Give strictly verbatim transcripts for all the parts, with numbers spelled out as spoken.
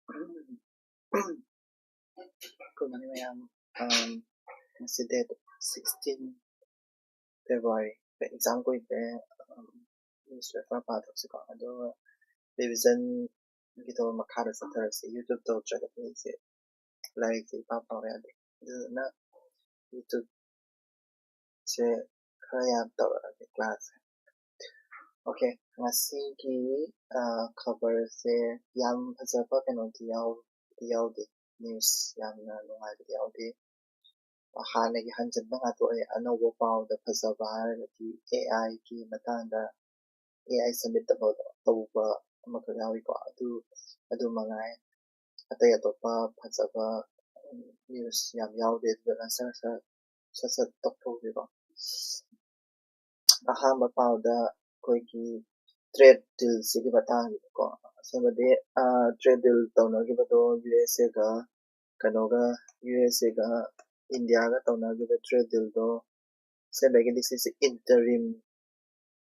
Good morning, ꯃꯌꯥꯝ꯫ Um, ꯉꯁꯤ date sixteen February꯫ Exam ꯀꯨꯏꯗ꯭ꯔꯦ꯫ Um, ꯅ꯭ꯌꯨꯁꯄꯦꯄꯔ ꯄꯥꯊꯣꯛꯁꯤꯀꯣ꯫ ꯑꯗꯨꯒ ꯔꯤꯚꯤꯖꯟꯒꯤꯗꯣ ꯃꯈꯥꯗ ꯆꯠꯊꯔꯁꯤ꯫ ꯌꯨꯇ꯭ꯌꯨꯕ ꯇꯧꯗ꯭ꯔꯒꯗꯤ ꯑꯩꯁꯦ ꯂꯥꯏꯔꯤꯛꯁꯦ ꯏꯄꯥ ꯄꯥꯕ ꯌꯥꯗꯦ꯫ ꯑꯗꯨꯗꯨꯅ ꯌꯨꯇ꯭ꯌꯨꯕꯁꯦ ꯈꯔ ꯌꯥꯝ ꯇꯧꯔꯛꯑꯒꯦ ꯀ꯭ꯂꯥꯁꯁꯦ꯫ ꯑꯣꯀꯦ, ꯉꯁꯤꯒꯤ ꯈꯕꯔꯁꯦ ꯌꯥꯝ ꯐꯖꯕ ꯀꯩꯅꯣꯗꯤ ꯌꯥꯎꯗꯤ ꯌꯥꯎꯗꯦ꯫ ꯅ꯭ꯌꯨꯁ ꯌꯥꯝꯅ ꯅꯨꯡꯉꯥꯏꯕꯗꯤ ꯌꯥꯎꯗꯦ꯫ ꯍꯥꯟꯅꯒꯤ ꯍꯟꯖꯤꯟꯕ ꯉꯥꯛꯇ ꯑꯣꯏ꯫ ꯑꯅꯧꯕ ꯄꯥꯎꯗ ꯐꯖꯕ ꯍꯥꯏꯔꯒꯗꯤ ꯑꯦ ꯑꯥꯏꯒꯤ ꯃꯇꯥꯡꯗ, ꯑꯦ ꯑꯥꯏ ꯁꯕꯃꯤꯠ ꯇꯧꯕ ꯑꯃꯈꯛ ꯌꯥꯎꯏꯀꯣ꯫ ꯑꯗꯨ ꯑꯗꯨ ꯃꯉꯥꯏ꯫ ꯑꯇꯩ ꯑꯇꯣꯞꯄ ꯐꯖꯕ ꯅ꯭ꯌꯨꯁ ꯌꯥꯝ ꯌꯥꯎꯗꯦ꯫ ꯑꯗꯨꯗꯨꯅ ꯁꯠ ꯁꯠ ꯁꯠ ꯁꯠ ꯇꯧꯊꯣꯛꯎꯒꯦꯀꯣ꯫ ꯑꯍꯥꯟꯕ ꯄꯥꯎꯗ ꯑꯩꯈꯣꯏꯒꯤ ꯇ꯭ꯔꯦꯗ ꯗꯤꯜꯁꯤꯒꯤ ꯃꯇꯥꯡꯗꯀꯣ꯫ ꯑꯁꯦꯡꯕꯗꯤ ꯇ꯭ꯔꯦꯗ ꯗꯤꯜ ꯇꯧꯅꯈꯤꯕꯗꯣ ꯌꯨ ꯑꯦꯁ ꯑꯦꯒ ꯀꯩꯅꯣꯒ, ꯌꯨ ꯑꯦꯁ ꯑꯦꯒ ꯏꯟꯗꯤꯌꯥꯒ ꯇꯧꯅꯈꯤꯕ ꯇ꯭ꯔꯦꯗ ꯗꯤꯜꯗꯣ ꯑꯁꯦꯡꯕꯒꯤꯗꯤ ꯁꯤꯁꯦ ꯏꯟꯇꯔꯤꯝ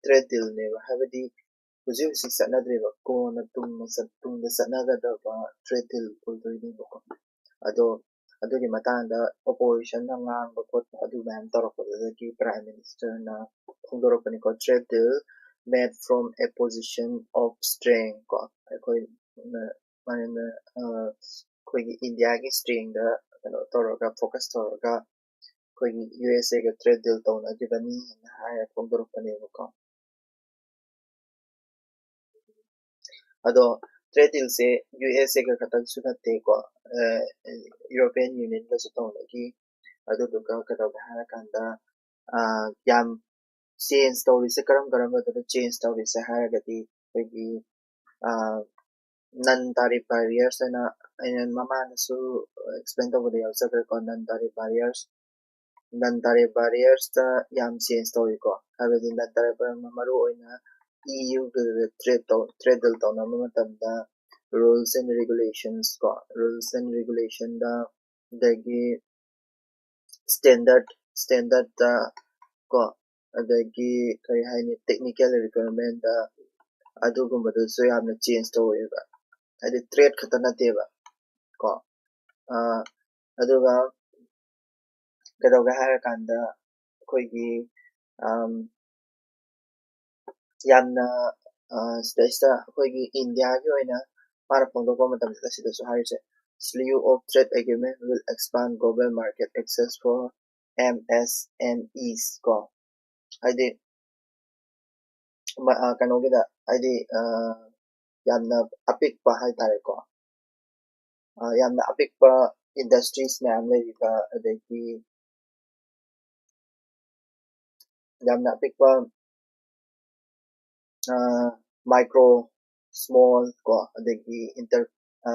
ꯇ꯭ꯔꯦꯗ ꯗꯤꯜꯅꯦꯕ꯫ ꯍꯥꯏꯕꯗꯤ ꯍꯧꯖꯤꯛ ꯍꯧꯖꯤꯛ ꯆꯠꯅꯗ꯭ꯔꯤꯕ, ꯀꯣꯟꯅ ꯇꯨꯡꯗ ꯆꯠ-, ꯇꯨꯡꯗ ꯆꯠꯅꯒꯗꯕ ꯇ꯭ꯔꯦꯗ ꯗꯤꯜ ꯑꯣꯏꯗꯣꯏꯅꯦꯕꯀꯣ꯫ ꯑꯗꯣ ꯑꯗꯨꯒꯤ ꯃꯇꯥꯡꯗ ꯑꯣꯄꯣꯖꯤꯁꯟꯅ ꯉꯥꯡꯕ ꯈꯣꯠꯄ ꯑꯗꯨ ꯃꯌꯥꯝ ꯇꯧꯔꯛꯄꯗꯨꯗꯒꯤ prime ꯃꯤꯅꯤꯁꯇꯔꯅ ꯐꯣꯡꯗꯣꯔꯛꯄꯅꯤꯀꯣ, "Trade deal made from a position of strength" ꯀꯣ꯫ ꯑꯩꯈꯣꯏ, ꯃ-, ꯃ-, ꯑ, ꯑꯩꯈꯣꯏꯒꯤ ꯏꯟꯗꯤꯌꯥꯒꯤ ꯁ꯭ꯇ꯭ꯔꯦꯡꯗ ꯀꯩꯅꯣ ꯇꯧꯔꯒ, ꯐꯣꯀꯁ ꯇꯧꯔꯒ ꯑꯩꯈꯣꯏꯒꯤ ꯌꯨ ꯑꯦꯁ ꯑꯦꯒ ꯇ꯭ꯔꯦꯗ ꯗꯤꯜ ꯇꯧꯅꯈꯤꯕꯅꯤ ꯍꯥꯏꯅ ꯍꯥꯏꯔ ꯐꯣꯡꯗꯣꯔꯛꯄꯅꯦꯕꯀꯣ꯫ ꯑꯗꯣ ꯇ꯭ꯔꯦꯗ ꯗꯤꯜꯁꯦ ꯌꯨ ꯑꯦꯁ ꯑꯦꯒ ꯈꯛꯇꯪꯁꯨ ꯅꯠꯇꯦꯀꯣ, ꯌꯨꯔꯣꯄꯤꯌꯟ ꯌꯨꯅꯤꯌꯟꯒꯁꯨ ꯇꯧꯅꯈꯤ꯫ ꯑꯗꯨꯗꯨꯒ ꯀꯩꯗꯧꯒꯦ ꯍꯥꯏꯔꯀꯥꯟꯗ, ꯑ, ꯌꯥꯝ ꯆꯦꯟꯖ ꯇꯧꯔꯤꯁꯦ ꯀꯔꯝ ꯀꯔꯝꯕꯗꯅꯣ ꯆꯦꯟꯖ ꯇꯧꯔꯤꯁꯦ ꯍꯥꯏꯔꯒꯗꯤ, ꯑꯩꯈꯣꯏꯒꯤ ꯅꯟ ꯇꯥꯔꯤꯐ ꯕꯦꯔꯤꯌꯔꯁ ꯍꯥꯏꯅ ꯑꯩꯅ ꯃꯃꯥꯡꯗꯁꯨ ꯑꯦꯛꯁꯄ꯭ꯂꯦꯟ ꯇꯧꯕꯗ ꯌꯥꯎꯖꯈ꯭ꯔꯦꯀꯣ꯫ ꯅꯟ ꯇꯥꯔꯤꯐ ꯕꯦꯔꯤꯌꯔꯁ, ꯅꯟ ꯇꯥꯔꯤꯐ ꯕꯦꯔꯤꯌꯔꯁꯇ ꯌꯥꯝ ꯆꯦꯟꯖ ꯇꯧꯏꯀꯣ꯫ ꯍꯥꯏꯕꯗꯤ ꯅꯟ ꯇꯥꯔꯤꯐ ꯃꯔꯨ ꯑꯣꯏꯅ ꯏ ꯌꯨꯒ ꯇ꯭ꯔꯦꯗ ꯇꯧ-, ꯇ꯭ꯔꯦꯗ ꯗꯤꯜ ꯇꯧꯅꯕ ꯃꯇꯝꯗ ꯔꯨꯜꯁ ꯑꯦꯟ ꯔꯤꯒꯨꯂꯦꯁꯟꯁ ꯀꯣ, ꯔꯨꯜꯁ ꯑꯦꯟ ꯔꯤꯒꯨꯂꯦꯁꯟꯗ, ꯑꯗꯒꯤ ꯁ꯭ꯇꯦꯟꯗꯔꯠ, ꯁ꯭ꯇꯦꯟꯗꯔꯠꯇ ꯀꯣ, ꯑꯗꯒꯤ ꯀꯔꯤ ꯍꯥꯏꯅꯤ, ꯇꯦꯛꯅꯤꯀꯦꯜ ꯔꯤꯀ꯭ꯋꯥꯌꯔꯃꯦꯟꯗ, ꯑꯗꯨꯒꯨꯝꯕꯗꯨꯁꯨ ꯌꯥꯝꯅ ꯆꯦꯟꯖ ꯇꯧꯋꯦꯕ꯫ ꯍꯥꯏꯗꯤ trade ꯈꯛꯇ ꯅꯠꯇꯦꯕ ꯀꯣ꯫ ꯑ, ꯑꯗꯨꯒ ꯀꯩꯗꯧꯒꯦ ꯍꯥꯏꯔꯀꯥꯟꯗ ꯑꯩꯈꯣꯏꯒꯤ, ꯑꯝ, ꯌꯥꯝꯅ, ꯑ, ꯁꯤꯗꯩꯁꯤꯗ ꯑꯩꯈꯣꯏꯒꯤ ꯏꯟꯗꯤꯌꯥꯒꯤ ꯑꯣꯏꯅ ꯃꯥꯅ ꯐꯣꯡꯗꯣꯛꯄ ꯃꯇꯝꯁꯤꯗ ꯁꯤꯗꯁꯨ ꯍꯥꯏꯔꯤꯁꯦ, "Slew of trade agreement will expand global market access for M S M Es" ꯀꯣ꯫ ꯍꯥꯏꯗꯤ, ꯃ-, ꯑ, ꯀꯩꯅꯣꯒꯤꯗ, ꯍꯥꯏꯗꯤ, ꯑ, ꯌꯥꯝꯅ ꯑꯄꯤꯛꯄ ꯍꯥꯏꯇꯥꯔꯦꯀꯣ꯫ ꯑ, ꯌꯥꯝꯅ ꯑꯄꯤꯛꯄ industries ꯃꯌꯥꯝ ꯂꯩꯔꯤꯕ, ꯑꯗꯒꯤ ꯌꯥꯝꯅ ꯑꯄꯤꯛꯄ, ꯑ, micro, small ꯀꯣ, ꯑꯗꯒꯤ inter-, ꯑ,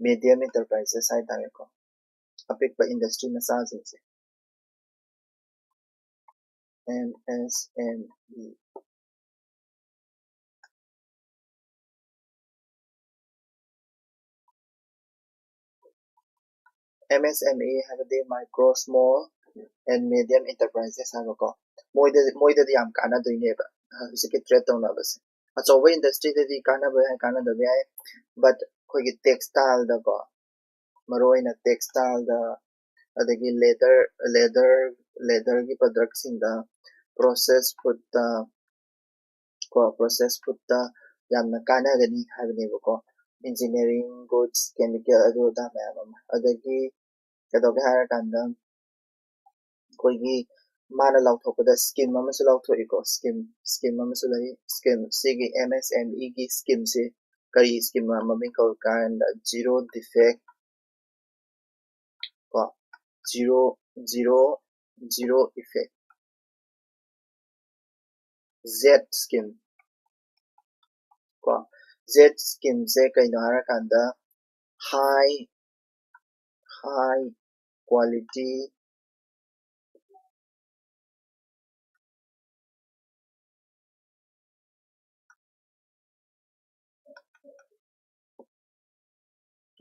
medium enterprises ꯍꯥꯏꯇꯥꯔꯦꯀꯣ, ꯑꯄꯤꯛꯄ industry ꯃꯆꯥꯁꯤꯡꯁꯦ꯫ M S M E. M S M E ꯍꯥꯏꯕꯗꯤ micro, small and medium enterprises ꯍꯥꯏꯕꯀꯣ꯫ ꯃꯣꯏꯗ, ꯃꯣꯏꯗꯗꯤ ꯌꯥꯝ ꯀꯥꯟꯅꯗꯣꯏꯅꯦꯕ, ꯍꯧꯖꯤꯛꯀꯤ trade ꯇꯧꯅꯕꯁꯦ꯫ ꯑꯆꯧꯕ industryꯗꯗꯤ ꯀꯥꯟꯅꯕ ꯌꯥꯏ, ꯀꯥꯟꯅꯗꯕ ꯌꯥꯏ, but ꯑꯩꯈꯣꯏꯒꯤ textileꯗꯀꯣ, ꯃꯔꯨꯑꯣꯏꯅ textileꯗ, ꯑꯗꯒꯤ leather, leather, leatherꯒꯤ productꯁꯤꯡꯗ, process foodꯇ ꯀꯣ, process foodꯇ ꯌꯥꯝꯅ ꯀꯥꯟꯅꯒꯅꯤ ꯍꯥꯏꯕꯅꯦꯕꯀꯣ꯫ Engineering goods, chemical, ꯑꯗꯨ ꯑꯗꯥ ꯃꯌꯥꯝ ꯑꯃ꯫ ꯑꯗꯒꯤ ꯀꯩꯗꯧꯒꯦ ꯍꯥꯏꯔꯀꯥꯟꯗ, ꯑꯩꯈꯣꯏꯒꯤ ꯃꯥꯅ ꯂꯥꯎꯊꯣꯛꯄꯗ scheme ꯑꯃꯁꯨ ꯂꯥꯎꯊꯣꯛꯏꯀꯣ, scheme, scheme ꯑꯃꯁꯨ ꯂꯩ꯫ Scheme, ꯁꯤꯒꯤ M S M Eꯒꯤ schemeꯁꯤ ꯀꯔꯤ scheme ꯃꯃꯤꯡ ꯀꯧꯏ ꯀꯥꯏꯅ, zero defect ꯀꯣ, zero, zero, zero effect, Z scheme ꯀꯣ꯫ Z schemeꯁꯦ ꯀꯩꯅꯣ ꯍꯥꯏꯔꯀꯥꯟꯗ, high, high quality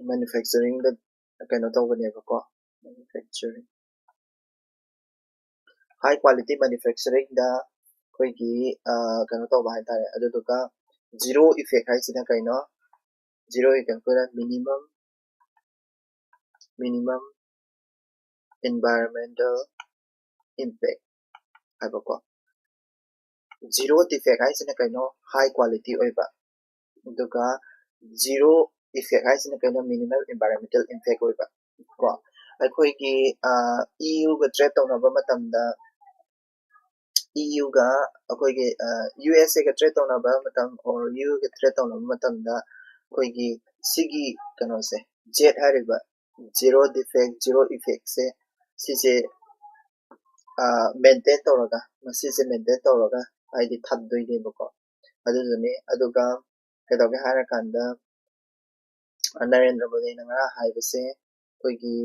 manufacturingꯗ ꯀꯩꯅꯣ ꯇꯧꯕꯅꯦꯕꯀꯣ, manufacturing, high quality manufacturingꯗ ꯑꯩꯈꯣꯏꯒꯤ, ꯑ, ꯀꯩꯅꯣ ꯇꯧꯕ ꯍꯥꯏꯇꯥꯔꯦ꯫ ꯑꯗꯨꯗꯨꯒ zero effect ꯍꯥꯏꯁꯤꯅ ꯀꯩꯅꯣ? Zero effect ꯑꯩꯈꯣꯏꯅ minimum minimum environmental impact ꯍꯥꯏꯕꯀꯣ꯫ Zero defect ꯍꯥꯏꯁꯤꯅ ꯀꯩꯅꯣ? High quality ꯑꯣꯏꯕ꯫ ꯑꯗꯨꯒ zero effect ꯍꯥꯏꯁꯤꯅ ꯀꯩꯅꯣ? Minimal environmental impact ꯑꯣꯏꯕ ꯀꯣ꯫ ꯑꯩꯈꯣꯏꯒꯤ ꯏ ꯌꯨꯒ ꯇ꯭ꯔꯦꯠ ꯇꯧꯅꯕ ꯃꯇꯝꯗ ꯏ ꯌꯨꯒ ꯑꯩꯈꯣꯏꯒꯤ ꯌꯨ ꯑꯦꯁ ꯑꯦꯒ ꯇ꯭ꯔꯦꯠ ꯇꯧꯅꯕ ꯃꯇꯝ or ꯌꯨ ꯌꯨꯒ ꯇ꯭ꯔꯦꯠ ꯇꯧꯅꯕ ꯃꯇꯝꯗ ꯑꯩꯈꯣꯏꯒꯤ ꯁꯤꯒꯤ ꯀꯩꯅꯣꯁꯦ, ꯖꯦꯠ ꯍꯥꯏꯔꯤꯕ zero defect zero effectꯁꯦ ꯁꯤꯁꯦ ꯃꯦꯟꯇꯦꯟ ꯇꯧꯔꯒ ꯃꯁꯤꯁꯦ ꯃꯦꯟꯇꯦꯟ ꯇꯧꯔꯒ ꯍꯥꯏꯗꯤ ꯊꯝꯗꯣꯏꯅꯦꯕꯀꯣ꯫ ꯑꯗꯨꯗꯨꯅꯤ꯫ ꯑꯗꯨꯒ ꯀꯩꯗꯧꯒꯦ ꯍꯥꯏꯔꯀꯥꯟꯗ ꯅꯔꯦꯟꯗ꯭ꯔ ꯃꯣꯗꯤꯅ ꯉꯔꯥꯡ ꯍꯥꯏꯕꯁꯦ ꯑꯩꯈꯣꯏꯒꯤ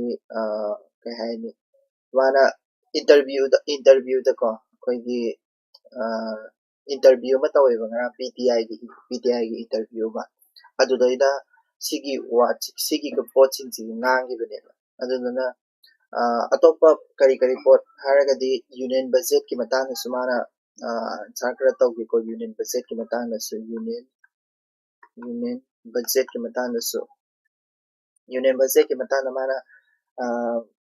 ꯀꯩ ꯍꯥꯏꯅꯤ, ꯃꯥꯅ ꯏꯟꯇꯔꯚ꯭ꯌꯨꯗ ꯏꯟꯇꯔꯚ꯭ꯌꯨꯗꯀꯣ ꯑꯩꯈꯣꯏꯒꯤ ꯏꯟꯇꯔꯚ꯭ꯌꯨ ꯑꯃ ꯇꯧꯋꯦꯕ ꯉꯔꯥꯡ ꯄꯤ ꯇꯤ ꯑꯥꯏꯒꯤ ꯄꯤ ꯇꯤ ꯑꯥꯏꯒꯤ ꯏꯟꯇꯔꯚ꯭ꯌꯨ ꯑꯃ꯫ ꯑꯗꯨꯗꯩꯗ ꯁꯤꯒꯤ ꯋꯥ ꯁꯤꯒꯤ ꯄꯣꯠꯁꯤꯡꯁꯤ ꯉꯥꯡꯈꯤꯕꯅꯦꯕ꯫ ꯑꯗꯨꯗꯨꯅ ꯑꯇꯣꯞꯄ ꯀꯔꯤ ꯀꯔꯤ ꯄꯣꯠ ꯍꯥꯏꯔꯒꯗꯤ ꯌꯨꯅꯤꯌꯟ ꯕꯖꯦꯠꯀꯤ ꯃꯇꯥꯡꯗꯁꯨ ꯃꯥꯅ ꯑꯟꯁꯔ ꯈꯔ ꯇꯧꯈꯤꯀꯣ꯫ ꯌꯨꯅꯤꯌꯟ ꯕꯖꯦꯠꯀꯤ ꯃꯇꯥꯡꯗꯁꯨ ꯌꯨꯅꯤꯌꯟ ꯌꯨꯅꯤꯌꯟ ꯕꯖꯦꯠꯀꯤ ꯃꯇꯥꯡꯗꯁꯨ ꯌꯨꯅꯤꯌꯟ ꯕꯖꯦꯠꯀꯤ ꯃꯇꯥꯡꯗ ꯃꯥꯅ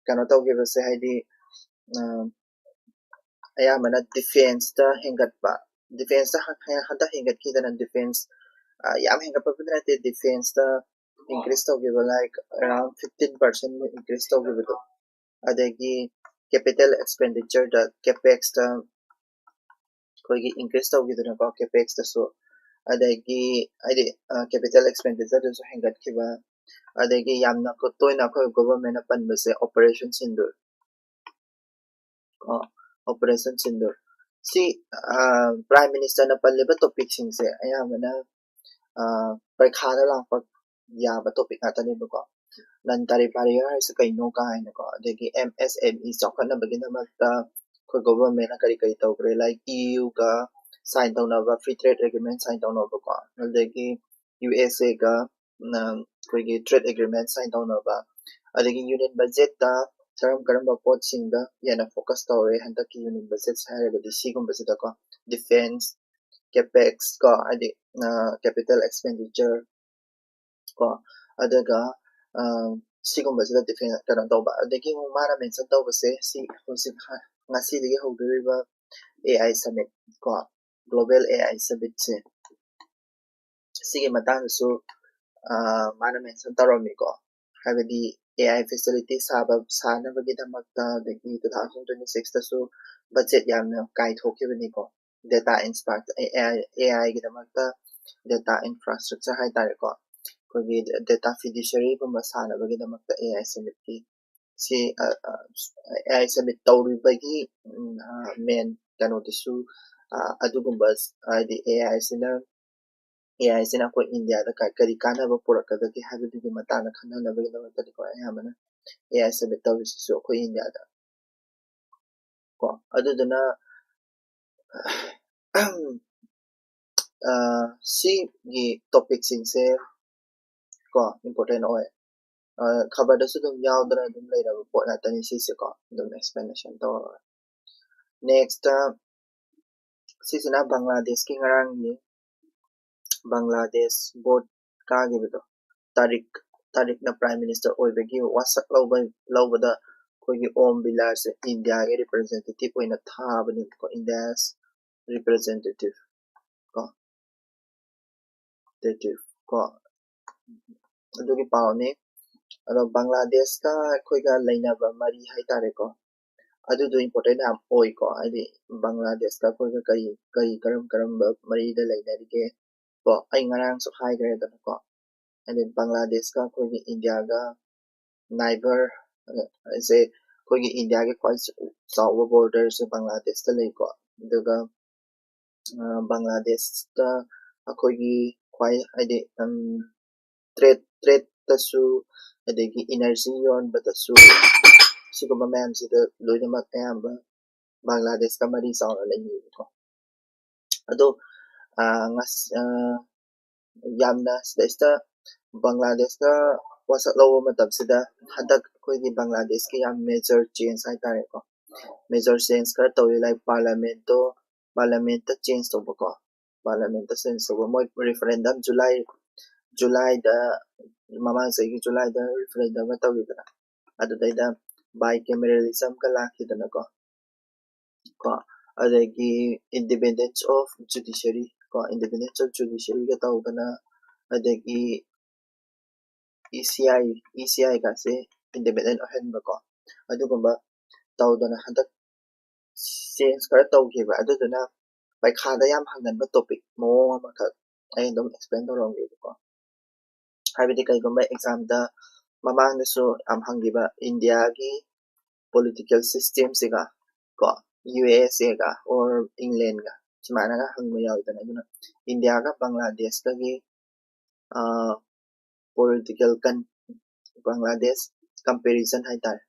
ꯀꯩꯅꯣ ꯇꯧꯈꯤꯕꯁꯦ ꯍꯥꯏꯗꯤ ꯑꯌꯥꯝꯕꯅ ꯗꯤꯐꯦꯟꯁꯇ ꯍꯦꯟꯒꯠꯄ, ꯗꯤꯐꯦꯟꯁꯇ ꯍꯟꯗꯛ ꯍꯦꯟꯒꯠꯈꯤꯗꯅ ꯗꯤꯐꯦꯟꯁ ꯌꯥꯝ ꯍꯦꯟꯒꯠꯄꯕꯨꯗꯤ ꯅꯠꯇꯦ, ꯗꯤꯐꯦꯟꯁꯇ increase ꯇꯧꯈꯤꯕ like around fifteen percent increase ꯇꯧꯈꯤꯕꯗꯣ꯫ ꯑꯗꯒꯤ capital expenditureꯗ ꯀꯦꯄꯦꯛꯁꯇ ꯑꯩꯈꯣꯏꯒꯤ increase ꯇꯧꯈꯤꯗꯅꯀꯣ ꯀꯦꯄꯦꯛꯁꯇꯁꯨ꯫ ꯑꯗꯒꯤ ꯍꯥꯏꯗꯤ capital expenditureꯗꯁꯨ ꯍꯦꯟꯒꯠꯈꯤꯕ꯫ ꯑꯗꯒꯤ ꯌꯥꯝꯅ ꯇꯣꯏꯅ ꯑꯩꯈꯣꯏ ꯒꯣꯚꯔꯟꯃꯦꯟꯅ ꯄꯟꯕꯁꯦ ꯑꯣꯄꯔꯦꯁꯟ ꯁꯤꯟꯗꯨꯔ ꯀꯣ, ꯑꯣꯄꯔꯦꯁꯟ ꯁꯤꯟꯗꯨꯔ꯫ ꯁꯤ ꯄ꯭ꯔꯥꯏꯝ ꯃꯤꯅꯤꯁꯇꯔꯅ ꯄꯜꯂꯤꯕ ꯇꯣꯄꯤꯛꯁꯤꯡꯁꯦ ꯑꯌꯥꯝꯕꯅ ꯄꯔꯤꯈꯥꯗ ꯂꯥꯛꯄ ꯌꯥꯕ ꯇꯣꯄꯤꯛ ꯉꯥꯛꯇꯅꯦꯕꯀꯣ꯫ ꯅꯟ ꯇꯥꯔꯤꯐ ꯕꯦꯔꯤꯌꯔ ꯍꯥꯏꯁꯦ ꯀꯩꯅꯣ ꯀꯥꯏꯅꯀꯣ, ꯑꯗꯒꯤ ꯑꯦꯝ ꯑꯦꯁ ꯑꯦꯝ ꯏ ꯆꯥꯎꯈꯠꯅꯕꯒꯤꯗꯃꯛꯇ ꯑꯩꯈꯣꯏ ꯒꯣꯚꯔꯟꯃꯦꯟꯅ ꯀꯔꯤ ꯀꯔꯤ ꯇꯧꯈ꯭ꯔꯦ, ꯂꯥꯏꯛ ꯏ ꯌꯨꯒ ꯁꯥꯏꯟ ꯇꯧꯅꯕ, ꯐ꯭ꯔꯤ ꯇ꯭ꯔꯦꯠ ꯑꯦꯒ꯭ꯔꯤꯃꯦꯟ ꯁꯥꯏꯟ ꯇꯧꯅꯕꯀꯣ, ꯑꯗꯒꯤ ꯌꯨ ꯑꯦꯁ ꯑꯦꯒ ꯑꯩꯈꯣꯏꯒꯤ ꯇ꯭ꯔꯦꯠ ꯑꯦꯒ꯭ꯔꯤꯃꯦꯟ ꯁꯥꯏꯟ ꯇꯧꯅꯕ, ꯑꯗꯒꯤ ꯌꯨꯅꯤꯌꯟ ꯕꯖꯦꯠꯇ ꯀꯔꯝ ꯀꯔꯝꯕ ꯄꯣꯠꯁꯤꯡꯗ ꯍꯦꯟꯅ ꯐꯣꯀꯁ ꯇꯧꯔꯦ ꯍꯟꯗꯛꯀꯤ ꯌꯨꯅꯤꯌꯟ ꯕꯖꯦꯠꯁꯦ ꯍꯥꯏꯔꯒꯗꯤ ꯁꯤꯒꯨꯝꯕꯁꯤꯗꯀꯣ, ꯗꯤꯐꯦꯟꯁ, ꯀꯦꯄꯦꯛꯁ ꯀꯣ, ꯍꯥꯏꯗꯤ ꯀꯦꯄꯤꯇꯦꯜ ꯑꯦꯛꯁꯄꯦꯟꯗꯤꯆꯔ, ꯀꯣ꯫ ꯑꯗꯨꯒ ꯑ, ꯁꯤꯒꯨꯝꯕꯁꯤꯗ define ꯀꯩꯅꯣ ꯇꯧꯕ꯫ ꯑꯗꯒꯤ ꯑꯃꯨꯛ ꯃꯥꯅ mention ꯇꯧꯕꯁꯦ ꯁꯤ ꯍꯧꯖꯤꯛ ꯍ- ꯉꯁꯤꯗꯒꯤ ꯍꯧꯗꯣꯔꯤꯕ AI summit ꯀꯣ, global AI summitꯁꯦ, ꯁꯤꯒꯤ ꯃꯇꯥꯡꯗꯁꯨ ꯑ, ꯃꯥꯅ mention ꯇꯧꯔꯝꯃꯤꯀꯣ꯫ ꯍꯥꯏꯕꯗꯤ AI facility ꯁꯥꯕ ꯁꯥꯅꯕꯒꯤꯗꯃꯛꯇ, ꯑꯗꯒꯤ two thousand twenty sixꯇꯁꯨ budget ꯌꯥꯝꯅ ꯀꯥꯏꯊꯣꯛꯈꯤꯕꯅꯤꯀꯣ꯫ Data infra AI, AIꯒꯤꯗꯃꯛꯇ data infrastructure ꯍꯥꯏꯇꯥꯔꯦꯀꯣ, ꯑꯩꯈꯣꯏꯒꯤ data fiduciaryꯒꯨꯝꯕ ꯁꯥꯅꯕꯒꯤꯗꯃꯛꯇ AI summitꯀꯤ ꯁꯤ ꯑ, ꯑ, AI summit ꯇꯧꯔꯤꯕꯒꯤ ꯎꯝ, ꯑ, main ꯀꯩꯅꯣꯗꯨꯁꯨ ꯑ, ꯑꯗꯨꯒꯨꯝꯕ ꯍꯥꯏꯗꯤ AIꯁꯤꯅ AIꯁꯤꯅ ꯑꯩꯈꯣꯏ ꯏꯟꯗꯤꯌꯥꯗ ꯀ- ꯀꯔꯤ ꯀꯥꯟꯅꯕ ꯄꯨꯔꯛꯀꯗꯒꯦ ꯍꯥꯏꯕꯗꯨꯒꯤ ꯃꯇꯥꯡꯗ ꯈꯟꯅꯅꯕꯒꯤꯗꯃꯛꯇꯅꯤꯀꯣ꯫ ꯑꯌꯥꯝꯕꯅ AI summit ꯇꯧꯔꯤꯁꯤꯁꯨ ꯑꯩꯈꯣꯏ ꯏꯟꯗꯤꯌꯥꯗ ꯀꯣ꯫ ꯑꯗꯨꯗꯨꯅ ꯑ, ꯁꯤꯒꯤ topicꯁꯤꯡꯁꯦ ꯀꯣ important ꯑꯣꯏ꯫ ꯑ, ꯈꯕꯔꯗꯁꯨ ꯑꯗꯨꯝ ꯌꯥꯎꯗꯅ ꯑꯗꯨꯝ ꯂꯩꯔꯕ ꯄꯣꯠ ꯉꯥꯛꯇꯅꯤ ꯁꯤꯁꯦꯀꯣ, ꯑꯗꯨꯝ explanation ꯇꯧꯔꯒ꯫ Next, ꯁꯤꯁꯤꯅ ꯕꯪꯒ꯭ꯂꯥꯗꯦꯁꯀꯤ ꯉꯔꯥꯡꯒꯤ ꯕꯪꯒ꯭ꯂꯥꯗꯦꯁ vote ꯀꯥꯈꯤꯕꯗꯣ, ꯇꯥꯔꯤꯛ ꯇꯥꯔꯤꯛꯅ prime minister ꯑꯣꯏꯕꯒꯤ ꯋꯥꯁꯛ ꯂꯧꯕ ꯂꯧꯕꯗ ꯑꯩꯈꯣꯏꯒꯤ ꯑꯣꯝ ꯕꯤꯂꯥꯁꯦ ꯏꯟꯗꯤꯌꯥꯒꯤ representative ꯑꯣꯏꯅ ꯊꯥꯕꯅꯦꯕꯀꯣ꯫ India's representative ꯀꯣ, representative ꯀꯣ, ꯑꯗꯨꯒꯤ ꯄꯥꯎꯅꯤ꯫ ꯑꯗꯣ ꯕꯪꯒ꯭ꯂꯥꯗꯦꯁꯀ ꯑꯩꯈꯣꯏꯒ ꯂꯩꯅꯕ ꯃꯔꯤ ꯍꯥꯏꯇꯥꯔꯦꯀꯣ, ꯑꯗꯨꯗꯣ important ꯌꯥꯝ ꯑꯣꯏꯀꯣ꯫ ꯍꯥꯏꯗꯤ ꯕꯪꯒ꯭ꯂꯥꯗꯦꯁꯀ ꯑꯩꯈꯣꯏꯒ ꯀꯔꯤ ꯀꯔꯤ ꯀꯔꯝ ꯀꯔꯝꯕ ꯃꯔꯤꯗ ꯂꯩꯅꯔꯤꯒꯦ ꯀꯣ꯫ ꯑꯩ ꯉꯔꯥꯡꯁꯨ ꯍꯥꯏꯈ꯭ꯔꯦꯗꯅꯀꯣ, ꯍꯥꯏꯗꯤ ꯕꯪꯒ꯭ꯂꯥꯗꯦꯁꯀ ꯑꯩꯈꯣꯏꯒꯤ ꯏꯟꯗꯤꯌꯥꯒ neighbour ꯁꯦ ꯑꯩꯈꯣꯏꯒꯤ ꯏꯟꯗꯤꯌꯥꯒꯤ ꯈ꯭ꯋꯥꯏ ꯆꯥꯎꯕ borderꯁꯦ ꯕꯪꯒ꯭ꯂꯥꯗꯦꯁꯇ ꯂꯩꯀꯣ꯫ ꯑꯗꯨꯒ ꯑ, ꯕꯪꯒ꯭ꯂꯥꯗꯦꯁꯇ ꯑꯩꯈꯣꯏꯒꯤ ꯈ꯭ꯋꯥꯏ ꯍꯥꯏꯗꯤ trade tradeꯇꯁꯨ, ꯑꯗꯒꯤ energy ꯌꯣꯟꯕꯗꯁꯨ, ꯁꯤꯒꯨꯝꯕ ꯃꯌꯥꯝꯁꯤꯗ ꯂꯣꯏꯅꯃꯛ ꯑꯌꯥꯝꯕ ꯕꯪꯒ꯭ꯂꯥꯗꯦꯁꯀ ꯃꯔꯤ ꯆꯥꯎꯅ ꯂꯩꯅꯩꯕꯀꯣ꯫ ꯑꯗꯣ ꯑ, ꯉꯁ- ꯑ, ꯌꯥꯝꯅ ꯁꯤꯗꯩꯁꯤꯗ ꯕꯪꯒ꯭ꯂꯥꯗꯦꯁꯀ ꯋꯥꯁꯛ ꯂꯧꯕ ꯃꯇꯝꯁꯤꯗ ꯍꯟꯗꯛ ꯑꯩꯈꯣꯏꯒꯤ ꯕꯪꯒ꯭ꯂꯥꯗꯦꯁꯀꯤ ꯌꯥꯝ major change ꯍꯥꯏꯇꯥꯔꯦꯀꯣ꯫ Major change ꯈꯔ ꯇꯧꯋꯤ, like parliamentꯇꯣ parliamentꯇ change ꯇꯧꯕꯀꯣ꯫ Parliamentꯇ change ꯇꯧꯕ, ꯃꯣꯏ referendum July Julyꯗ ꯃꯃꯥꯡ ꯆꯍꯤꯒꯤ ꯖꯨꯂꯥꯏꯗ referendum ꯑꯃ ꯇꯧꯈꯤꯗꯅ, ꯑꯗꯨꯗꯩꯗ bicameralism ꯒ ꯂꯥꯛꯈꯤꯗꯅꯀꯣ꯫ ꯀꯣ ꯑꯗꯒꯤ independence of judiciary, ꯀꯣ independence of judiciary ꯒ ꯇꯧꯗꯅ, ꯑꯗꯒꯤ E C I, E C I ꯒꯁꯦ independent ꯑꯣꯏꯍꯟꯕꯀꯣ, ꯑꯗꯨꯒꯨꯝꯕ ꯇꯧꯗꯅ ꯍꯟꯗꯛ change ꯈꯔ ꯇꯧꯈꯤꯕ, ꯑꯗꯨꯗꯨꯅ ꯄꯩꯈꯥꯗ ꯌꯥꯝ ꯍꯪꯒꯟꯕ topic ꯃꯑꯣꯡ ꯑꯃꯈꯛ ꯑꯩ ꯑꯗꯨꯝ explain ꯇꯧꯔꯝꯒꯦꯕꯀꯣ꯫ ꯍꯥꯏꯕꯗꯤ ꯀꯩꯒꯨꯝꯕ exam ꯗ ꯃꯃꯥꯡꯗꯁꯨ ꯌꯥꯝ ꯍꯪꯈꯤꯕ India ꯒꯤ political system ꯁꯤꯒ ꯀꯣ U S A ꯒ or England ꯒ ꯁꯨꯃꯥꯏꯅꯒ ꯍꯪꯕ ꯌꯥꯎꯋꯤꯗꯅ꯫ ꯑꯗꯨꯅ India ꯒ ꯕꯪꯒ꯭ꯂꯥꯗꯦꯁꯀꯒꯤ, ꯑ, political con-, ꯕꯪꯒ꯭ꯂꯥꯗꯦꯁ comparison ꯍꯥꯏꯇꯥꯔꯦ,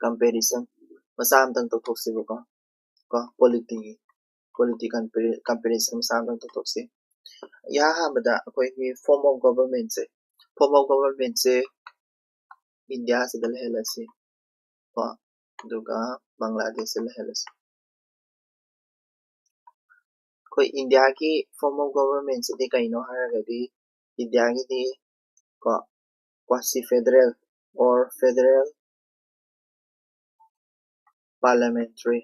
comparison ꯃꯆꯥ ꯑꯝꯇꯪ ꯇꯧꯊꯣꯛꯁꯤꯕꯀꯣ꯫ ꯀꯣ polity, polity compari-, comparison ꯃꯆꯥ ꯑꯝꯇꯪ ꯇꯧꯊꯣꯛꯁꯤ꯫ ꯏꯍꯥꯟ ꯑꯍꯥꯟꯕꯗ ꯑꯩꯈꯣꯏꯒꯤ form of government say, form of government say India ꯁꯤꯗ ꯂꯩꯍꯜꯂꯁꯤ ꯀꯣ, ꯑꯗꯨꯒ ꯕꯪꯒ꯭ꯂꯥꯗꯦꯁꯇ ꯂꯩꯍꯜꯂꯁꯤ꯫ ꯑꯩꯈꯣꯏ India ꯒꯤ form of government ꯁꯤꯗꯤ ꯀꯩꯅꯣ ꯍꯥꯏꯔꯒꯗꯤ, India ꯒꯤꯗꯤ ꯀꯣ quasi federal or federal parliamentary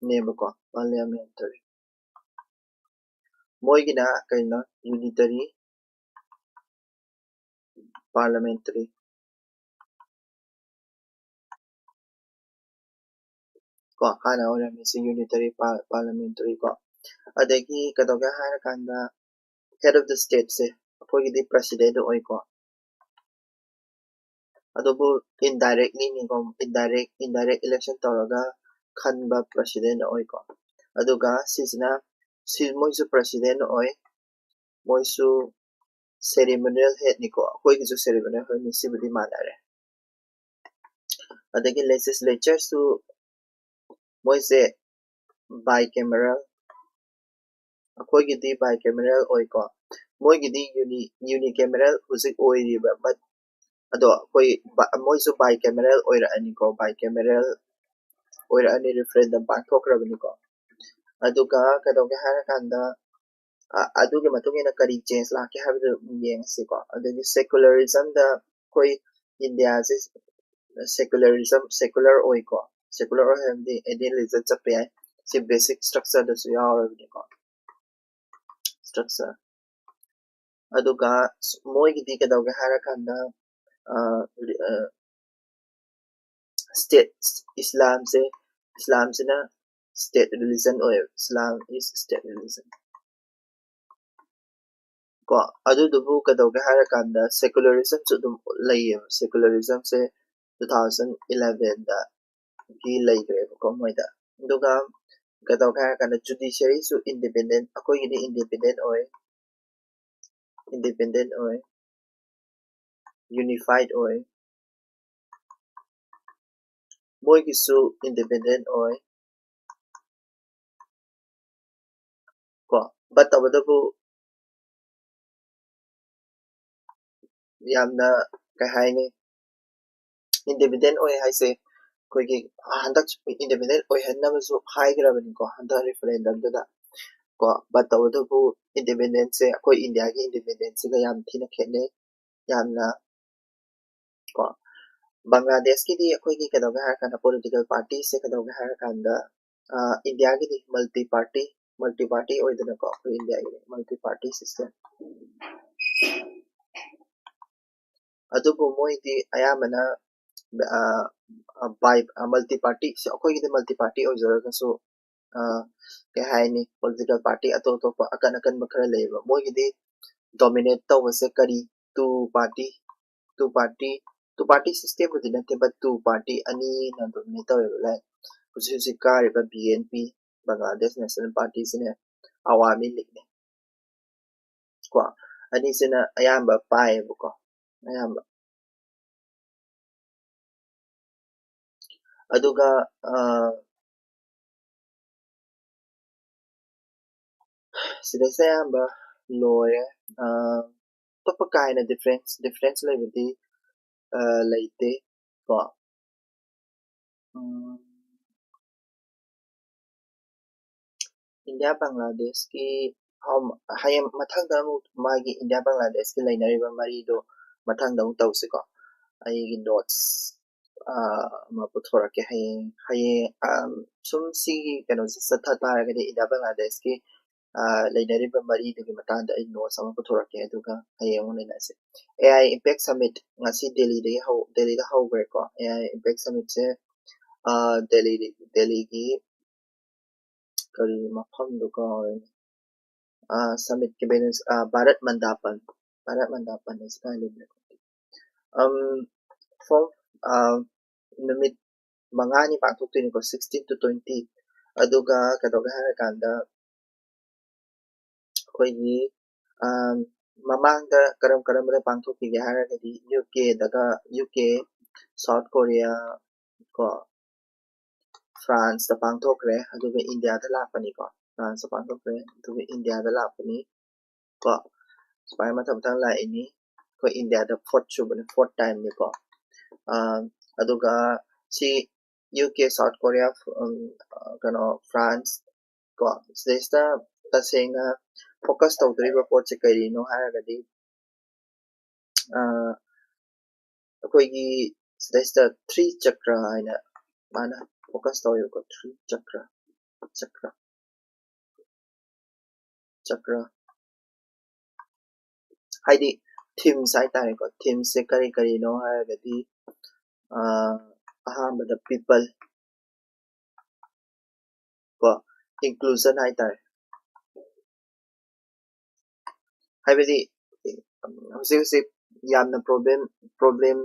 ꯅꯦꯕꯀꯣ, parliamentary꯫ ꯃꯣꯏꯒꯤꯅ ꯀꯩꯅꯣ, unitary parliamentary ꯀꯣ, ꯍꯥꯟꯅ ꯑꯣꯏꯔꯝꯃꯤꯁꯤ unitary par-, parliamentary ꯀꯣ꯫ ꯑꯗꯒꯤ ꯀꯩꯗꯧꯒꯦ ꯍꯥꯏꯔꯀꯥꯟꯗ head of the state ꯁꯦ ꯑꯩꯈꯣꯏꯒꯤꯗꯤ president ꯑꯣꯏꯀꯣ, ꯑꯗꯨꯕꯨ indirectly ꯅꯤꯀꯣ, indirect, indirect election ꯇꯧꯔꯒ ꯈꯟꯕ president ꯑꯣꯏꯀꯣ꯫ ꯑꯗꯨꯒ ꯁꯤꯁꯤꯅ, ꯁꯤ ꯃꯣꯏꯁꯨ president ꯑꯣꯏ, ꯃꯣꯏꯁꯨ ceremonial head ꯅꯤꯀꯣ, ꯑꯩꯈꯣꯏꯒꯤꯁꯨ ceremonial head ꯅꯤ, ꯁꯤꯕꯨꯗꯤ ꯃꯥꯟꯅꯔꯦ꯫ ꯑꯗꯒꯤ legislature ꯁꯨ ꯃꯣꯏꯁꯦ bicameral, ꯑꯩꯈꯣꯏꯒꯤꯗꯤ bicameral ꯑꯣꯏꯀꯣ, ꯃꯣꯏꯒꯤꯗꯤ uni-, unicameral ꯍꯧꯖꯤꯛ ꯑꯣꯏꯔꯤꯕ, but ꯑꯗꯣ ꯑꯩꯈꯣꯏ ꯕ-, ꯃꯣꯏꯁꯨ bicameral ꯑꯣꯏꯔꯛꯑꯅꯤꯀꯣ, bicameral ꯑꯣꯏꯔꯛꯑꯅꯤ, referendum ꯄꯥꯡꯊꯣꯛꯈ꯭ꯔꯕꯅꯤꯀꯣ꯫ ꯑꯗꯨꯒ ꯀꯩꯗꯧꯒꯦ ꯍꯥꯏꯔꯀꯥꯟꯗ ꯑ, ꯑꯗꯨꯒꯤ ꯃꯇꯨꯡ ꯏꯟꯅ ꯀꯔꯤ change ꯂꯥꯛꯀꯦ ꯍꯥꯏꯕꯗꯨ ꯑꯃꯨꯛ ꯌꯦꯡꯉꯁꯤꯀꯣ꯫ ꯑꯗꯒꯤ secularism ꯗ ꯑꯩꯈꯣꯏ ꯏꯟꯗꯤꯌꯥꯁꯦ secularism, secular ꯑꯣꯏꯀꯣ꯫ Secular ꯑꯣꯏ ꯍꯥꯏꯕꯗꯤ any religion ꯆꯠꯄ ꯌꯥꯏ꯫ ꯁꯤ basic structure ꯗꯁꯨ ꯌꯥꯎꯔꯕꯅꯤꯀꯣ꯫ Structure꯫ ꯑꯗꯨꯒ ꯃꯣꯏꯒꯤꯗꯤ ꯀꯩꯗꯧꯒꯦ ꯍꯥꯏꯔꯀꯥꯟꯗ, ꯑ, ꯑ, state, ꯏꯁꯂꯥꯝꯁꯦ, ꯏꯁꯂꯥꯝꯁꯤꯅ state religion ꯑꯣꯏꯌꯦꯕ꯫ Islam is state religion꯫ ꯀꯣ, ꯑꯗꯨꯗꯨꯕꯨ ꯀꯩꯗꯧꯒꯦ ꯍꯥꯏꯔꯀꯥꯟꯗ secularism ꯁꯨ ꯑꯗꯨꯝ ꯂꯩꯌꯦꯕ꯫ Secularism ꯁꯦ two thousand eleven ꯗꯒꯤ ꯂꯩꯈ꯭ꯔꯦꯕꯀꯣ ꯃꯣꯏꯗ꯫ ꯑꯗꯨꯒ ꯀꯩꯗꯧꯒꯦ ꯍꯥꯏꯔꯀꯥꯟꯗ judiciary ꯁꯨ independent, ꯑꯩꯈꯣꯏꯒꯤꯗꯤ independent ꯑꯣꯏ, independent ꯑꯣꯏ, unified ꯑꯣꯏ, ꯃꯣꯏꯒꯤꯁꯨ independent ꯑꯣꯏ꯫ ꯀꯣ, but ꯇꯧꯕꯇꯕꯨ ꯌꯥꯝꯅ, ꯀꯩ ꯍꯥꯏꯅꯤ, independent ꯑꯣꯏ ꯍꯥꯏꯁꯦ ꯑꯩꯈꯣꯏꯒꯤ ꯍꯟꯗꯛ independent ꯑꯣꯏꯍꯟꯅꯕꯁꯨ ꯍꯥꯏꯈ꯭ꯔꯕꯅꯤꯀꯣ ꯍꯟꯗꯛ referendum ꯗꯨꯗ꯫ ꯀꯣ, but ꯇꯧꯕꯇꯕꯨ independence ꯁꯦ ꯑꯩꯈꯣꯏ ꯏꯟꯗꯤꯌꯥꯒꯤ independence ꯁꯤꯒ ꯌꯥꯝ ꯊꯤꯅ ꯈꯦꯠꯅꯩ꯫ ꯌꯥꯝꯅ, ꯀꯣ, ꯕꯪꯒ꯭ꯂꯥꯗꯦꯁꯀꯤꯗꯤ ꯑꯩꯈꯣꯏꯒꯤ ꯀꯩꯗꯧꯒꯦ ꯍꯥꯏꯔꯀꯥꯟꯗ political party ꯁꯦ ꯀꯩꯗꯧꯒꯦ ꯍꯥꯏꯔꯀꯥꯟꯗ, ꯑ, ꯏꯟꯗꯤꯌꯥꯒꯤꯗꯤ multi party, multi party ꯑꯣꯏꯗꯅꯀꯣ, ꯑꯩꯈꯣꯏ ꯏꯟꯗꯤꯌꯥꯒꯤꯗꯤ multi party system꯫ ꯑꯗꯨꯕꯨ ꯃꯣꯏꯗꯤ ꯑꯌꯥꯝꯕꯅ, ꯑ, ꯑ, bi-, ꯑ, multi party, ꯑꯩꯈꯣꯏꯒꯤꯗꯤ multi party ꯑꯣꯏꯖꯔꯒꯁꯨ, ꯑ, ꯀꯩ ꯍꯥꯏꯅꯤ, political party ꯑꯇꯣꯞ ꯑꯇꯣꯞꯄ ꯑꯀꯟ ꯑꯀꯟꯕ ꯈꯔ ꯂꯩꯌꯦꯕ꯫ ꯃꯣꯏꯒꯤꯗꯤ dominate ꯇꯧꯕꯁꯦ ꯀꯔꯤ? Two party, two party, two party system ꯕꯨꯗꯤ ꯅꯠꯇꯦ, but two party ꯑꯅꯤꯅ dominate ꯇꯧꯋꯦꯕ꯫ Like ꯍꯧꯖꯤꯛ ꯍꯧꯖꯤꯛ ꯀꯥꯔꯤꯕ B N P, Bangladesh National Party ꯁꯤꯅꯦ, Awami League ꯅꯦ꯫ ꯀꯣ, ꯑꯅꯤꯁꯤꯅ ꯑꯌꯥꯝꯕ ꯄꯥꯏꯌꯦꯕꯀꯣ, ꯑꯌꯥꯝꯕ꯫ ꯑꯗꯨꯒ, ꯑ, ꯁꯤꯗꯩꯁꯤꯗ ꯑꯌꯥꯝꯕ ꯂꯣꯏꯔꯦ꯫ ꯑ, ꯑꯇꯣꯞꯄ ꯀꯥ ꯍꯦꯟꯅ difference, difference ꯂꯩꯕꯗꯤ, ꯑ, ꯂꯩꯇꯦ ꯀꯣ꯫ ꯎꯝ, ꯏꯟꯗꯤꯌꯥ ꯕꯪꯒ꯭ꯂꯥꯗꯦꯁꯀꯤ ꯍꯌꯦꯡ ꯃꯊꯪꯗ ꯑꯃꯨꯛ ꯃꯥꯒꯤ ꯏꯟꯗꯤꯌꯥ ꯕꯪꯒ꯭ꯂꯥꯗꯦꯁꯀꯤ ꯂꯩꯅꯔꯤꯕ ꯃꯔꯤꯗꯣ ꯃꯊꯪꯗ ꯑꯃꯨꯛ ꯇꯧꯁꯤꯀꯣ꯫ ꯑꯩꯒꯤ ꯅꯣꯠꯁ ꯑꯃ ꯄꯨꯊꯣꯔꯛꯀꯦ ꯍꯌꯦꯡ ꯍꯌꯦꯡ ꯁꯨꯝ ꯁꯤꯒꯤ ꯀꯩꯅꯣꯁꯦ ꯆꯠꯊ ꯇꯥꯔꯒꯗꯤ ꯏꯟꯗꯤꯌꯥ ꯕꯪꯒ꯭ꯂꯥꯗꯦꯁꯀꯤ ꯂꯩꯅꯔꯤꯕ ꯃꯔꯤꯗꯨꯒꯤ ꯃꯇꯥꯡꯗ ꯑꯩ ꯅꯣꯠꯁ ꯑꯃ ꯄꯨꯊꯣꯔꯛꯀꯦ, ꯑꯗꯨꯒ ꯍꯌꯦꯡ ꯑꯃꯨꯛ ꯅꯩꯅꯁꯦ꯫ AI Impact Summit ꯉꯁꯤ ꯗꯦꯜꯂꯤꯗꯒꯤ ꯍꯧ ꯗꯦꯜꯂꯤꯗ ꯍꯧꯈ꯭ꯔꯦꯀꯣ꯫ AI Impact Summitꯁꯦ ꯗꯦꯜꯂꯤ ꯗꯦꯜꯂꯤꯒꯤ ꯀꯔꯤ ꯃꯐꯝꯗꯣ ꯀꯥꯎꯔꯦꯅꯦ꯫ ꯁꯃꯤꯠꯀꯤ ꯚꯦꯅ꯭ꯌꯨ ꯚꯥꯔꯠ ꯃꯟꯗꯥꯄꯟ, ꯚꯥꯔꯠ ꯃꯟꯗꯥꯄꯟ ꯑꯁꯤ ꯀꯥꯏ ꯂꯩꯕꯅꯣ ꯈꯪꯗꯦ꯫ ꯐꯣꯔ ꯅꯨꯃꯤꯠ ꯃꯉꯥꯅꯤ ꯄꯥꯡꯊꯣꯛꯇꯣꯏꯅꯤꯀꯣ, sixteen to twenty꯫ ꯑꯗꯨꯒ ꯀꯩꯗꯧꯒꯦ ꯍꯥꯏꯔꯀꯥꯟꯗ ꯑꯩꯈꯣꯏꯒꯤ ꯃꯃꯥꯡꯗ ꯀꯔꯝ ꯀꯔꯝꯕꯗ ꯄꯥꯡꯊꯣꯛꯈꯤꯒꯦ ꯍꯥꯏꯔꯒꯗꯤ ꯌꯨ ꯀꯦꯗꯒ ꯌꯨ ꯀꯦ, ꯁꯥꯎꯠ ꯀꯣꯔꯤꯌꯥ ꯀꯣ, ꯐ꯭ꯔꯥꯟꯁꯇ ꯄꯥꯡꯊꯣꯛꯈ꯭ꯔꯦ, ꯑꯗꯨꯒ ꯏꯟꯗꯤꯌꯥꯗ ꯂꯥꯛꯄꯅꯤꯀꯣ꯫ ꯐ꯭ꯔꯥꯟꯁꯇ ꯄꯥꯡꯊꯣꯛꯈ꯭ꯔꯦ, ꯑꯗꯨꯒ ꯏꯟꯗꯤꯌꯥꯗ ꯂꯥꯛꯄꯅꯤ ꯀꯣ꯫ ꯁꯨꯃꯥꯏꯅ ꯃꯊꯪ ꯃꯊꯪ ꯂꯥꯛꯏꯅꯤ꯫ ꯑꯩꯈꯣꯏ ꯏꯟꯗꯤꯌꯥꯗ ꯐꯣꯔꯠ ꯁꯨꯕꯅꯤ, ꯐꯣꯔꯠ ꯇꯥꯏꯝꯅꯤꯀꯣ꯫ ꯑꯗꯨꯒ ꯁꯤ ꯌꯨ ꯀꯦ, ꯁꯥꯎꯠ ꯀꯣꯔꯤꯌꯥ, ꯀꯩꯅꯣ, ꯐ꯭ꯔꯥꯟꯁ ꯀꯣ꯫ ꯁꯤꯗꯩꯁꯤꯗ ꯇꯁꯦꯡꯅ ꯐꯣꯀꯁ ꯇꯧꯗꯣꯔꯤꯕ ꯄꯣꯠꯁꯦ ꯀꯔꯤꯅꯣ ꯍꯥꯏꯔꯒꯗꯤ ꯑꯩꯈꯣꯏꯒꯤ ꯁꯤꯗꯩꯁꯤꯗ ꯊ꯭ꯔꯤ ꯆꯀ꯭ꯔ ꯍꯥꯏꯅ ꯃꯥꯅ ꯐꯣꯀꯁ ꯇꯧꯋꯦꯕꯀꯣ꯫ ꯊ꯭ꯔꯤ ꯆꯀ꯭ꯔ, ꯆꯀ꯭ꯔ, ꯆꯀ꯭ꯔ ꯍꯥꯏꯗꯤ ꯊꯤꯝꯁ ꯍꯥꯏꯇꯥꯔꯦꯀꯣ꯫ ꯊꯤꯝꯁꯁꯦ ꯀꯔꯤ ꯀꯔꯤꯅꯣ ꯍꯥꯏꯔꯒꯗꯤ ꯑꯍꯥꯟꯕꯗ ꯄꯤꯄꯜ ꯀꯣ, ꯏꯟꯀ꯭ꯂꯨꯖꯟ ꯍꯥꯏꯇꯥꯔꯦ꯫ ꯍꯥꯏꯕꯗꯤ ꯍꯧꯖꯤꯛ ꯍꯧꯖꯤꯛ ꯌꯥꯝꯅ ꯄ꯭ꯔꯣꯕ꯭ꯂꯦꯝ ꯄ꯭ꯔꯣꯕ꯭ꯂꯦꯝ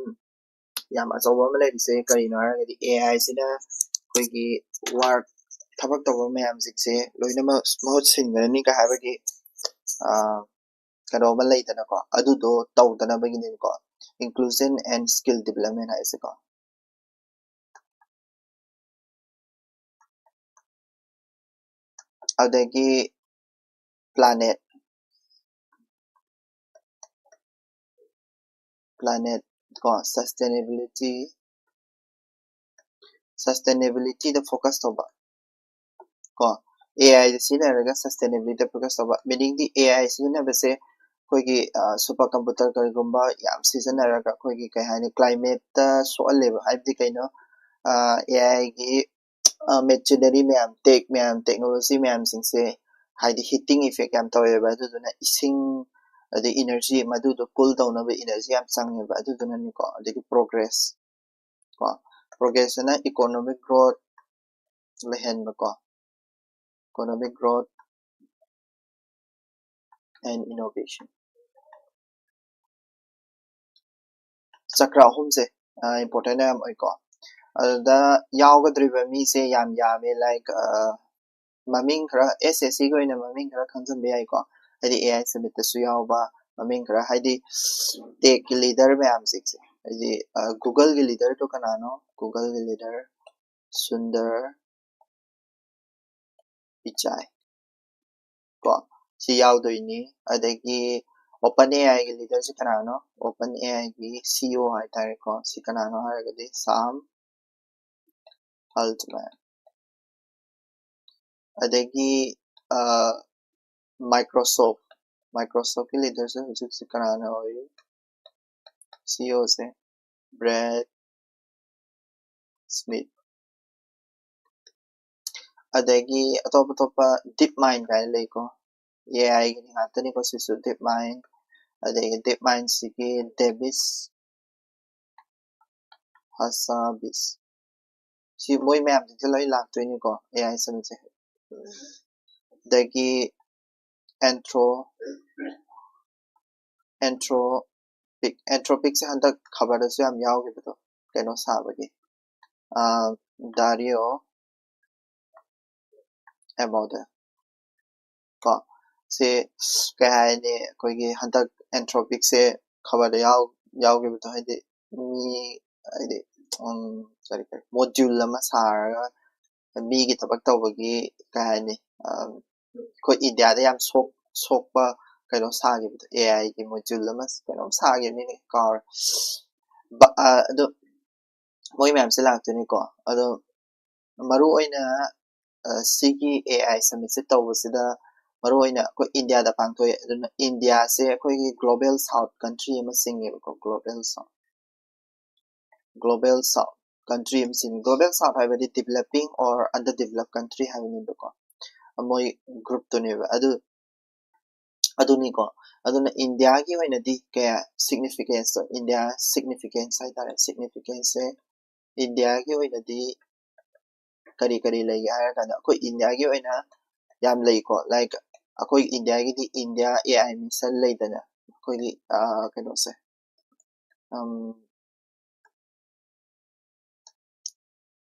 ꯌꯥꯝ ꯑꯆꯧꯕ ꯑꯃ ꯂꯩꯔꯤꯁꯦ ꯀꯔꯤꯅꯣ ꯍꯥꯏꯔꯒꯗꯤ, ꯑꯦ ꯑꯥꯏꯁꯤꯅ ꯑꯩꯈꯣꯏꯒꯤ ꯋꯥꯔꯛ, ꯊꯕꯛ ꯇꯧꯕ ꯃꯌꯥꯝꯁꯤꯡꯁꯦ ꯂꯣꯏꯅꯃꯛ ꯃꯍꯨꯠ ꯁꯤꯟꯈ꯭ꯔꯅꯤꯒ ꯍꯥꯏꯕꯒꯤ ꯀꯩꯅꯣ ꯑꯃ ꯂꯩꯗꯅꯀꯣ, ꯑꯗꯨꯗꯣ ꯇꯧꯗꯅꯕꯒꯤꯅꯦꯕꯀꯣ inclusion and skill development ꯍꯥꯏꯁꯦꯀꯣ꯫ ꯑꯗꯒꯤ planet, planet ꯀꯣ, sustainability, sustainabilityꯗ focus ꯇꯧꯕ ꯀꯣ꯫ ꯑꯦ ꯑꯥꯏꯗ ꯁꯤꯖꯤꯟꯅꯔꯒ sustainabilityꯗ focus ꯇꯧꯕ꯫ Meaningꯗꯤ ꯑꯦ ꯑꯥꯏ ꯁꯤꯖꯤꯟꯅꯕꯁꯦ ꯑꯩꯈꯣꯏꯒꯤ super computer ꯀꯔꯤꯒꯨꯝꯕ ꯌꯥꯝ ꯁꯤꯖꯤꯟꯅꯔꯒ ꯑꯩꯈꯣꯏꯒꯤ ꯀꯩ ꯍꯥꯏꯅꯤ, climateꯇ ꯁꯣꯛꯍꯜꯂꯦꯕ꯫ ꯍꯥꯏꯕꯗꯤ ꯀꯩꯅꯣ, ꯑꯦ ꯑꯥꯏꯒꯤ machinery ꯃꯌꯥꯝ, tech ꯃꯌꯥꯝ, technology ꯃꯌꯥꯝꯁꯤꯡꯁꯦ ꯍꯥꯏꯗꯤ heating effect ꯌꯥꯝ ꯇꯧꯋꯦꯕ꯫ ꯑꯗꯨꯗꯨꯅ ꯏꯁꯤꯡ, ꯑꯗꯩ energy, ꯃꯗꯨꯗꯣ cool ꯇꯧꯅꯕ energy ꯌꯥꯝ ꯆꯪꯉꯦꯕ꯫ ꯑꯗꯨꯗꯨꯅꯅꯤꯀꯣ꯫ ꯑꯗꯒꯤ progress ꯀꯣ, progressꯁꯤꯅ economic growth ꯂꯩꯍꯟꯕꯀꯣ, economic growth and innovation꯫ ꯆꯀ꯭ꯔ ꯑꯍꯨꯝꯁꯦ important ꯌꯥꯝ ꯑꯣꯏꯀꯣ꯫ ꯑꯗꯨꯗ ꯌꯥꯎꯒꯗꯧꯔꯤꯕ ꯃꯤꯁꯦ ꯌꯥꯝ ꯌꯥꯝꯃꯦ꯫ Like, ꯃꯃꯤꯡ ꯈꯔ, ꯑꯦꯁ ꯑꯦꯁ ꯁꯤꯒꯤ ꯑꯣꯏꯅ ꯃꯃꯤꯡ ꯈꯔ ꯈꯪꯖꯟꯕ ꯌꯥꯏꯀꯣ꯫ ꯍꯥꯏꯗꯤ ꯑꯦ ꯑꯥꯏ ꯁꯝꯃꯤꯠꯇꯁꯨ ꯌꯥꯎꯕ ꯃꯃꯤꯡ ꯈꯔ, ꯍꯥꯏꯗꯤ techꯀꯤ leader ꯃꯌꯥꯝꯁꯤꯡꯁꯦ꯫ ꯍꯥꯏꯗꯤ Googleꯒꯤ leaderꯗꯣ ꯀꯅꯥꯅꯣ? Googleꯒꯤ leader ꯁꯨꯟꯗꯔ ꯄꯤꯆꯥꯏ ꯀꯣ, ꯁꯤ ꯌꯥꯎꯗꯣꯏꯅꯤ꯫ ꯑꯗꯒꯤ OpenAIꯒꯤ leaderꯁꯤ ꯀꯅꯥꯅꯣ? OpenAIꯒꯤ CEO ꯍꯥꯏꯇꯥꯔꯦꯀꯣ, ꯁꯤ ꯀꯅꯥꯅꯣ ꯍꯥꯏꯔꯒꯗꯤ ꯁꯥꯝ ꯑꯜꯇꯃꯥꯟ꯫ ꯑꯗꯒꯤ Microsoft, Microsoftꯀꯤ leaderꯁꯦ ꯍꯧꯖꯤꯛ ꯍꯧꯖꯤꯛ ꯀꯅꯥꯅ ꯑꯣꯏꯔꯤ? CEOꯁꯦ Brad Smith꯫ ꯑꯗꯒꯤ ꯑꯇꯣꯞ ꯑꯇꯣꯞꯄ DeepMind ꯀꯥꯏꯅ ꯂꯩꯀꯣ, ꯑꯦ ꯑꯥꯏꯒꯤ ꯉꯥꯛꯇꯅꯤꯀꯣ ꯁꯤꯁꯨ, DeepMind꯫ ꯑꯗꯒꯤ DeepMindꯁꯤꯒꯤ Davis Hassabis, ꯁꯤ ꯃꯣꯏ ꯃꯌꯥꯝꯁꯤꯡꯁꯦ ꯂꯣꯏ ꯂꯥꯛꯇꯣꯏꯅꯤꯀꯣ ꯑꯦ ꯑꯥꯏ ꯁꯝꯃꯤꯠꯁꯦ꯫ ꯑꯗꯒꯤ Anthro Anthropic, Anthropicꯁꯦ ꯍꯟꯗꯛ ꯈꯕꯔꯗꯁꯨ ꯌꯥꯝ ꯌꯥꯎꯈꯤꯕꯗꯣ, ꯀꯩꯅꯣ ꯁꯥꯕꯒꯤ, Dario Amodei ꯀꯣ꯫ ꯁꯤ ꯀꯩ ꯍꯥꯏꯅꯤ, ꯑꯩꯈꯣꯏꯒꯤ ꯍꯟꯗꯛ Anthropicꯁꯦ ꯈꯕꯔꯗ ꯌꯥꯎ ꯌꯥꯎꯈꯤꯕꯗꯣ, ꯍꯥꯏꯗꯤ ꯃꯤ, ꯍꯥꯏꯗꯤ ꯀꯔꯤ ꯀꯔꯤ module ꯑꯃ ꯁꯥꯔꯒ ꯃꯤꯒꯤ ꯊꯕꯛ ꯇꯧꯕꯒꯤ, ꯀꯩ ꯍꯥꯏꯅꯤ, ꯑꯩꯈꯣꯏ ꯏꯟꯗꯤꯌꯥꯗ ꯌꯥꯝ ꯁꯣꯛ ꯁꯣꯛꯄ ꯀꯩꯅꯣ ꯁꯥꯈꯤꯕꯗꯣ, ꯑꯦ ꯑꯥꯏꯒꯤ module ꯑꯃ ꯀꯩꯅꯣꯝ ꯁꯥꯈꯤꯕꯅꯤꯅꯦ, ꯀꯥꯎꯔꯦ꯫ ꯑꯗꯣ ꯃꯣꯏ ꯃꯌꯥꯝꯁꯦ ꯂꯥꯛꯇꯣꯏꯅꯤꯀꯣ꯫ ꯑꯗꯣ ꯃꯔꯨ ꯑꯣꯏꯅ ꯑ, ꯁꯤꯒꯤ AI Summit ꯁꯦ ꯇꯧꯕꯁꯤꯗ ꯃꯔꯨꯑꯣꯏꯅ ꯑꯩꯈꯣꯏ ꯏꯟꯗꯤꯌꯥꯗ ꯄꯥꯡꯊꯣꯛꯑꯦ꯫ ꯑꯗꯨꯅ ꯏꯟꯗꯤꯌꯥꯁꯦ ꯑꯩꯈꯣꯏꯒꯤ Global South country ꯑꯃ ꯆꯤꯡꯉꯦꯕꯀꯣ꯫ Global South, Global South country ꯑꯃ ꯆꯤꯡꯉꯦ꯫ Global South ꯍꯥꯏꯕꯗꯤ developing or underdeveloped country ꯍꯥꯏꯕꯅꯦꯕꯀꯣ, ꯃꯣꯏ group ꯇꯨꯅꯦꯕ꯫ ꯑꯗꯨ ꯑꯗꯨꯅꯤꯀꯣ꯫ ꯑꯗꯨꯅ ꯏꯟꯗꯤꯌꯥꯒꯤ ꯑꯣꯏꯅꯗꯤ ꯀꯌꯥ significance ꯇꯣ, ꯏꯟꯗꯤꯌꯥ significance ꯍꯥꯏꯇꯥꯔꯦ, significance ꯁꯦ ꯏꯟꯗꯤꯌꯥꯒꯤ ꯑꯣꯏꯅꯗꯤ ꯀꯔꯤ ꯀꯔꯤ ꯂꯩꯒꯦ ꯍꯥꯏꯔ ꯀꯥꯟꯗ, ꯑꯩꯈꯣꯏ ꯏꯟꯗꯤꯌꯥꯒꯤ ꯑꯣꯏꯅ ꯌꯥꯝ ꯂꯩꯀꯣ꯫ Like, ꯑꯩꯈꯣꯏ ꯏꯟꯗꯤꯌꯥꯒꯤꯗꯤ India AI Mission ꯂꯩꯗꯅ, ꯑꯩꯈꯣꯏꯒꯤ, ꯑ, ꯀꯩꯅꯣꯁꯦ, ꯎꯝ,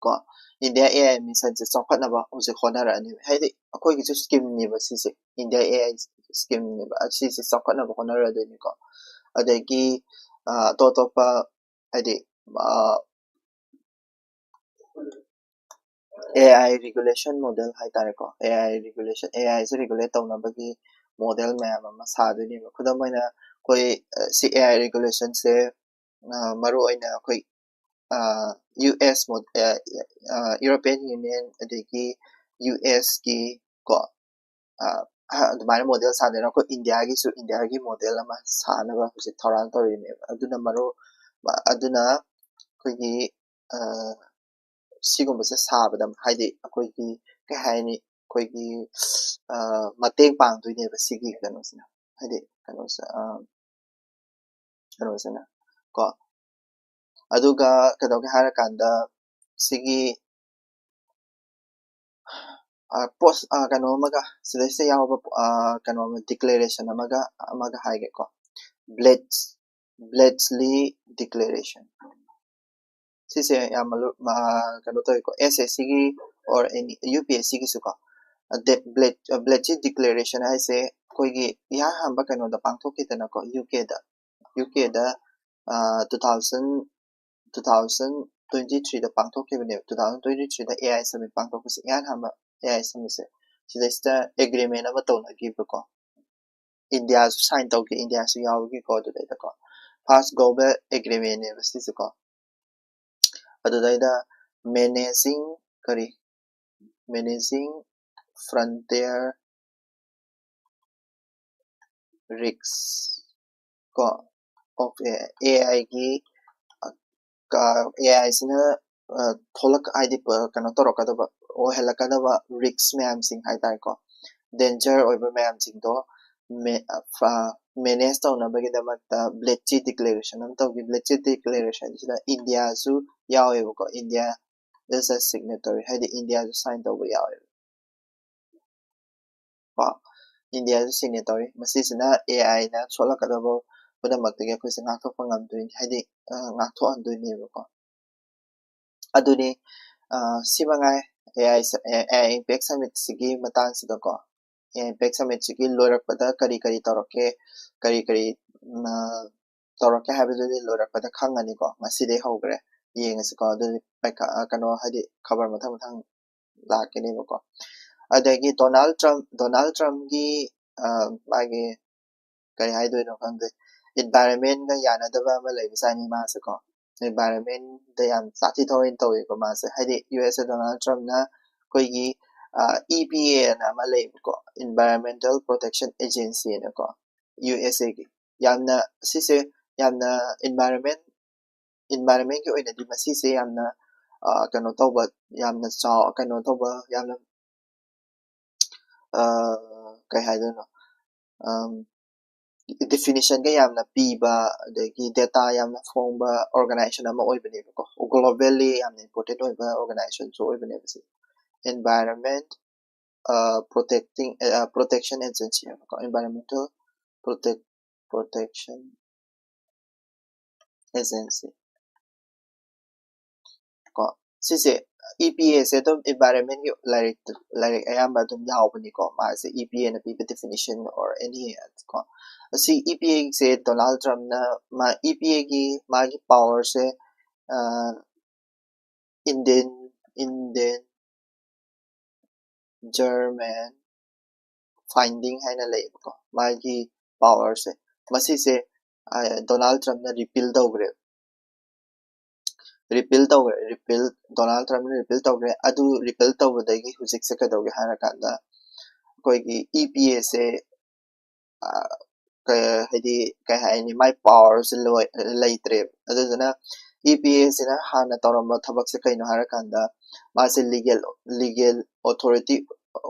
ꯀꯣ, India AI Mission ꯁꯦ ꯆꯥꯎꯈꯠꯅꯕ ꯍꯧꯖꯤꯛ ꯍꯣꯠꯅꯔꯛꯑꯅꯦꯕ꯫ ꯍꯥꯏꯗꯤ ꯑꯩꯈꯣꯏꯒꯤꯁꯨ scheme ꯅꯦꯕ ꯁꯤꯁꯦ, India AI scheme ꯅꯦꯕ꯫ ꯑꯁꯤꯁꯦ ꯆꯥꯎꯈꯠꯅꯕ ꯍꯣꯠꯅꯔꯗꯣꯏꯅꯤꯀꯣ꯫ ꯑꯗꯒꯤ, ꯑ, ꯑꯇꯣꯞ ꯑꯇꯣꯞꯄ, ꯍꯥꯏꯗꯤ, ꯑ, AI regulation model ꯍꯥꯏꯇꯥꯔꯦꯀꯣ꯫ AI regulation, AI ꯁꯦ regulate ꯇꯧꯅꯕꯒꯤ model ꯃꯌꯥꯝ ꯑꯃ ꯁꯥꯗꯣꯏꯅꯦꯕ꯫ ꯈꯨꯗꯝ ꯑꯣꯏꯅ ꯑꯩꯈꯣꯏ, ꯑ, ꯁꯤ AI regulation ꯁꯦ, ꯑ, ꯃꯔꯨꯑꯣꯏꯅ ꯑꯩꯈꯣꯏ, ꯑ, US ꯃꯣ-, ꯑ, ꯑ, European Union ꯑꯗꯒꯤ US ꯀꯤ ꯀꯣ, ꯑ, ꯑꯗꯨꯃꯥꯏꯅ model ꯁꯥꯗꯣꯏꯅꯦ꯫ ꯑꯩꯈꯣꯏ ꯏꯟꯗꯤꯌꯥꯒꯤꯁꯨ, ꯏꯟꯗꯤꯌꯥꯒꯤ model ꯑꯃ ꯁꯥꯅꯕ ꯍꯧꯖꯤꯛ ꯊꯧꯔꯥꯡ ꯇꯧꯔꯤꯅꯦꯕ꯫ ꯑꯗꯨꯅ ꯃꯔꯨ-, ꯑꯗꯨꯅ ꯑꯩꯈꯣꯏꯒꯤ, ꯑ, ꯁꯤꯒꯨꯝꯕꯁꯦ ꯁꯥꯕꯗ ꯍꯥꯏꯗꯤ ꯑꯩꯈꯣꯏꯒꯤ ꯀꯩ ꯍꯥꯏꯅꯤ, ꯑꯩꯈꯣꯏꯒꯤ, ꯑ, ꯃꯇꯦꯡ ꯄꯥꯡꯗꯣꯏꯅꯦꯕ ꯁꯤꯒꯤ ꯀꯩꯅꯣꯁꯤꯅ, ꯍꯥꯏꯗꯤ ꯀꯩꯅꯣꯁꯦ, ꯑ, ꯀꯩꯅꯣꯁꯤꯅ ꯀꯣ꯫ ꯑꯗꯨꯒ ꯀꯩꯗꯧꯒꯦ ꯍꯥꯏꯔꯀꯥꯟꯗ ꯁꯤꯒꯤ, ꯑ, post, ꯑ, ꯀꯩꯅꯣ ꯑꯃꯒ, ꯁꯤꯗꯩꯁꯤꯗ ꯌꯥꯎꯕ, ꯑ, ꯀꯩꯅꯣ ꯑꯃ, declaration ꯑꯃꯒ, ꯑꯃꯒ ꯍꯥꯏꯒꯦꯀꯣ꯫ Bletch-, Bletchley Declaration꯫ ꯁꯤꯁꯦ ꯌꯥꯝ ꯃꯔꯨ-, ꯃ-, ꯀꯩꯅꯣ ꯇꯧꯋꯤꯀꯣ, SSC ꯒꯤ or any UPSC ꯒꯤꯁꯨ ꯀꯣ꯫ ꯑꯗ Blet-, ꯑ, Bletchley Declaration ꯍꯥꯏꯁꯦ ꯑꯩꯈꯣꯏꯒꯤ ꯏꯍꯥꯟ ꯍꯥꯟꯕ ꯀꯩꯅꯣꯗ ꯄꯥꯡꯊꯣꯛꯈꯤꯗꯅꯀꯣ, UK ꯗ, UK ꯗ, ꯑ, two thousand, two thousand twenty three ꯗ ꯄꯥꯡꯊꯣꯛꯈꯤꯕꯅꯦꯕ꯫ Two thousand twenty three ꯗ AI Summit ꯄꯥꯡꯊꯣꯛꯄꯁꯦ, ꯏꯍꯥꯟ ꯍꯥꯟꯕ AI Summit ꯁꯦ꯫ ꯁꯤꯗꯩꯁꯤꯗ agreement ꯑꯃ ꯇꯧꯅꯈꯤꯕꯀꯣ꯫ ꯏꯟꯗꯤꯌꯥꯁꯨ sign ꯇꯧꯈꯤ, ꯏꯟꯗꯤꯌꯥꯁꯨ ꯌꯥꯎꯈꯤꯀꯣ ꯑꯗꯨꯗꯩꯗꯀꯣ꯫ First global agreement ꯅꯦꯕ ꯁꯤꯁꯦꯀꯣ꯫ ꯑꯗꯨꯗꯩꯗ managing ꯀꯔꯤ, Managing Frontier Risks ꯀꯣ, of AI ꯒꯤ AI ꯁꯤꯅ ꯊꯣꯛꯂꯛ ꯍꯥꯏꯗꯤ ꯀꯩꯅꯣ ꯇꯧꯔꯛꯀꯗꯕ, ꯑꯣꯏꯍꯜꯂꯛꯀꯗꯕ ꯔꯤꯛꯁ ꯃꯌꯥꯝꯁꯤꯡ ꯍꯥꯏꯇꯥꯔꯦꯀꯣ, ꯗꯦꯟꯖꯔ ꯑꯣꯏꯕ ꯃꯌꯥꯝꯁꯤꯡꯗꯣ ꯃꯦꯅꯦꯖ ꯇꯧꯅꯕꯒꯤꯗꯃꯛꯇ ꯕ꯭ꯂꯦꯠꯆꯤ ꯗꯤꯀ꯭ꯂꯦꯔꯦꯁꯟ ꯑꯃ ꯇꯧꯈꯤ꯫ ꯕ꯭ꯂꯦꯠꯆꯤ ꯗꯤꯀ꯭ꯂꯦꯔꯦꯁꯟꯁꯤꯗ ꯏꯟꯗꯤꯌꯥꯁꯨ ꯌꯥꯎꯋꯦꯕꯀꯣ, ꯏꯟꯗꯤꯌꯥ is a signatory, ꯍꯥꯏꯗꯤ ꯏꯟꯗꯤꯌꯥꯁꯨ ꯁꯥꯏꯟ ꯇꯧꯕ ꯌꯥꯎꯋꯦꯕ ꯀꯣ, ꯏꯟꯗꯤꯌꯥꯁꯨ ꯁꯤꯒꯅꯦꯇꯔꯤ꯫ ꯃꯁꯤꯁꯤꯅ AI ꯅ ꯁꯣꯛꯂꯛꯀꯗꯕ ꯄꯨꯝꯅꯃꯛꯇꯒꯤ ꯑꯩꯈꯣꯏꯁꯦ ꯉꯥꯛꯊꯣꯛꯄ ꯉꯝꯗꯣꯏꯅꯤ, ꯍꯥꯏꯗꯤ ꯉꯥꯛꯊꯣꯛꯍꯟꯗꯣꯏꯅꯦꯕꯀꯣ꯫ ꯑꯗꯨꯅꯤ, ꯁꯤ ꯃꯉꯥꯏ AI Impact Summit ꯁꯤꯒꯤ ꯃꯇꯥꯡꯁꯤꯗꯀꯣ꯫ AI Impact Summit ꯁꯤꯒꯤ ꯂꯣꯏꯔꯛꯄꯗ ꯀꯔꯤ ꯀꯔꯤ ꯇꯧꯔꯛꯀꯦ, ꯀꯔꯤ ꯀꯔꯤ ꯇꯧꯔꯛꯀꯦ ꯍꯥꯏꯕꯗꯨꯗꯤ ꯂꯣꯏꯔꯛꯄꯗ ꯈꯪꯉꯅꯤꯀꯣ꯫ ꯉꯁꯤꯗꯩ ꯍꯧꯈ꯭ꯔꯦ, ꯌꯦꯡꯉꯁꯤꯀꯣ꯫ ꯑꯗꯨꯗꯤ ꯄꯩꯈꯥ ꯀꯩꯅꯣ ꯍꯥꯏꯗꯤ ꯈꯕꯔ ꯃꯊꯪ ꯃꯊꯪ ꯂꯥꯛꯀꯅꯦꯕꯀꯣ꯫ ꯑꯗꯒꯤ ꯗꯣꯅꯥꯜ ꯇ꯭ꯔꯝꯞ, ꯗꯣꯅꯥꯜ ꯇ꯭ꯔꯝꯞꯀꯤ ꯃꯥꯒꯤ ꯀꯔꯤ ꯍꯥꯏꯗꯣꯏꯅꯣ ꯈꯪꯗꯦ, ꯏꯟꯚꯥꯏꯔꯟꯃꯦꯟꯒ ꯌꯥꯅꯗꯕ ꯑꯃ ꯂꯩꯕꯖꯥꯠꯅꯤ ꯃꯥꯁꯦꯀꯣ꯫ ꯏꯟꯚꯥꯏꯔꯟꯃꯦꯟꯗ ꯌꯥꯝ ꯇꯥꯊꯤ ꯊꯧꯑꯣꯏꯅ ꯇꯧꯋꯦꯀꯣ ꯃꯥꯁꯦ꯫ ꯍꯥꯏꯗꯤ ꯌꯨ ꯑꯦꯁ ꯑꯦ ꯗꯣꯅꯥꯜ ꯇ꯭ꯔꯝꯞꯅ ꯑꯩꯈꯣꯏꯒꯤ ꯏ ꯄꯤ ꯑꯦ ꯑꯅ ꯑꯃ ꯂꯩꯕꯀꯣ, Environmental Protection Agency ꯑꯅꯀꯣ, ꯌꯨ ꯑꯦꯁ ꯑꯦꯒꯤ꯫ ꯌꯥꯝꯅ ꯁꯤꯁꯦ ꯌꯥꯝꯅ ꯏꯟꯚꯥꯏꯔꯟꯃꯦꯟ ꯏꯟꯚꯥꯏꯔꯟꯃꯦꯟꯒꯤ ꯑꯣꯏꯅꯗꯤ ꯃꯁꯤꯁꯦ ꯌꯥꯝꯅ ꯀꯩꯅꯣ ꯇꯧꯕ, ꯌꯥꯝꯅ ꯆꯥꯎ ꯀꯩꯅꯣ ꯇꯧꯕ, ꯌꯥꯝꯅ ꯀꯩ ꯍꯥꯏꯗꯣꯏꯅꯣ, ꯗꯤꯐꯤꯅꯤꯁꯟꯒ ꯌꯥꯝꯅ ꯄꯤꯕ, ꯑꯗꯒꯤ ꯗꯦꯇꯥ ꯌꯥꯝꯅ ꯐꯣꯡꯕ ꯑꯣꯔꯒꯅꯥꯏꯖꯦꯁꯟ ꯑꯃ ꯑꯣꯏꯕꯅꯦꯕꯀꯣ꯫ ꯒ꯭ꯂꯣꯕꯦꯜꯂꯤ ꯌꯥꯝꯅ ꯏꯝꯄꯣꯔꯇꯦꯟ ꯑꯣꯏꯕ ꯑꯣꯔꯒꯅꯥꯏꯖꯦꯁꯟꯁꯨ ꯑꯣꯏꯕꯅꯦꯕ ꯁꯤ꯫ Environment Protecting Protection Agency ꯍꯥꯏꯕꯀꯣ, Environmental Protect Protection Agency ꯀꯣ꯫ ꯁꯤꯁꯦ ꯏ ꯄꯤ ꯑꯦꯁꯦ ꯑꯗꯨꯝ ꯏꯟꯚꯥꯏꯔꯟꯃꯦꯟꯒꯤ ꯂꯥꯏꯔꯤꯛ ꯂꯥꯏꯔꯤꯛ ꯑꯌꯥꯝꯕ ꯑꯗꯨꯝ ꯌꯥꯎꯕꯅꯤꯀꯣ꯫ ꯃꯥꯁꯦ ꯏ ꯄꯤ ꯑꯦꯅ ꯄꯤꯕ ꯗꯤꯐꯤꯅꯤꯁꯟ ꯑꯣꯔ ꯑꯦꯅꯤ ꯀꯣ꯫ ꯑꯁꯤ ꯏ ꯄꯤ ꯑꯦꯁꯦ ꯗꯣꯅꯥꯜ ꯇ꯭ꯔꯝꯞꯅ ꯃꯥ ꯏ ꯄꯤ ꯑꯦꯒꯤ ꯃꯥꯒꯤ ꯄꯥꯋꯔꯁꯦ ꯏꯟꯗꯦꯟ ꯏꯟꯗꯦꯟ ꯖꯔꯃꯦꯟ ꯐꯥꯏꯟꯗꯤꯡ ꯍꯥꯏꯅ ꯂꯩꯌꯦꯕꯀꯣ꯫ ꯃꯥꯒꯤ ꯄꯥꯋꯔꯁꯦ ꯃꯁꯤꯁꯦ ꯗꯣꯅꯥꯜ ꯇ꯭ꯔꯝꯞꯅ ꯔꯤꯄꯤꯜ ꯇꯧꯈ꯭ꯔꯦꯕ꯫ ꯔꯤꯄꯤꯜ ꯇꯧꯈ꯭ꯔꯦ, ꯔꯤꯄꯤꯜ, ꯗꯣꯅꯥꯜꯗ ꯇ꯭ꯔꯝꯞꯅ ꯔꯤꯄꯤꯜ ꯇꯧꯈ꯭ꯔꯦ꯫ ꯑꯗꯨ ꯔꯤꯄꯤꯜ ꯇꯧꯕꯗꯒꯤ ꯍꯧꯖꯤꯛꯁꯦ ꯀꯩꯗꯧꯒꯦ ꯍꯥꯏꯔꯀꯥꯟꯗ ꯑꯩꯈꯣꯏꯒꯤ ꯏ ꯄꯤ ꯑꯦꯁꯦ ꯍꯥꯏꯗꯤ ꯀꯩ ꯍꯥꯏꯅꯤ, ꯃꯥꯏ ꯄꯋꯥꯔꯁꯦ ꯂꯩꯇ꯭ꯔꯦꯕ꯫ ꯑꯗꯨꯗꯨꯅ ꯏ ꯄꯤ ꯑꯦꯁꯤꯅ ꯍꯥꯟꯅ ꯇꯧꯔꯝꯕ ꯊꯕꯛꯁꯦ ꯀꯩꯅꯣ ꯍꯥꯏꯔꯀꯥꯟꯗ ꯃꯥꯁꯦ ꯂꯤꯒꯦꯜ ꯂꯤꯒꯦꯜ ꯑꯣꯊꯣꯔꯤꯇꯤ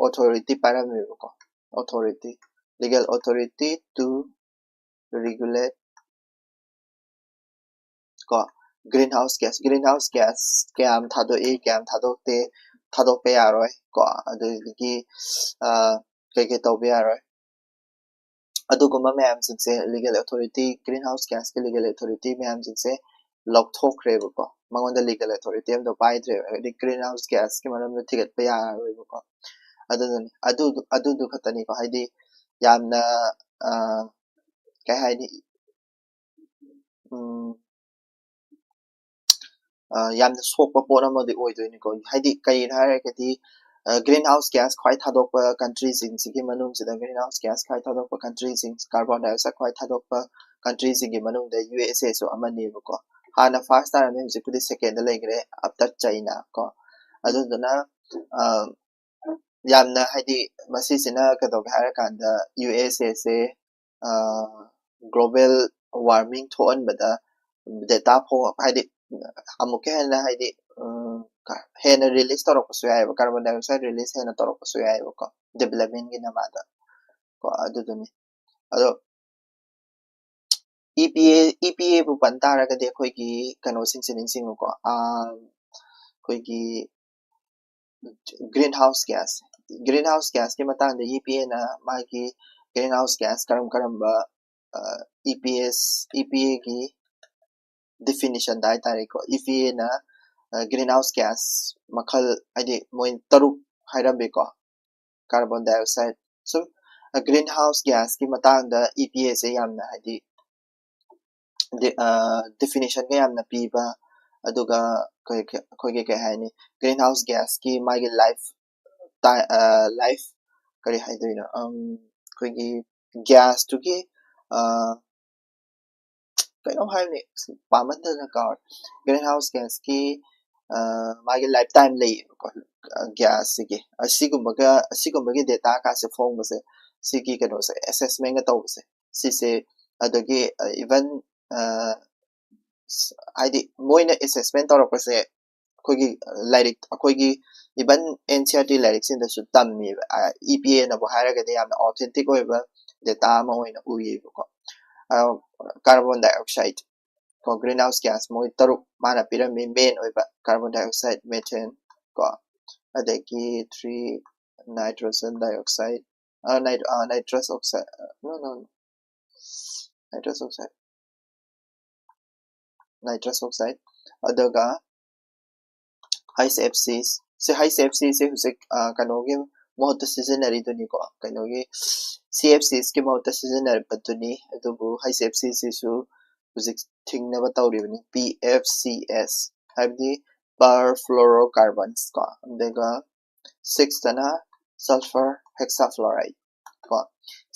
ꯑꯣꯊꯣꯔꯤꯇꯤ ꯄꯥꯏꯔꯝꯃꯦꯕꯀꯣ꯫ Authority, legal authority to regulate ꯀꯣ, green house gas, green house gas ꯀꯌꯥꯝ ꯊꯥꯗꯣꯛꯏ, ꯀꯌꯥꯝ ꯊꯥꯗꯣꯛꯇꯦ, ꯊꯥꯗꯣꯛꯄ ꯌꯥꯔꯣꯏ ꯀꯣ, ꯑꯗꯨꯗꯒꯤ ꯀꯩꯀꯩ ꯇꯧꯕ ꯌꯥꯔꯣꯏ, ꯑꯗꯨꯒꯨꯝꯕ ꯃꯌꯥꯝꯁꯤꯡꯁꯦ, ꯂꯤꯒꯦꯜ ꯑꯣꯊꯣꯔꯤꯇꯤ, ꯒ꯭ꯔꯤꯟ ꯍꯥꯎꯁ ꯒ꯭ꯌꯥꯁꯀꯤ ꯂꯤꯒꯦꯜ ꯑꯣꯊꯣꯔꯤꯇꯤ ꯃꯌꯥꯝꯁꯤꯡꯁꯦ ꯂꯧꯊꯣꯛꯈ꯭ꯔꯦꯕꯀꯣ꯫ ꯃꯉꯣꯟꯗ ꯂꯤꯒꯦꯜ ꯑꯣꯊꯣꯔꯤꯇꯤ ꯑꯝꯇ ꯄꯥꯏꯗ꯭ꯔꯦꯕ, ꯍꯥꯏꯗꯤ ꯒ꯭ꯔꯤꯟ ꯍꯥꯎꯁ ꯒ꯭ꯌꯥꯁꯀꯤ ꯃꯔꯝꯗ ꯊꯤꯒꯠꯄ ꯌꯥꯔꯔꯣꯏꯕꯀꯣ꯫ ꯑꯗꯨꯗꯨꯅꯤ, ꯑꯗꯨꯗꯨ ꯑꯗꯨꯗꯨ ꯈꯛꯇꯅꯤꯀꯣ, ꯍꯥꯏꯗꯤ ꯌꯥꯝꯅ ꯀꯩ ꯍꯥꯏꯅꯤ, ꯎꯝ, ꯌꯥꯝꯅ ꯁꯣꯛꯄ ꯄꯣꯠ ꯑꯃꯗꯤ ꯑꯣꯏꯗꯣꯏꯅꯤꯀꯣ꯫ ꯍꯥꯏꯗꯤ ꯀꯩꯒꯤꯅꯣ ꯍꯥꯏꯔꯒꯗꯤ ꯒ꯭ꯔꯤꯟ ꯍꯥꯎꯁ ꯒ꯭ꯌꯥꯁ ꯈ꯭ꯋꯥꯏ ꯊꯥꯗꯣꯛꯄ ꯀꯟꯇ꯭ꯔꯤꯁꯤꯡꯁꯤꯒꯤ ꯃꯅꯨꯡꯁꯤꯗ, ꯒ꯭ꯔꯤꯟ ꯍꯥꯎꯁ ꯒ꯭ꯌꯥꯁ ꯈ꯭ꯋꯥꯏ ꯊꯥꯗꯣꯛꯄ ꯀꯟꯇ꯭ꯔꯤꯁꯤꯡ, ꯀꯥꯔꯕꯣꯟ ꯗꯥꯏꯑꯣꯛꯁꯥꯏꯗ ꯈ꯭ꯋꯥꯏ ꯊꯥꯗꯣꯛꯄ ꯀꯟꯇ꯭ꯔꯤꯁꯤꯡꯒꯤ ꯃꯅꯨꯡꯗ ꯌꯨ ꯑꯦꯁ ꯑꯦꯁꯨ ꯑꯃꯅꯦꯕꯀꯣ꯫ ꯍꯥꯟꯅ ꯐꯥꯔꯁ ꯇꯥꯔꯝꯃꯤ, ꯍꯧꯖꯤꯛꯄꯨꯗꯤ ꯁꯦꯀꯦꯟꯗ ꯂꯩꯈ꯭ꯔꯦ, ꯑꯥꯐꯇꯔ ꯆꯩꯅꯥ ꯀꯣ꯫ ꯑꯗꯨꯗꯨꯅ ꯌꯥꯝꯅ ꯍꯥꯏꯗꯤ ꯃꯁꯤꯁꯤꯅ ꯀꯩꯗꯧꯒꯦ ꯍꯥꯏꯔꯀꯥꯟꯗ ꯌꯨ ꯑꯦꯁ ꯑꯦꯁꯦ ꯒ꯭ꯂꯣꯕꯦꯜ ꯋꯥꯔꯃꯤꯡ ꯊꯣꯛꯍꯟꯕꯗ ꯗꯦꯇꯥ ꯐꯣꯡꯉꯛ ꯍꯥꯏꯗꯤ ꯑꯃꯨꯛꯀ ꯍꯦꯟꯅ ꯍꯥꯏꯗꯤ ꯍꯦꯟꯅ ꯔꯤꯂꯤꯁ ꯇꯧꯔꯛꯄꯁꯨ ꯌꯥꯏꯑꯕ, ꯀꯥꯔꯕꯣꯟ ꯗꯥꯏꯑꯣꯛꯁꯥꯏꯗ ꯔꯤꯂꯤꯁ ꯍꯦꯟꯅ ꯇꯧꯔꯛꯄꯁꯨ ꯌꯥꯏꯑꯕꯀꯣ, ꯗꯤꯕꯂꯞꯃꯦꯟꯒꯤ ꯅꯃꯥꯗ ꯀꯣ꯫ ꯑꯗꯨꯗꯨꯅꯤ꯫ ꯑꯗꯣ ꯏ ꯄꯤ ꯑꯦ ꯏ ꯄꯤ ꯑꯦꯕꯨ ꯄꯟ ꯇꯥꯔꯒꯗꯤ ꯑꯩꯈꯣꯏꯒꯤ ꯀꯩꯅꯣꯁꯤꯡꯁꯦ ꯅꯤꯡꯁꯤꯡꯉꯨꯀꯣ, ꯑꯩꯈꯣꯏꯒꯤ green house gas, green house ꯒ꯭ꯌꯥꯁꯀꯤ ꯃꯇꯥꯡꯗ ꯏ ꯄꯤ ꯑꯦꯅ ꯃꯥꯒꯤ ꯒ꯭ꯔꯤꯟ ꯍꯥꯎꯁ ꯒ꯭ꯌꯥꯁ ꯀꯔꯝ ꯀꯔꯝꯕ ꯏ ꯄꯤ ꯑꯦꯁ ꯏ ꯄꯤ ꯑꯦꯒꯤ ꯗꯤꯐꯤꯅꯤꯁꯟꯗ ꯍꯥꯏꯇꯥꯔꯦꯀꯣ, ꯏ ꯄꯤ ꯑꯦꯅ ꯒ꯭ꯔꯤꯟ ꯍꯥꯎꯁ ꯒ꯭ꯌꯥꯁ ꯃꯈꯜ ꯍꯥꯏꯗꯤ ꯃꯣꯏ ꯇꯔꯨꯛ ꯍꯥꯏꯔꯝꯃꯦꯀꯣ꯫ ꯀꯥꯔꯕꯣꯟ ꯗꯥꯏꯑꯣꯛꯁꯥꯏꯗ, ꯁꯨꯝ ꯒ꯭ꯔꯤꯟ ꯍꯥꯎꯁ ꯒ꯭ꯌꯥꯁꯀꯤ ꯃꯇꯥꯡꯗ ꯏ ꯄꯤ ꯑꯦꯁꯦ ꯌꯥꯝꯅ ꯍꯥꯏꯗꯤ ꯗꯤꯐꯤꯅꯤꯁꯟꯒ ꯌꯥꯝꯅ ꯄꯤꯕ, ꯑꯗꯨꯒ ꯑꯩꯈꯣꯏꯒꯤ ꯀꯩ ꯍꯥꯏꯅꯤ, ꯒ꯭ꯔꯤꯟ ꯍꯥꯎꯁ ꯒ꯭ꯌꯥꯁꯀꯤ ꯃꯥꯒꯤ ꯂꯥꯏꯐ ꯂꯥꯏꯐ ꯀꯔꯤ ꯍꯥꯏꯗꯣꯏꯅꯣ, ꯑꯩꯈꯣꯏꯒꯤ ꯒ꯭ꯌꯥꯁꯇꯨꯒꯤ ꯀꯩꯅꯣꯝ ꯍꯥꯏꯕꯅꯤ, ꯄꯥꯃꯟꯗꯅ ꯀꯥꯎꯔꯦ꯫ Green house gas ꯀꯤ ꯃꯥꯒꯤ life time ꯂꯩꯌꯦꯕꯀꯣ꯫ Gas ꯁꯤꯒꯤ ꯑꯁꯤꯒꯨꯝꯕꯒ ꯑꯁꯤꯒꯨꯝꯕꯒꯤ data ꯀꯥꯁꯦ ꯐꯣꯡꯕꯁꯦ, ꯁꯤꯒꯤ ꯀꯩꯅꯣꯁꯦ assessment ꯒ ꯇꯧꯕꯁꯦ, ꯁꯤꯁꯦ ꯑꯗꯒꯤ even ꯍꯥꯏꯗꯤ ꯃꯣꯏꯅ assessment ꯇꯧꯔꯛꯄꯁꯦ ꯑꯩꯈꯣꯏꯒꯤ ꯂꯥꯏꯔꯤꯛ, ꯑꯩꯈꯣꯏꯒꯤ even N C E R T ꯂꯥꯏꯔꯤꯛꯁꯤꯡꯗꯁꯨ ꯇꯝꯃꯦꯕ꯫ E P A ꯅꯕꯨ ꯍꯥꯏꯔꯒꯗꯤ ꯌꯥꯝꯅ authentic ꯑꯣꯏꯕ data ꯑꯃ ꯑꯣꯏꯅ ꯎꯏꯌꯦꯕꯀꯣ꯫ Carbon dioxide ꯀꯣ, green house gas ꯃꯣꯏ ꯇꯔꯨꯛ ꯃꯥꯅ ꯄꯤꯔꯝꯃꯤ, main ꯑꯣꯏꯕ carbon dioxide, methane ꯀꯣ, ꯑꯗꯒꯤ three nitrogen dioxide, nitrous oxide, no no no nitrous oxide nitrous oxide, ꯑꯗꯨꯒ H F Cs꯫ ꯁꯤ H F Cs ꯁꯤ ꯍꯧꯖꯤꯛ ꯀꯩꯅꯣꯒꯤ ꯃꯍꯨꯠꯇ ꯁꯤꯖꯤꯟꯅꯔꯤꯗꯨꯅꯤꯀꯣ, ꯀꯩꯅꯣꯒꯤ C F Cs ꯀꯤ ꯃꯍꯨꯠꯇ ꯁꯤꯖꯤꯟꯅꯔꯤꯕꯗꯨꯅꯤ꯫ ꯑꯗꯨꯕꯨ H F Cs ꯁꯤꯁꯨ ꯍꯧꯖꯤꯛ ꯊꯤꯡꯅꯕ ꯇꯧꯔꯤꯕꯅꯤ, P F C S, ꯍꯥꯏꯕꯗꯤ perfluorocarbons ꯀꯣ, ꯑꯗꯨꯒ six ꯇꯅ sulfur hexafluoride ꯀꯣ꯫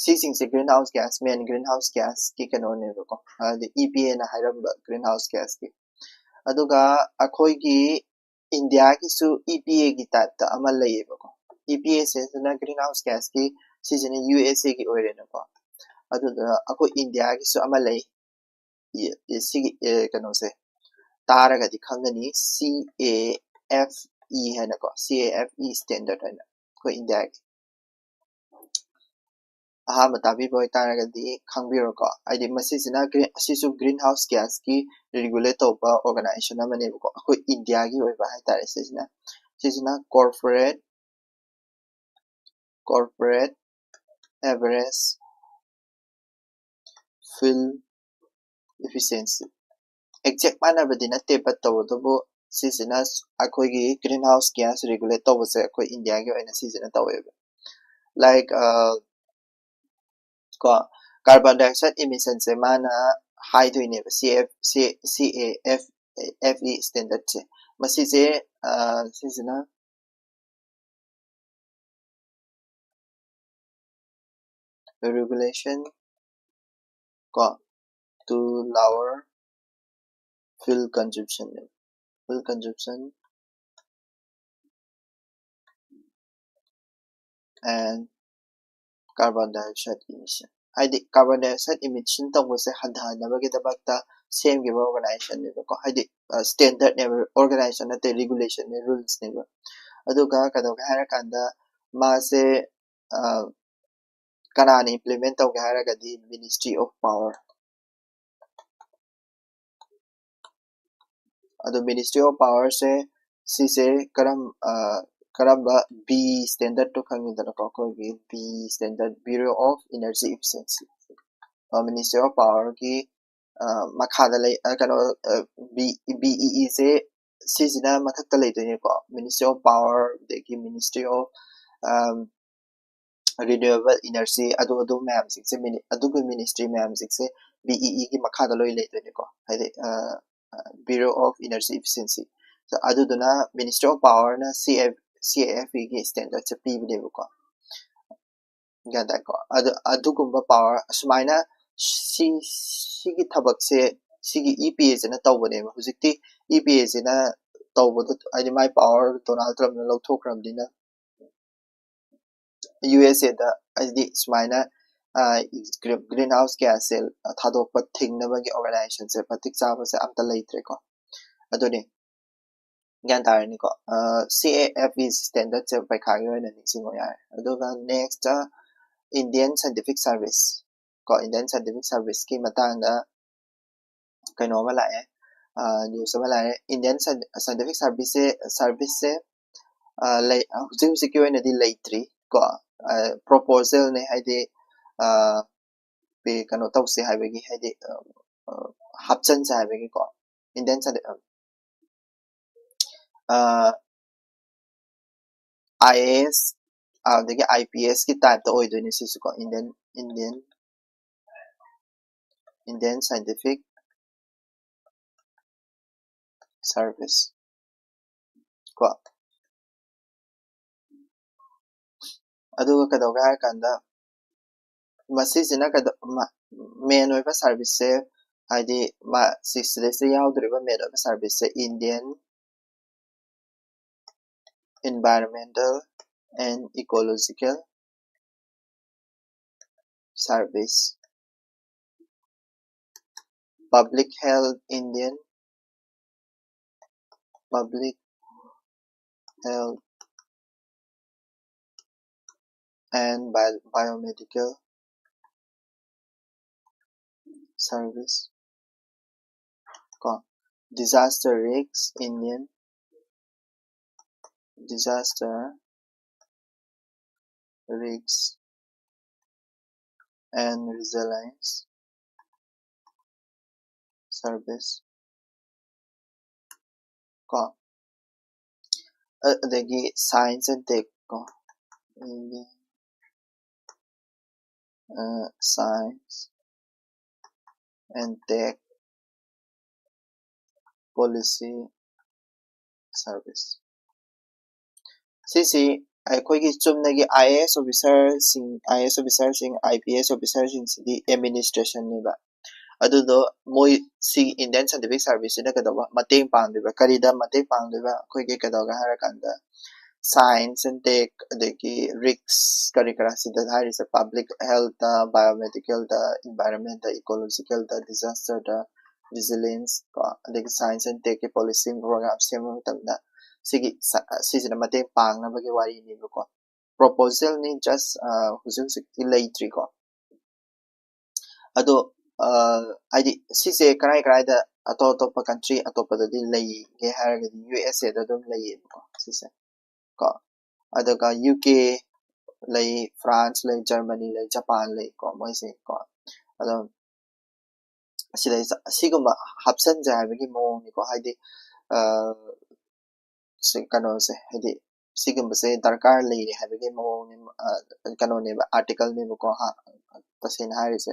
ꯁꯤꯁꯤꯡꯁꯦ green house gas, main green house gas ꯀꯤ ꯀꯩꯅꯣꯅꯦꯕꯀꯣ, ꯍꯥꯏꯗꯤ E P A ꯅ ꯍꯥꯏꯔꯝꯕ green house gas ꯀꯤ꯫ ꯑꯗꯨꯒ ꯑꯩꯈꯣꯏꯒꯤ India ꯒꯤꯁꯨ E P A ꯒꯤ type ꯇ ꯑꯃ ꯂꯩꯌꯦꯕꯀꯣ꯫ E P A ꯁꯤꯁꯤꯅ green house gas ꯀꯤ, ꯁꯤꯁꯤꯅ U S A ꯒꯤ ꯑꯣꯏꯔꯦꯅꯀꯣ꯫ ꯑꯗꯨꯗ ꯑꯩꯈꯣꯏ India ꯒꯤꯁꯨ ꯑꯃ ꯂꯩ꯫ ꯁꯤꯒꯤ ꯀꯩꯅꯣꯁꯦ ꯇꯥꯔꯒꯗꯤ ꯈꯪꯒꯅꯤ, C A F E ꯍꯥꯏꯅꯀꯣ, C A F E standard ꯍꯥꯏꯅ ꯑꯩꯈꯣꯏ India ꯒꯤ꯫ ꯑꯍꯥꯟꯕ ꯇꯥꯕꯤꯕ ꯑꯣꯏꯇꯥꯔꯒꯗꯤ ꯈꯪꯕꯤꯔꯣꯀꯣ, ꯍꯥꯏꯗꯤ ꯃꯁꯤꯁꯤꯅ green, ꯑꯁꯤꯁꯨ green house gas ꯀꯤ regulate ꯇꯧꯕ organization ꯑꯃꯅꯦꯕꯀꯣ, ꯑꯩꯈꯣꯏ India ꯒꯤ ꯑꯣꯏꯕ ꯍꯥꯏꯇꯥꯔꯦ꯫ ꯁꯤꯁꯤꯅ, ꯁꯤꯁꯤꯅ corporate, corporate average fuel efficiency, exact ꯃꯥꯟꯅꯕꯗꯤ ꯅꯠꯇꯦ, but ꯇꯧꯕꯇꯕꯨ ꯁꯤꯁꯤꯅ ꯑꯩꯈꯣꯏꯒꯤ green house gas regulate ꯇꯧꯕꯁꯦ ꯑꯩꯈꯣꯏ India ꯒꯤ ꯑꯣꯏꯅ ꯁꯤꯁꯤꯅ ꯇꯧꯋꯦꯕ꯫ Like ꯀꯣ, carbon dioxide emission ꯁꯦ ꯃꯥꯅ ꯍꯥꯏꯗꯣꯏꯅꯦꯕ, C F, C, C A F, F E standard ꯁꯦ꯫ ꯃꯁꯤꯁꯦ ꯁꯤꯁꯤꯅ regulation ꯀꯣ, to lower fuel consumption, fuel consumption and carbon dioxide emission. ꯍꯥꯏꯗꯤ carbon dioxide emission ꯇꯧꯕꯁꯦ ꯍꯟꯊꯍꯟꯅꯕꯒꯤꯗꯃꯛꯇ ꯁꯦꯝꯈꯤꯕ organization ꯅꯦꯕꯀꯣ, ꯍꯥꯏꯗꯤ ꯁ꯭ꯇꯦꯟꯗꯔꯠꯅꯦꯕ, organization ꯅꯠꯇꯦ, regulation ꯅꯦ, rules ꯅꯦꯕ꯫ ꯑꯗꯨꯒ ꯀꯩꯗꯧꯒꯦ ꯍꯥꯏꯔꯀꯥꯟꯗ ꯃꯥꯁꯦ ꯀꯅꯥꯅ implement ꯇꯧꯒꯦ ꯍꯥꯏꯔꯒꯗꯤ Ministry of Power꯫ ꯑꯗꯣ Ministry of Power ꯁꯦ ꯁꯤꯁꯦ ꯀꯔꯝ ꯀꯔꯝꯕ B ꯁ꯭ꯇꯦꯟꯗꯔꯠꯇꯣ ꯈꯪꯉꯤꯗꯅꯀꯣ, ꯑꯩꯈꯣꯏꯒꯤ B standard, Bureau of Energy Efficiency꯫ Ministry of Power ꯒꯤ ꯃꯈꯥꯗ ꯂꯩ, ꯀꯩꯅꯣ, B, BEE ꯁꯦ ꯁꯤꯁꯤꯅ ꯃꯊꯛꯇ ꯂꯩꯗꯣꯏꯅꯦꯀꯣ, Ministry of Power, ꯑꯗꯒꯤ Ministry of Renewable Energy, ꯑꯗꯨ ꯑꯗꯨ ꯃꯌꯥꯝꯁꯤꯡꯁꯦ, ꯑꯗꯨꯒꯤ ministry ꯃꯌꯥꯝꯁꯤꯡꯁꯦ BEE ꯒꯤ ꯃꯈꯥꯗ ꯂꯣꯏ ꯂꯩꯗꯣꯏꯅꯦꯀꯣ, ꯍꯥꯏꯗꯤ Bureau of Energy Efficiency꯫ ꯑꯗꯨꯗꯨꯅ Ministry of Power ꯅ CAFE ꯒꯤ ꯁ꯭ꯇꯦꯟꯗꯔꯠꯁꯦ ꯄꯤꯕꯅꯦꯕꯀꯣ꯫ ꯒ꯭ꯌꯥꯟ ꯇꯥꯏꯀꯣ? ꯑꯗꯨ, ꯑꯗꯨꯒꯨꯝꯕ power ꯑꯁꯨꯃꯥꯏꯅ ꯁꯤ, ꯁꯤꯒꯤ ꯊꯕꯛꯁꯦ, ꯁꯤꯒꯤ EPA ꯁꯤꯅ ꯇꯧꯕꯅꯦꯕ꯫ ꯍꯧꯖꯤꯛꯇꯤ EPA ꯁꯤꯅ ꯇꯧꯕꯗꯣ, ꯍꯥꯏꯗꯤ ꯃꯥꯏ power ꯗꯣꯅꯥꯜꯗ ꯇ꯭ꯔꯝꯞꯅ ꯂꯧꯊꯣꯛꯈ꯭ꯔꯕꯅꯤꯅ, USA ꯗ ꯍꯥꯏꯗꯤ ꯁꯨꯃꯥꯏꯅ greenhouse gas ꯁꯦ ꯊꯥꯗꯣꯛꯄ ꯊꯤꯡꯅꯕꯒꯤ organization ꯁꯦ ꯃꯇꯤꯛ ꯆꯥꯕꯁꯦ ꯑꯝꯇ ꯂꯩꯇ꯭ꯔꯦꯀꯣ꯫ ꯑꯗꯨꯅꯤ꯫ ꯒ꯭ꯌꯥꯟ ꯇꯥꯔꯅꯤꯀꯣ? CAFE ꯁ꯭ꯇꯦꯟꯗꯔꯠꯁꯦ ꯄꯩꯈꯥꯒꯤ ꯑꯣꯏꯅ ꯅꯤꯡꯁꯤꯡꯉꯣ ꯌꯥꯔꯦ꯫ ꯑꯗꯨꯒ next Indian Scientific Service ꯀꯣ, Indian Scientific Service ꯀꯤ ꯃꯇꯥꯡꯗ ꯀꯩꯅꯣ ꯑꯃ ꯂꯥꯛꯑꯦ, news ꯑꯃ ꯂꯥꯛꯑꯦ꯫ Indian Scientific Service ꯁꯦ, service ꯁꯦ ꯂꯩ, ꯍꯧꯖꯤꯛ ꯍꯧꯖꯤꯛꯀꯤ ꯑꯣꯏꯅꯗꯤ ꯂꯩꯇ꯭ꯔꯤ ꯀꯣ꯫ Proposal ꯅꯦ, ꯍꯥꯏꯗꯤ ꯀꯩꯅꯣ ꯇꯧꯁꯦ ꯍꯥꯏꯕꯒꯤ, ꯍꯥꯏꯗꯤ ꯍꯥꯞꯆꯟꯁꯦ ꯍꯥꯏꯕꯒꯤꯀꯣ꯫ Indian Scientific, IAS ꯑꯗꯒꯤ IPS ꯀꯤ type ꯇ ꯑꯣꯏꯗꯣꯏꯅꯦ ꯁꯤꯁꯨꯀꯣ, Indian, Indian, Indian Scientific Service ꯀꯣ꯫ ꯑꯗꯨꯒ ꯀꯩꯗꯧꯒꯦ ꯍꯥꯏꯔ ꯀꯥꯟꯗ ꯃꯁꯤꯁꯤꯅ ꯀꯩꯗꯧ-, ꯃ-, main ꯑꯣꯏꯕ service ꯁꯦ ꯍꯥꯏꯗꯤ ꯃꯥ ꯁꯤ ꯁꯤꯗꯩꯁꯤꯗ ꯌꯥꯎꯗꯣꯔꯤꯕ method of service say Indian Environmental and Ecological Service, Public Health, Indian Public Health and Bio- Biomedical Service ꯀꯣ, Disaster Risk, Indian Disaster Risk and Resilience Service ꯀꯣ, ꯑ- ꯑꯗꯒꯤ Science and Tech ꯀꯣ, ꯑꯗꯒꯤ, ꯑ, Science and Tech Policy Service꯫ ꯁꯤꯁꯤ ꯑꯩꯈꯣꯏꯒꯤ ꯆꯨꯝꯅꯒꯤ I A S officer ꯁꯤꯡ, I A S officer ꯁꯤꯡ, I P S officer ꯁꯤꯡꯁꯤꯗꯤ administration ꯅꯦꯕ꯫ ꯑꯗꯨꯗꯣ ꯃꯣꯏ ꯁꯤ Indian Scientific Service ꯁꯤꯅ ꯀꯩꯗꯧꯕ ꯃꯇꯦꯡ ꯄꯥꯡꯗꯣꯏꯕ? ꯀꯔꯤꯗ ꯃꯇꯦꯡ ꯄꯥꯡꯗꯣꯏꯕ? ꯑꯩꯈꯣꯏꯒꯤ ꯀꯩꯗꯧꯒꯦ ꯍꯥꯏꯔꯀꯥꯟꯗ, Science and Tech, ꯑꯗꯒꯤ Risk ꯀꯔꯤ ꯀꯔꯥ ꯁꯤꯗ ꯍꯥꯏꯔꯤꯁꯦ, Public Health ꯇ, Biomedical ꯗ, Environment ꯇ, Ecological ꯗ, Disaster ꯗ, Resilience ꯀꯣ, ꯑꯗꯒꯤ Science and Tech ꯀꯤ policy program ꯁꯦꯝꯕ ꯃꯇꯝꯗ ꯁꯤꯒꯤ ꯁ- ꯁꯤꯁꯤꯅ ꯃꯇꯦꯡ ꯄꯥꯡꯅꯕꯒꯤ ꯋꯥꯔꯤꯅꯦꯕꯀꯣ꯫ Proposal ꯅꯤ, just ꯍꯧꯖꯤꯛ ꯍꯧꯖꯤꯛꯇꯤ ꯂꯩꯇ꯭ꯔꯤꯀꯣ꯫ ꯑꯗꯣ ꯑ, ꯍꯥꯏꯗꯤ ꯁꯤꯁꯦ ꯀꯔꯥꯏ ꯀꯔꯥꯏꯗ, ꯑꯇꯣꯞ ꯑꯇꯣꯞꯄ country ꯑꯇꯣꯞꯄꯗꯗꯤ ꯂꯩꯒꯦ ꯍꯥꯏꯔꯒꯗꯤ U S A ꯗ ꯑꯗꯨꯝ ꯂꯩꯌꯦꯕꯀꯣ ꯁꯤꯁꯦ ꯀꯣ꯫ ꯑꯗꯨꯒ U K ꯂꯩ, France ꯂꯩ, Germany ꯂꯩ, Japan ꯂꯩ ꯀꯣ, ꯃꯣꯏꯁꯦ ꯀꯣ꯫ ꯑꯗꯣ ꯁꯤꯗꯩꯁꯤꯗ ꯑꯁꯤꯒꯨꯝꯕ ꯍꯥꯞꯆꯟꯁꯦ ꯍꯥꯏꯕꯒꯤ ꯃꯑꯣꯡꯅꯤꯀꯣ꯫ ꯍꯥꯏꯗꯤ ꯑ, ꯁꯤ ꯀꯩꯅꯣꯁꯦ, ꯍꯥꯏꯗꯤ ꯁꯤꯒꯨꯝꯕꯁꯦ ꯗꯔꯀꯥꯔ ꯂꯩꯔꯦ ꯍꯥꯏꯕꯒꯤ ꯃꯑꯣꯡꯅꯦ, ꯑ, ꯀꯩꯅꯣꯅꯦꯕ, article ꯅꯦꯕꯀꯣ, ꯍꯥ, ꯇꯁꯦꯡꯅ ꯍꯥꯏꯔꯤꯁꯦ꯫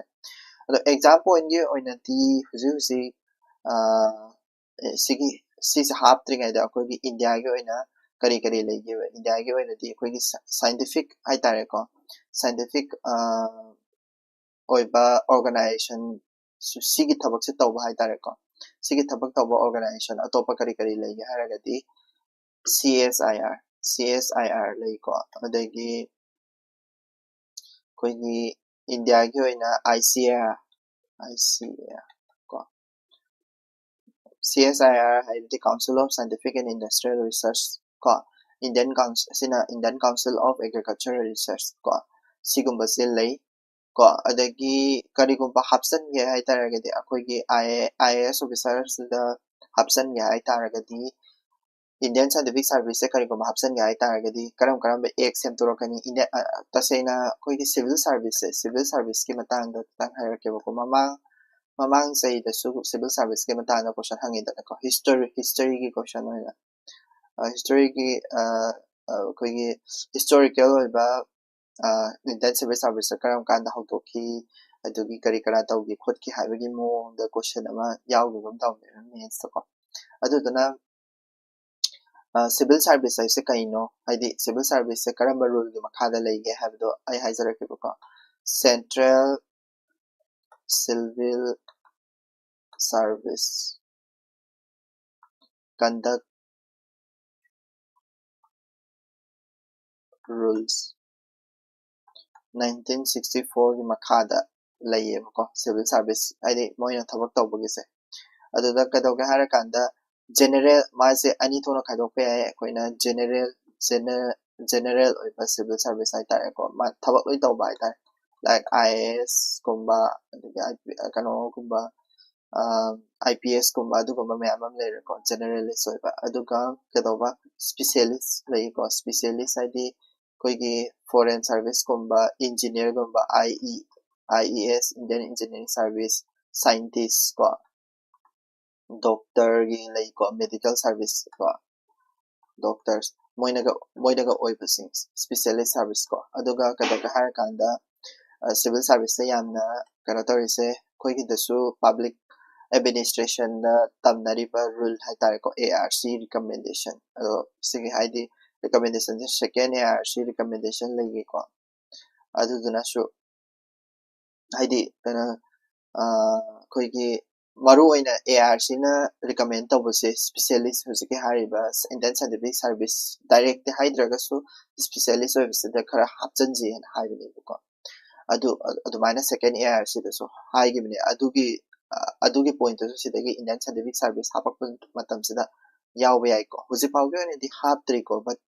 ꯑꯗꯣ exam point ꯀꯤ ꯑꯣꯏꯅꯗꯤ ꯍꯧꯖꯤꯛ ꯍꯧꯖꯤꯛ, ꯑ, ꯑꯦ, ꯁꯤꯒꯤ, ꯁꯤꯁꯦ ꯍꯥꯞꯇ꯭ꯔꯤꯉꯩꯗ ꯑꯩꯈꯣꯏꯒꯤ India ꯒꯤ ꯑꯣꯏꯅ ꯀꯔꯤ ꯀꯔꯤ ꯂꯩꯒꯦꯕ? India ꯒꯤ ꯑꯣꯏꯅꯗꯤ ꯑꯩꯈꯣꯏꯒꯤ sci- scientific ꯍꯥꯏꯇꯥꯔꯦꯀꯣ, scientific, ꯑ, ꯑꯣꯏꯕ organization ꯁꯤꯒꯤ ꯊꯕꯛꯁꯦ ꯇꯧꯕ ꯍꯥꯏꯇꯥꯔꯦꯀꯣ꯫ ꯁꯤꯒꯤ ꯊꯕꯛ ꯇꯧꯕ organization ꯑꯇꯣꯞꯄ ꯀꯔꯤ ꯀꯔꯤ ꯂꯩꯒꯦ ꯍꯥꯏꯔꯒꯗꯤ, C S I R, C S I R ꯂꯩꯀꯣ, ꯑꯗꯒꯤ ꯑꯩꯈꯣꯏꯒꯤ ꯏꯟꯗꯤꯌꯥꯒꯤ ꯑꯣꯏꯅ I C A R, I C A R ꯀꯣ, C S I R ꯍꯥꯏꯕꯗꯤ Council of Scientific and Industrial Research ꯀꯣ, Indian Council, ꯑꯁꯤꯅ Indian Council of Agricultural Research ꯀꯣ, ꯁꯤꯒꯨꯝꯕꯁꯦ ꯂꯩ ꯀꯣ꯫ ꯑꯗꯒꯤ ꯀꯔꯤꯒꯨꯝꯕ ꯍꯥꯞꯆꯤꯟꯒꯦ ꯍꯥꯏꯇꯥꯔꯒꯗꯤ, ꯑꯩꯈꯣꯏꯒꯤ I A S officerꯁꯤꯗ ꯍꯥꯞꯆꯤꯟꯒꯦ ꯍꯥꯏꯇꯥꯔꯒꯗꯤ, Indian Scientific Serviceꯁꯦ ꯀꯔꯤꯒꯨꯝꯕ ꯍꯥꯞꯆꯤꯟꯒꯦ ꯍꯥꯏꯇꯥꯔꯒꯗꯤ, ꯀꯔꯝ ꯀꯔꯝꯕ act ꯁꯦꯝꯗꯣꯔꯛꯀꯅꯤ? Indian, ꯑ, ꯇꯁꯦꯡꯅ ꯑꯩꯈꯣꯏꯒꯤ civil serviceꯁꯦ, civil serviceꯀꯤ ꯃꯇꯥꯡꯗ ꯈꯤꯇꯪ ꯍꯥꯏꯔꯛꯀꯦꯕꯀꯣ꯫ ꯃꯃꯥꯡ, ꯃꯃꯥꯡ ꯆꯍꯤꯗꯁꯨ civil serviceꯀꯤ ꯃꯇꯥꯡꯗ question ꯍꯪꯉꯤꯗꯅꯀꯣ, history, historyꯒꯤ question ꯑꯣꯏꯅ꯫ ꯑ, historyꯒꯤ, ꯑ, ꯑ, ꯑꯩꯈꯣꯏꯒꯤ historical ꯑꯣꯏꯕ, ꯑ, Indian Civil Serviceꯁꯦ ꯀꯔꯝ ꯀꯥꯟꯗ ꯍꯧꯗꯣꯛꯈꯤ, ꯑꯗꯨꯒꯤ ꯀꯔꯤ ꯀꯔꯥ ꯇꯧꯈꯤ ꯈꯣꯠꯈꯤ ꯍꯥꯏꯕꯒꯤ ꯃꯑꯣꯡꯗ question ꯑꯃ ꯌꯥꯎꯈꯤꯕ ꯑꯃ ꯇꯧꯕꯅꯦꯕ mathsꯇꯀꯣ꯫ ꯑꯗꯨꯗꯨꯅ, ꯑ, civil service ꯍꯥꯏꯁꯦ ꯀꯩꯅꯣ? ꯍꯥꯏꯗꯤ civil serviceꯁꯦ ꯀꯔꯝꯕ ruleꯒꯤ ꯃꯈꯥꯗ ꯂꯩꯒꯦ ꯍꯥꯏꯕꯗꯣ ꯑꯩ ꯍꯥꯏꯖꯔꯛꯀꯦꯕꯀꯣ꯫ Central Civil Service Conduct Rules nineteen sixty fourꯒꯤ ꯃꯈꯥꯗ ꯂꯩꯌꯦꯕꯀꯣ, civil service, ꯍꯥꯏꯗꯤ ꯃꯣꯏꯅ ꯊꯕꯛ ꯇꯧꯕꯒꯤꯁꯦ꯫ ꯑꯗꯨꯗ ꯀꯩꯗꯧꯒꯦ ꯍꯥꯏꯔꯀꯥꯟꯗ, general, ꯃꯥꯁꯦ ꯑꯅꯤ ꯊꯣꯛꯅ ꯈꯥꯏꯗꯣꯛꯄ ꯌꯥꯏ꯫ ꯑꯩꯈꯣꯏꯅ general, gene-, general ꯑꯣꯏꯕ civil service ꯍꯥꯏꯇꯥꯔꯦꯀꯣ, ꯃꯥ ꯊꯕꯛ ꯂꯣꯏ ꯇꯧꯕ ꯍꯥꯏꯇꯥꯔꯦ, like I A S ꯀꯨꯝꯕ, ꯑꯗꯒꯤ I P, ꯀꯩꯅꯣꯒꯨꯝꯕ, ꯑ, I P S ꯀꯨꯝꯕ, ꯑꯗꯨꯒꯨꯝꯕ ꯃꯌꯥꯝ ꯑꯃ ꯂꯩꯔꯦꯀꯣ, generalist ꯑꯣꯏꯕ꯫ ꯑꯗꯨꯒ ꯀꯩꯗꯧꯕ, specialist ꯂꯩꯀꯣ, specialist ꯍꯥꯏꯗꯤ ꯑꯩꯈꯣꯏꯒꯤ foreign serviceꯀꯨꯝꯕ, engineerꯒꯨꯝꯕ, I E, I E S, Indian Engineering Service, scientist ꯀꯣ, doctorꯒꯤ ꯂꯩꯀꯣ, medical service ꯀꯣ, doctors, ꯃꯣꯏꯅꯒ, ꯃꯣꯏꯅꯒ ꯑꯣꯏꯕꯁꯤꯡ, specialist service ꯀꯣ꯫ ꯑꯗꯨꯒ ꯀꯩꯗꯧꯒꯦ ꯍꯥꯏꯔꯀꯥꯟꯗ, ꯑ, civil serviceꯇ ꯌꯥꯝꯅ ꯀꯩꯅꯣ ꯇꯧꯔꯤꯁꯦ, ꯑꯩꯈꯣꯏꯒꯤꯗꯁꯨ public administrationꯗ ꯇꯝꯅꯔꯤꯕ rule ꯍꯥꯏꯇꯥꯔꯦꯀꯣ, A R C recommendation꯫ ꯑꯗꯣ ꯁꯤꯒꯤ ꯍꯥꯏꯗꯤ recommendationꯁꯦ second A R C recommendation ꯂꯩꯒꯦꯀꯣ꯫ ꯑꯗꯨꯗꯨꯅꯁꯨ ꯍꯥꯏꯗꯤ ꯀꯩꯅꯣ, ꯑꯩꯈꯣꯏꯒꯤ ꯃꯔꯨ ꯑꯣꯏꯅ ꯑꯦ ꯑꯥꯔ ꯁꯤꯅ ꯔꯤꯀꯃꯦꯟ ꯇꯧꯕꯁꯦ ꯁ꯭ꯄꯤꯁꯦꯂꯤꯁ, ꯍꯧꯖꯤꯛꯀꯤ ꯍꯥꯏꯔꯤꯕ ꯏꯟꯗꯤꯌꯟ ꯁꯥꯏꯟꯇꯤꯐꯤꯛ ꯁꯥꯔꯚꯤꯁ ꯗꯥꯏꯔꯦꯛꯇꯤ ꯍꯥꯏꯗ꯭ꯔꯒꯁꯨ ꯁ꯭ꯄꯤꯁꯦꯂꯤꯁ ꯑꯣꯏꯕꯁꯤꯗ ꯈꯔ ꯍꯥꯞꯆꯤꯟꯁꯦꯅ ꯍꯥꯏꯕꯅꯦꯕꯀꯣ꯫ ꯑꯗꯨ ꯑꯗꯨꯃꯥꯏꯅ ꯁꯦꯀꯦꯟ ꯑꯦ ꯑꯥꯔ ꯁꯤꯗꯁꯨ ꯍꯥꯏꯈꯤꯕꯅꯦ꯫ ꯑꯗꯨꯒꯤ ꯑꯗꯨꯒꯤ ꯄꯣꯏꯟꯠꯇꯨꯁꯨ ꯁꯤꯗꯒꯤ ꯏꯟꯗꯤꯌꯟ ꯁꯥꯏꯟꯇꯤꯐꯤꯛ ꯁꯥꯔꯚꯤꯁ ꯍꯥꯄꯛꯄ ꯃꯇꯝꯁꯤꯗ ꯌꯥꯎꯕ ꯌꯥꯏꯀꯣ꯫ ꯍꯧꯖꯤꯛ ꯐꯥꯎꯒꯤ ꯑꯣꯏꯅꯗꯤ ꯍꯥꯞꯇ꯭ꯔꯤꯀꯣ, ꯕꯠ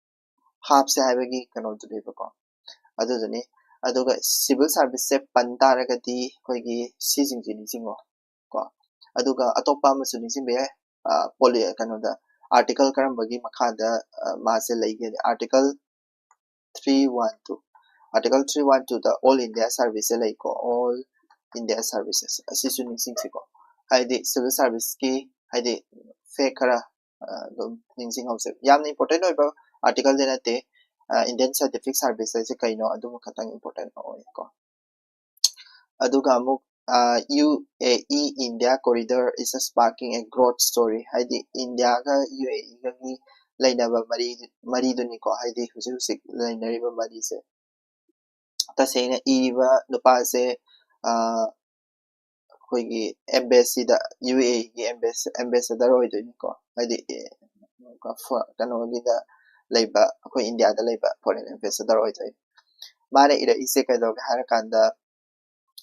ꯍꯥꯞꯁꯦ ꯍꯥꯏꯕꯒꯤ ꯀꯩꯅꯣꯗꯨꯅꯦꯕꯀꯣ꯫ ꯑꯗꯨꯗꯨꯅꯤ꯫ ꯑꯗꯨꯒ ꯁꯤꯚꯤꯜ ꯁꯥꯔꯚꯤꯁꯁꯦ ꯄꯟ ꯇꯥꯔꯒꯗꯤ ꯑꯩꯈꯣꯏꯒꯤ ꯁꯤꯁꯤꯡꯁꯦ ꯅꯤꯡꯁꯤꯡꯉꯣ ꯀꯣ꯫ ꯑꯗꯨꯒ ꯑꯇꯣꯞꯄ ꯑꯃꯁꯨ ꯅꯤꯡꯁꯤꯡꯕ ꯌꯥꯏ꯫ ꯄꯣꯂꯤ ꯀꯩꯅꯣꯗ ꯑꯥꯔꯇꯤꯀꯜ ꯀꯔꯝꯕꯒꯤ ꯃꯈꯥꯗ ꯃꯥꯁꯦ ꯂꯩꯒꯦ? Article three one two, article three one ꯇꯨꯗ ꯑꯣꯜ ꯏꯟꯗꯤꯌꯥ ꯁꯥꯔꯚꯤꯁꯁꯦ ꯂꯩꯀꯣ꯫ ꯑꯣꯜ ꯏꯟꯗꯤꯌꯥ ꯁꯥꯔꯚꯤꯁꯦꯁ ꯑꯁꯤꯁꯨ ꯅꯤꯡꯁꯤꯡꯁꯤꯀꯣ꯫ ꯍꯥꯏꯗꯤ ꯁꯤꯚꯤꯜ ꯁꯥꯔꯚꯤꯁꯀꯤ ꯍꯥꯏꯗꯤ ꯐꯦꯛ ꯈꯔ ꯑꯗꯨꯝ ꯅꯤꯡꯁꯤꯡꯍꯧꯁꯦ꯫ ꯌꯥꯝꯅ ꯏꯝꯄꯣꯔꯇꯦꯟ ꯑꯣꯏꯕ ꯑꯥꯔꯇꯤꯀꯜꯗꯤ ꯅꯠꯇꯦ꯫ ꯏꯟꯗꯤꯌꯟ ꯁꯥꯏꯟꯇꯤꯐꯤꯛ ꯁꯥꯔꯚꯤꯁ ꯍꯥꯏꯁꯦ ꯀꯩꯅꯣ, ꯑꯗꯨꯃ ꯈꯛꯇꯪ ꯏꯝꯄꯣꯔꯇꯦꯟ ꯑꯣꯏꯀꯣ꯫ ꯑꯗꯨꯒ ꯑꯃꯨꯛ ꯌꯨ ꯑꯦ ꯏ ꯏꯟꯗꯤꯌꯥ ꯀꯣꯔꯤꯗꯣꯔ ꯏꯁ ꯁ꯭ꯄꯥꯔꯀꯤꯡ ꯑꯦ ꯒ꯭ꯔꯣꯠ ꯁ꯭ꯇꯣꯔꯤ, ꯍꯥꯏꯗꯤ ꯏꯟꯗꯤꯌꯥꯒ ꯌꯨ ꯑꯦ ꯏꯒꯒꯤ ꯂꯩꯅꯕ ꯃꯔꯤ, ꯃꯔꯤꯗꯨꯅꯤꯀꯣ, ꯍꯥꯏꯗꯤ ꯍꯧꯖꯤꯛ ꯍꯧꯖꯤꯛ ꯂꯩꯅꯔꯤꯕ ꯃꯔꯤꯁꯦ꯫ ꯇꯁꯦꯡꯅ ꯏꯔꯤꯕ ꯅꯨꯄꯥꯁꯦ ꯑꯩꯈꯣꯏꯒꯤ ꯑꯦꯝꯕꯦꯁꯤꯗ, ꯌꯨ ꯑꯦ ꯏꯒꯤ ꯑꯦꯝꯕꯦꯁꯦꯗꯔ ꯑꯣꯏꯗꯣꯏꯅꯤꯀꯣ, ꯍꯥꯏꯗꯤ ꯀꯩꯅꯣꯒꯤꯗ ꯂꯩꯕ, ꯑꯩꯈꯣꯏ ꯏꯟꯗꯤꯌꯥꯗ ꯂꯩꯕ ꯐꯣꯔꯦꯟ ꯑꯦꯝꯕꯦꯁꯦꯗꯔ ꯑꯣꯏꯗꯣꯏꯅꯤ꯫ ꯃꯥꯅ ꯏꯔꯛꯏꯁꯦ ꯀꯩꯗꯧꯒꯦ ꯍꯥꯏꯔꯀꯥꯟꯗ,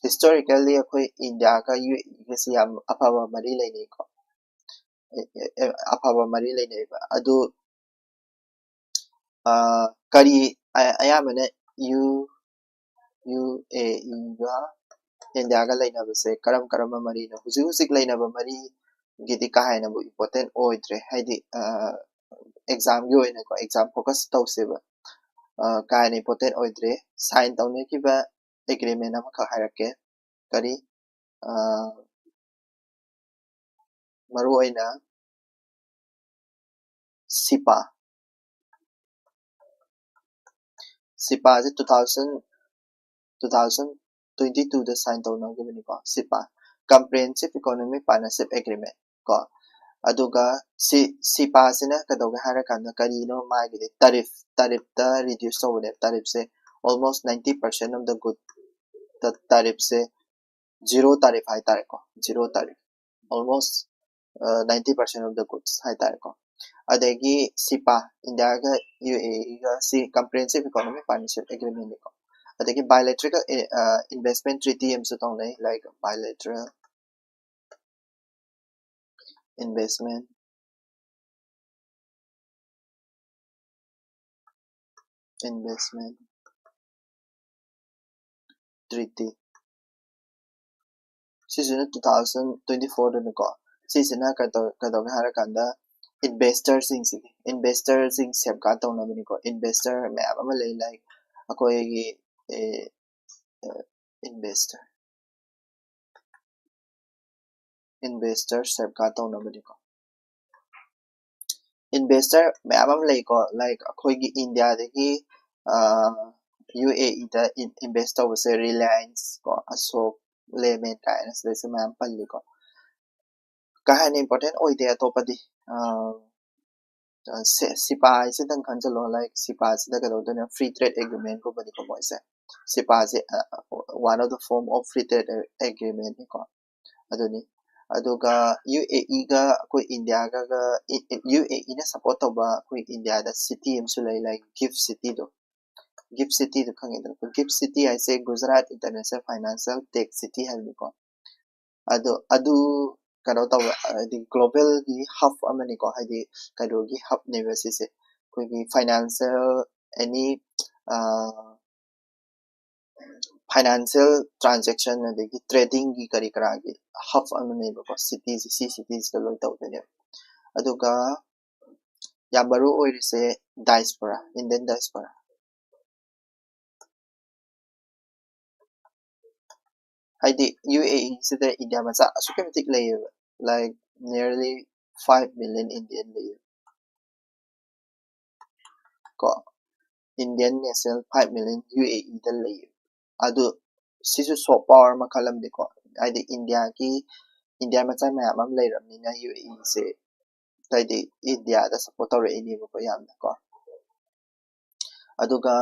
ꯍꯤꯁꯇꯣꯔꯤꯀꯦꯜꯂꯤ ꯑꯩꯈꯣꯏ ꯏꯟꯗꯤꯌꯥꯒ ꯌꯨ ꯑꯦ ꯏꯒꯁꯤ ꯌꯥꯝ ꯑꯐꯕ ꯃꯔꯤ ꯂꯩꯅꯩꯀꯣ꯫ ꯑꯐꯕ ꯃꯔꯤ ꯂꯩꯅꯩꯕ ꯑꯗꯨ ꯀꯔꯤ ꯑꯌꯥꯝꯕꯅ ꯌꯨ ꯌꯨ ꯑꯦ ꯏꯒ ꯏꯟꯗꯤꯌꯥꯒ ꯂꯩꯅꯕꯁꯦ ꯀꯔꯝ ꯀꯔꯝꯕ ꯃꯔꯤꯅꯣ? ꯍꯧꯖꯤꯛ ꯍꯧꯖꯤꯛ ꯂꯩꯅꯕ ꯃꯔꯤꯒꯤꯗꯤ ꯀꯥ ꯍꯦꯟꯅꯕꯨ ꯏꯝꯄꯣꯔꯇꯦꯟ ꯑꯣꯏꯗ꯭ꯔꯦ꯫ ꯍꯥꯏꯗꯤ ꯑꯦꯛꯖꯥꯝꯒꯤ ꯑꯣꯏꯅꯀꯣ, ꯑꯦꯛꯖꯥꯝ ꯐꯣꯀꯁ ꯇꯧꯁꯦꯕ꯫ ꯀꯥ ꯍꯦꯟꯅ ꯏꯝꯄꯣꯔꯇꯦꯟ ꯑꯣꯏꯗ꯭ꯔꯦ꯫ ꯁꯥꯏꯟ ꯇꯧꯅꯈꯤꯕ ꯑꯦꯒ꯭ꯔꯤꯃꯦꯟ ꯑꯃꯈꯛ ꯍꯥꯏꯔꯛꯀꯦ꯫ ꯀꯔꯤ ꯃꯔꯨ ꯑꯣꯏꯅ ꯁꯤꯄꯥ, ꯁꯤꯄꯥꯁꯦ two thousand two thousand twenty ꯇꯨꯗ ꯁꯥꯏꯟ ꯇꯧꯅꯈꯤꯕꯅꯤꯀꯣ꯫ ꯁꯤꯄꯥ, ꯀꯝꯄ꯭ꯔꯤꯍꯦꯟꯁꯤꯞ ꯏꯀꯣꯅꯣꯃꯤꯛ ꯄꯥꯔꯠꯅꯔꯁꯤꯞ ꯑꯦꯒ꯭ꯔꯤꯃꯦꯟ ꯀꯣ꯫ ꯑꯗꯨꯒ ꯁꯤ ꯁꯤꯄꯥꯁꯤꯅ ꯀꯩꯗꯧꯒꯦ ꯍꯥꯏꯔꯀꯥꯟꯗ ꯀꯔꯤꯅꯣ ꯃꯥꯒꯤꯗꯤ ꯇꯥꯔꯤꯐ, ꯇꯥꯔꯤꯐꯇ ꯔꯤꯗ꯭ꯌꯨꯁ ꯇꯧꯕꯅꯦꯕ꯫ ꯇꯥꯔꯤꯐꯁꯦ almost ninety percent of the good, ꯇꯥꯔꯤꯐꯁꯦ zero tariff ꯍꯥꯏꯇꯥꯔꯦꯀꯣ, zero tariff, almost ninety percent of the goods ꯍꯥꯏꯇꯥꯔꯦꯀꯣ꯫ ꯑꯗꯒꯤ ꯁꯤꯄꯥ, ꯏꯟꯗꯤꯌꯥꯒ ꯌꯨ ꯑꯦ ꯏꯒ ꯁꯤ comprehensive economic partnership agreement ꯅꯤꯀꯣ꯫ ꯑꯗꯒꯤ bilateral investment treaty ꯑꯃꯁꯨ ꯇꯧꯅꯩ, like bilateral investment investment treaty ꯁꯤꯁꯤꯅ two thousand twenty four ꯗꯅꯤꯀꯣ꯫ ꯁꯤꯁꯤꯅ ꯀꯩꯗꯧ- ꯀꯩꯗꯧꯒꯦ ꯍꯥꯏꯔꯀꯥꯟꯗ investor ꯁꯤꯡꯁꯤꯒꯤ investor ꯁꯤꯡ safeguard ꯇꯧꯅꯕꯅꯤꯀꯣ꯫ Investor ꯃꯌꯥꯝ ꯑꯃ ꯂꯩ, like ꯑꯩꯈꯣꯏꯒꯤ investor investor safeguard ꯇꯧꯅꯕꯅꯤꯀꯣ꯫ Investor ꯃꯌꯥꯝ ꯑꯃ ꯂꯩꯀꯣ, like ꯑꯩꯈꯣꯏꯒꯤ ꯏꯟꯗꯤꯌꯥꯗꯒꯤ ꯌꯨ ꯑꯦ ꯏꯗ invest ꯇꯧꯕꯁꯦ Reliance ꯀꯣ, ꯑꯁꯣꯛ ꯂꯦꯂꯦꯟ ꯀꯥꯏꯅ ꯁꯤꯗꯩꯁꯨ ꯃꯌꯥꯝ ꯄꯜꯂꯤꯀꯣ꯫ ꯀꯥ ꯍꯦꯟꯅ important ꯑꯣꯏꯗꯦ ꯑꯇꯣꯞꯄꯗꯤ꯫ ꯁꯤꯄꯥꯁꯤꯗꯪ ꯈꯟꯖꯜꯂꯣ, like ꯁꯤꯄꯥꯁꯤꯗ ꯀꯩꯗꯧꯗꯣꯏꯅꯣ, free trade agreement ꯒꯨꯝꯕꯅꯤꯀꯣ ꯃꯣꯏꯁꯦ꯫ ꯁꯤꯄꯥꯁꯦ one of the form of free trade agreement ꯅꯤꯀꯣ꯫ ꯑꯗꯨꯅꯤ꯫ ꯑꯗꯨꯒ ꯌꯨ ꯑꯦ ꯏꯒ ꯑꯩꯈꯣꯏ ꯏꯟꯗꯤꯌꯥꯒ ꯌꯨ ꯑꯦ ꯏꯅ support ꯇꯧꯕ ꯑꯩꯈꯣꯏ ꯏꯟꯗꯤꯌꯥꯗ city ꯑꯃꯁꯨ ꯂꯩ, like ꯒꯤꯐ ꯁꯤꯇꯤꯗꯣ꯫ ꯒꯤꯐ ꯁꯤꯇꯤꯗꯣ ꯈꯪꯉꯤꯗꯅ? ꯒꯤꯐ ꯁꯤꯇꯤ ꯍꯥꯏꯁꯦ Gujarat International Financial Tech City ꯍꯥꯏꯕꯅꯤꯀꯣ꯫ ꯑꯗꯣ ꯑꯗꯨ ꯀꯩꯅꯣ ꯇꯧꯕ, ꯍꯥꯏꯗꯤ global ꯒꯤ hub ꯑꯃꯅꯤꯀꯣ, ꯍꯥꯏꯗꯤ ꯀꯩꯅꯣꯒꯤ hub ꯅꯦꯕ ꯁꯤꯁꯦ, ꯑꯩꯈꯣꯏꯒꯤ financial, any financial transaction ꯑꯗꯒꯤ trading ꯒꯤ ꯀꯔꯤ ꯀꯔꯥꯒꯤ hub ꯑꯃꯅꯦꯕꯀꯣ꯫ City ꯁꯤ, ꯁꯤ city ꯁꯤꯗ ꯂꯣꯏ ꯇꯧꯗꯣꯏꯅꯦꯕ꯫ ꯑꯗꯨꯒ ꯌꯥꯝ ꯃꯔꯨ ꯑꯣꯏꯔꯤꯁꯦ diaspora, Indian diaspora꯫ ꯍꯥꯏꯗꯤ ꯌꯨ ꯑꯦ ꯏ ꯁꯤꯗ ꯏꯟꯗꯤꯌꯥ ꯃꯆꯥ ꯑꯁꯨꯛꯀꯤ ꯃꯇꯤꯛ ꯂꯩꯌꯦꯕ, like nearly five million Indian ꯂꯩꯌꯦꯕ ꯀꯣ꯫ Indian national five million U A ꯏꯗ ꯂꯩꯌꯦꯕ꯫ ꯑꯗꯨ ꯁꯤꯁꯨ soft power ꯃꯈꯜ ꯑꯃꯅꯤꯀꯣ, ꯍꯥꯏꯗꯤ ꯏꯟꯗꯤꯌꯥꯒꯤ, ꯏꯟꯗꯤꯌꯥ ꯃꯆꯥ ꯃꯌꯥꯝ ꯑꯃ ꯂꯩꯔꯕꯅꯤꯅ ꯌꯨ ꯑꯦ ꯏꯁꯦ ꯍꯥꯏꯗꯤ ꯏꯟꯗꯤꯌꯥꯗ support ꯇꯧꯔꯛꯏꯅꯦꯕꯀꯣ ꯌꯥꯝꯅꯀꯣ꯫ ꯑꯗꯨꯒ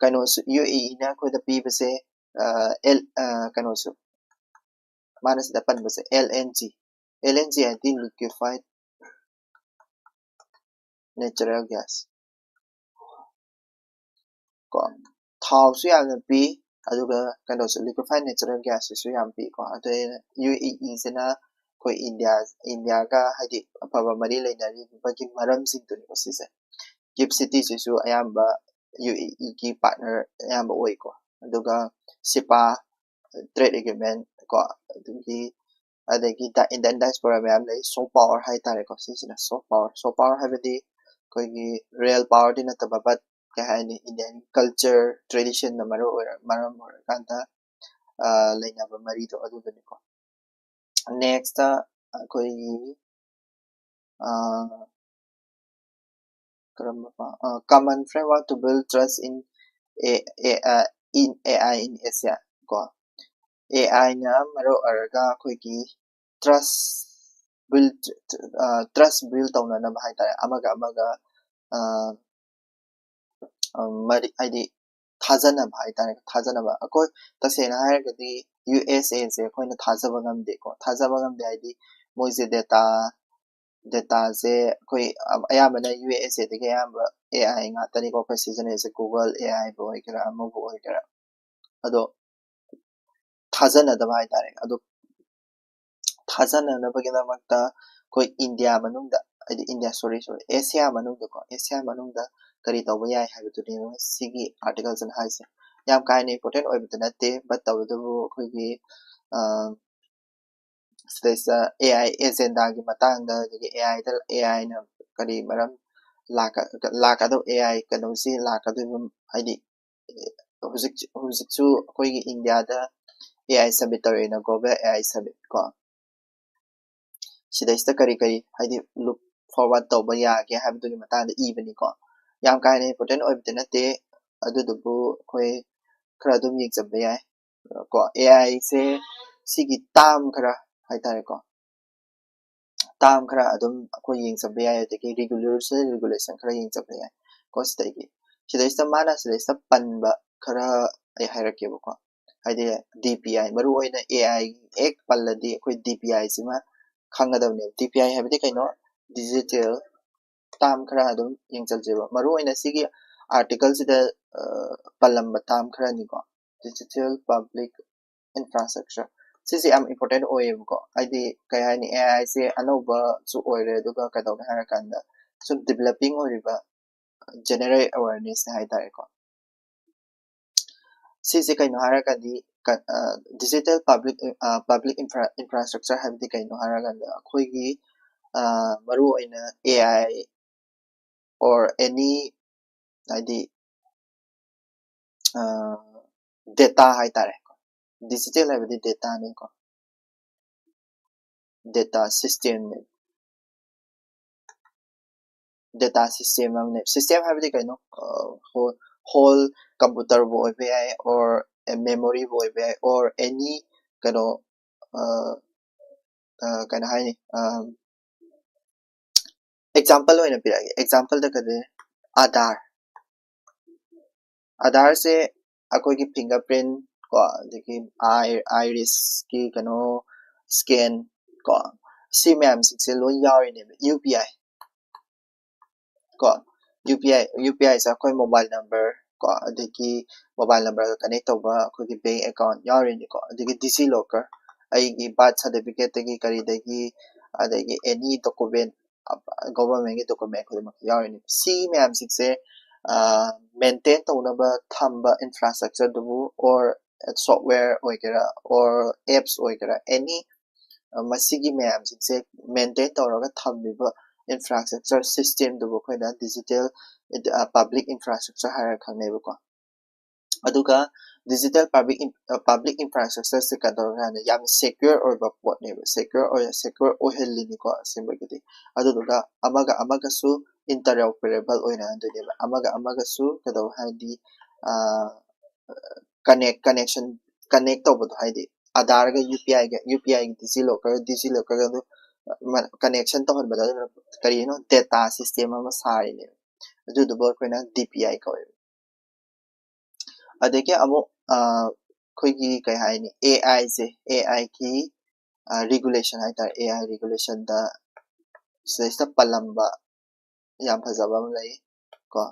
ꯀꯩꯅꯣꯁꯨ, ꯌꯨ ꯑꯦ ꯏꯅ ꯑꯩꯈꯣꯏꯗ ꯄꯤꯕꯁꯦ, ꯑꯦꯜ, ꯀꯩꯅꯣꯁꯨ, ꯃꯥꯅ ꯁꯤꯗ ꯄꯟꯕꯁꯦ L N G, L N G ꯍꯥꯏꯗꯤ liquefied natural gas꯫ ꯀꯣ, ꯊꯥꯎꯁꯨ ꯌꯥꯝꯅ ꯄꯤ, ꯑꯗꯨꯒ ꯀꯩꯅꯣꯁꯨ, liquefied natural gas ꯁꯤꯁꯨ ꯌꯥꯝ ꯄꯤꯀꯣ꯫ ꯑꯗꯨ UAE ꯁꯤꯅ ꯑꯩꯈꯣꯏ ꯏꯟꯗꯤꯌꯥ, ꯏꯟꯗꯤꯌꯥꯒ ꯍꯥꯏꯗꯤ ꯑꯐꯕ ꯃꯔꯤ ꯂꯩꯅꯔꯤꯕꯒꯤ ꯃꯔꯝꯁꯤꯡꯗꯨꯅꯤꯀꯣ ꯁꯤꯁꯦ꯫ GIFT City ꯁꯤꯁꯨ ꯑꯌꯥꯝꯕ UAE ꯒꯤ partner ꯑꯌꯥꯝꯕ ꯑꯣꯏꯀꯣ꯫ ꯑꯗꯨꯒ ꯁꯤꯄꯥ, trade agreement ꯀꯣ, ꯑꯗꯨꯒꯤ, ꯑꯗꯒꯤ ꯗ-, Indian diaspora ꯃꯌꯥꯝ ꯂꯩ꯫ Soft power ꯍꯥꯏꯇꯥꯔꯦꯀꯣ, ꯁꯤꯁꯤꯅ soft power꯫ Soft power ꯍꯥꯏꯕꯗꯤ ꯑꯩꯈꯣꯏꯒꯤ real power ꯗꯤ ꯅꯠꯇꯕ, but ꯀꯩ ꯍꯥꯏꯅꯤ, Indian culture, tradition ꯅ ꯃꯔꯨ ꯑꯣꯏꯔ-, ꯃꯔꯝ ꯑꯣꯏꯔꯀꯥꯟꯗ, ꯑ, ꯂꯩꯅꯕ ꯃꯔꯤꯗꯣ ꯑꯗꯨꯗꯨꯅꯤꯀꯣ꯫ Next ꯑꯩꯈꯣꯏꯒꯤ, ꯑ, ꯀꯔꯝꯕ ꯄꯥ-, ꯑ, common framework to build trust in A-, A-, ꯑ, in A I in Asia ꯀꯣ꯫ AI ꯅ ꯃꯔꯨ ꯑꯣꯏꯔꯒ ꯑꯩꯈꯣꯏꯒꯤ trust build, ꯑ, trust build ꯇꯧꯅꯅꯕ ꯍꯥꯏꯇꯥꯔꯦ, ꯑꯃꯒ ꯑꯃꯒ, ꯑ, ꯑ, ꯃꯔꯤ, ꯍꯥꯏꯗꯤ ꯊꯥꯖꯅꯕ ꯍꯥꯏꯇꯥꯔꯦ, ꯊꯥꯖꯅꯕ꯫ ꯑꯩꯈꯣꯏ ꯇꯁꯦꯡꯅ ꯍꯥꯏꯔꯒꯗꯤ USA ꯁꯦ ꯑꯩꯈꯣꯏꯅ ꯊꯥꯖꯕ ꯉꯝꯗꯦꯀꯣ, ꯊꯥꯖꯕ ꯉꯝꯗꯦ ꯍꯥꯏꯗꯤ ꯃꯣꯏꯁꯦ data, data ꯁꯦ ꯑꯩꯈꯣꯏ ꯑꯌꯥꯝꯕꯅ USA ꯗꯒꯤ ꯑꯌꯥꯝꯕ AI ꯉꯥꯛꯇꯅꯤꯀꯣ ꯑꯩꯈꯣꯏ ꯁꯤꯖꯤꯟꯅꯔꯤꯁꯦ, Google AI ꯕꯨ ꯑꯣꯏꯒꯦꯔꯥ, ꯑꯃꯕꯨ ꯑꯣꯏꯒꯦꯔꯥ꯫ ꯑꯗꯣ ꯊꯥꯖꯅꯗꯕ ꯍꯥꯏꯇꯥꯔꯦ꯫ ꯑꯗꯣ ꯊꯥꯖꯅꯅꯕꯒꯤꯗꯃꯛꯇ ꯑꯩꯈꯣꯏ ꯏꯟꯗꯤꯌꯥ ꯃꯅꯨꯡꯗ, ꯍꯥꯏꯗꯤ ꯏꯟꯗꯤꯌꯥ, sorry, sorry, ꯑꯦꯁꯤꯌꯥ ꯃꯅꯨꯡꯗꯀꯣ, ꯑꯦꯁꯤꯌꯥ ꯃꯅꯨꯡꯗ ꯀꯔꯤ ꯇꯧꯕ ꯌꯥꯏ ꯍꯥꯏꯕꯗꯨꯅꯦꯕ ꯁꯤꯒꯤ article ꯁꯤꯅ ꯍꯥꯏꯁꯦ꯫ ꯌꯥꯝ ꯀꯥ ꯍꯦꯟꯅ important ꯑꯣꯏꯕꯗꯤ ꯅꯠꯇꯦ, but ꯇꯧꯕꯇꯕꯨ ꯑꯩꯈꯣꯏꯒꯤ, ꯑ, ꯁꯤꯗꯩꯁꯤꯗ AI agenda ꯒꯤ ꯃꯇꯥꯡꯗ, ꯑꯗꯒꯤ AI ꯗ, AI ꯅ ꯀꯔꯤ ꯃꯔꯝ ꯂꯥꯛꯀ-, ꯂꯥꯛꯀꯗꯧ-, AI ꯀꯩꯅꯣꯁꯤ ꯂꯥꯛꯀꯗꯣꯏꯕ, ꯍꯥꯏꯗꯤ ꯍꯧꯖꯤꯛ, ꯍꯧꯖꯤꯛꯁꯨ ꯑꯩꯈꯣꯏꯒꯤ ꯏꯟꯗꯤꯌꯥꯗ AI summit ꯇꯧꯔꯛꯑꯦꯅ, global AI summit ꯀꯣ꯫ ꯁꯤꯗꯩꯁꯤꯗ ꯀꯔꯤ ꯀꯔꯤ, ꯍꯥꯏꯗꯤ, look forward ꯇꯧꯕ ꯌꯥꯒꯦ ꯍꯥꯏꯕꯗꯨꯒꯤ ꯃꯇꯥꯡꯗ ꯏꯕꯅꯤꯀꯣ꯫ ꯌꯥꯝ ꯀꯥ ꯍꯦꯟꯅ important ꯑꯣꯏꯕꯗꯤ ꯅꯠꯇꯦ, ꯑꯗꯨꯗꯨꯕꯨ ꯑꯩꯈꯣꯏ ꯈꯔ ꯑꯗꯨꯝ ꯌꯦꯡꯁꯤꯟꯕ ꯌꯥꯏ ꯀꯣ꯫ AI ꯁꯦ ꯁꯤꯒꯤ term ꯈꯔ ꯍꯥꯏꯇꯥꯔꯦꯀꯣ, term ꯈꯔ ꯑꯗꯨꯝ ꯑꯩꯈꯣꯏ ꯌꯦꯡꯁꯤꯟꯕ ꯌꯥꯏ, ꯑꯗꯒꯤ regulation, regulation ꯈꯔ ꯌꯦꯡꯁꯤꯟꯕ ꯌꯥꯏ ꯀꯣ꯫ ꯁꯤꯗꯒꯤ, ꯁꯤꯗꯩꯁꯤꯗ ꯃꯥꯅ ꯁꯤꯗꯩꯁꯤꯗ ꯄꯟꯕ ꯈꯔ ꯑꯩ ꯍꯥꯏꯔꯛꯀꯦꯕꯀꯣ꯫ ꯍꯥꯏꯗꯤ DPI, ꯃꯔꯨ ꯑꯣꯏꯅ AI ꯍꯦꯛ ꯄꯜꯂꯗꯤ ꯑꯩꯈꯣꯏ DPI ꯁꯤꯃ ꯈꯪꯒꯗꯕꯅꯦꯕ꯫ DPI ꯍꯥꯏꯕꯗꯤ ꯀꯩꯅꯣ? Digital term ꯈꯔ ꯑꯗꯨꯝ ꯌꯦꯡꯁꯤꯜꯁꯦꯕ꯫ ꯃꯔꯨ ꯑꯣꯏꯅ ꯁꯤꯒꯤ article ꯁꯤꯗ ꯄꯜꯂꯝꯕ term ꯈꯔꯅꯤꯀꯣ꯫ Digital Public Infrastructure, ꯁꯤꯁꯦ ꯌꯥꯝ important ꯑꯣꯏꯌꯦꯕꯀꯣ꯫ ꯍꯥꯏꯗꯤ ꯀꯩ ꯍꯥꯏꯅꯤ, AI ꯁꯦ ꯑꯅꯧꯕꯁꯨ ꯑꯣꯏꯔꯦ, ꯑꯗꯨꯒ ꯀꯩꯗꯧꯔꯦ ꯍꯥꯏꯔꯀꯥꯟꯗ ꯁꯨꯝ developing ꯑꯣꯏꯔꯤꯕ general awareness ꯅꯦ ꯍꯥꯏꯇꯥꯔꯦꯀꯣ꯫ ꯁꯤꯁꯦ ꯀꯩꯅꯣ ꯍꯥꯏꯔꯒꯗꯤ, digital public public infrastructure ꯍꯥꯏꯕꯗꯤ ꯀꯩꯅꯣ ꯍꯥꯏꯔꯀꯥꯟꯗ ꯑꯩꯈꯣꯏꯒꯤ ꯃꯔꯨ ꯑꯣꯏꯅ AI or any, ꯍꯥꯏꯗꯤ data ꯍꯥꯏꯇꯥꯔꯦ꯫ Digital ꯍꯥꯏꯕꯗꯤ data ꯅꯤꯀꯣ, data system ꯅꯦ꯫ Data system ꯑꯃꯅꯦ꯫ System ꯍꯥꯏꯕꯗꯤ ꯀꯩꯅꯣ? Whole computer ꯕꯨ ꯑꯣꯏꯕ ꯌꯥꯏ, or memory ꯕꯨ ꯑꯣꯏꯕ ꯌꯥꯏ, or any ꯀꯩꯅꯣ, ꯀꯩꯅꯣ ꯍꯥꯏꯅꯤ, example ꯑꯣꯏꯅ ꯄꯤꯔꯛꯑꯒꯦ꯫ Example ꯗ ꯀꯩꯗꯧ? Aadhaar꯫ Aadhaar ꯁꯦ ꯑꯩꯈꯣꯏꯒꯤ fingerprint ꯀꯣ, ꯑꯗꯒꯤ iris ꯀꯤ ꯀꯩꯅꯣ, scan ꯀꯣ, ꯁꯤ ꯃꯌꯥꯝꯁꯤꯡꯁꯦ ꯂꯣꯏ ꯌꯥꯎꯔꯤꯅꯦꯕ UPI ꯀꯣ꯫ UPI UPI ꯁꯦ ꯑꯩꯈꯣꯏ mobile number ꯀꯣ, ꯑꯗꯒꯤ mobile number ꯒ connect ꯇꯧꯕ ꯑꯩꯈꯣꯏꯒꯤ bank account ꯌꯥꯎꯔꯤꯅꯤꯀꯣ, ꯑꯗꯒꯤ DigiLocker, ꯑꯩꯒꯤ birth certificate ꯇꯒꯤ ꯀꯔꯤꯗꯒꯤ, ꯑꯗꯒꯤ any document, government ꯀꯤ document ꯈꯨꯗꯤꯡꯃꯛ ꯌꯥꯎꯔꯤꯅꯤ꯫ ꯁꯤ ꯃꯌꯥꯝꯁꯤꯡꯁꯦ maintain ꯇꯧꯅꯕ ꯊꯝꯕ infrastructure ꯗꯨꯕꯨ, or software ꯑꯣꯏꯒꯦꯔꯥ, or apps ꯑꯣꯏꯒꯦꯔꯥ, any ꯃꯁꯤꯒꯤ ꯃꯌꯥꯝꯁꯤꯡꯁꯦ maintain ꯇꯧꯔꯒ ꯊꯝꯃꯤꯕ infrastructure system ꯗꯨꯕꯨ ꯑꯩꯈꯣꯏꯅ digital public infrastructure ꯍꯥꯏꯔꯒ ꯈꯪꯅꯩꯕꯀꯣ꯫ ꯑꯗꯨꯒ digital public public infrastructure ꯁꯦ ꯀꯩꯗꯧꯔꯦ ꯍꯥꯏꯅ ꯌꯥꯝꯅ secure ꯑꯣꯏꯕ ꯄꯣꯠꯅꯦꯕ꯫ Secure ꯑꯣꯏ, secure ꯑꯣꯏꯍꯜꯂꯤꯅꯤꯀꯣ ꯑꯁꯦꯡꯕꯒꯤꯗꯤ꯫ ꯑꯗꯨꯗꯨꯒ ꯑꯃꯒ ꯑꯃꯒꯁꯨ interoperable ꯑꯣꯏꯅꯍꯟꯗꯣꯏꯅꯦꯕ꯫ ꯑꯃꯒ ꯑꯃꯒꯁꯨ ꯀꯩꯗꯧ ꯍꯥꯏꯗꯤ connect connection connect ꯇꯧꯕꯗꯣ, ꯍꯥꯏꯗꯤ Aadhaar ꯒ UPI ꯒ, UPI ꯒ DigiLocker, DigiLocker ꯒ ꯑꯗꯨ connection ꯇꯧꯍꯟꯕꯗꯣ, ꯑꯗꯨꯅ ꯀꯔꯤꯅꯣ? Data system ꯑꯃ ꯁꯥꯔꯤꯅꯦꯕ꯫ ꯑꯗꯨꯗꯨꯕꯨ ꯑꯩꯈꯣꯏꯅ DPI ꯀꯧꯋꯦꯕ꯫ ꯑꯗꯒꯤ ꯑꯃꯨꯛ ꯑꯩꯈꯣꯏꯒꯤ ꯀꯩ ꯍꯥꯏꯅꯤ, ꯑꯦ ꯑꯥꯏꯁꯦ, ꯑꯦ ꯑꯥꯏꯒꯤ ꯔꯤꯒꯨꯂꯦꯁꯟ ꯍꯥꯏꯇꯥꯔꯦ, ꯑꯦ ꯑꯥꯏ ꯔꯤꯒꯨꯂꯦꯁꯟꯗ ꯁꯤꯗꯩꯁꯤꯗ ꯄꯜꯂꯝꯕ ꯌꯥꯝ ꯐꯖꯕ ꯑꯃ ꯂꯩ ꯀꯣ,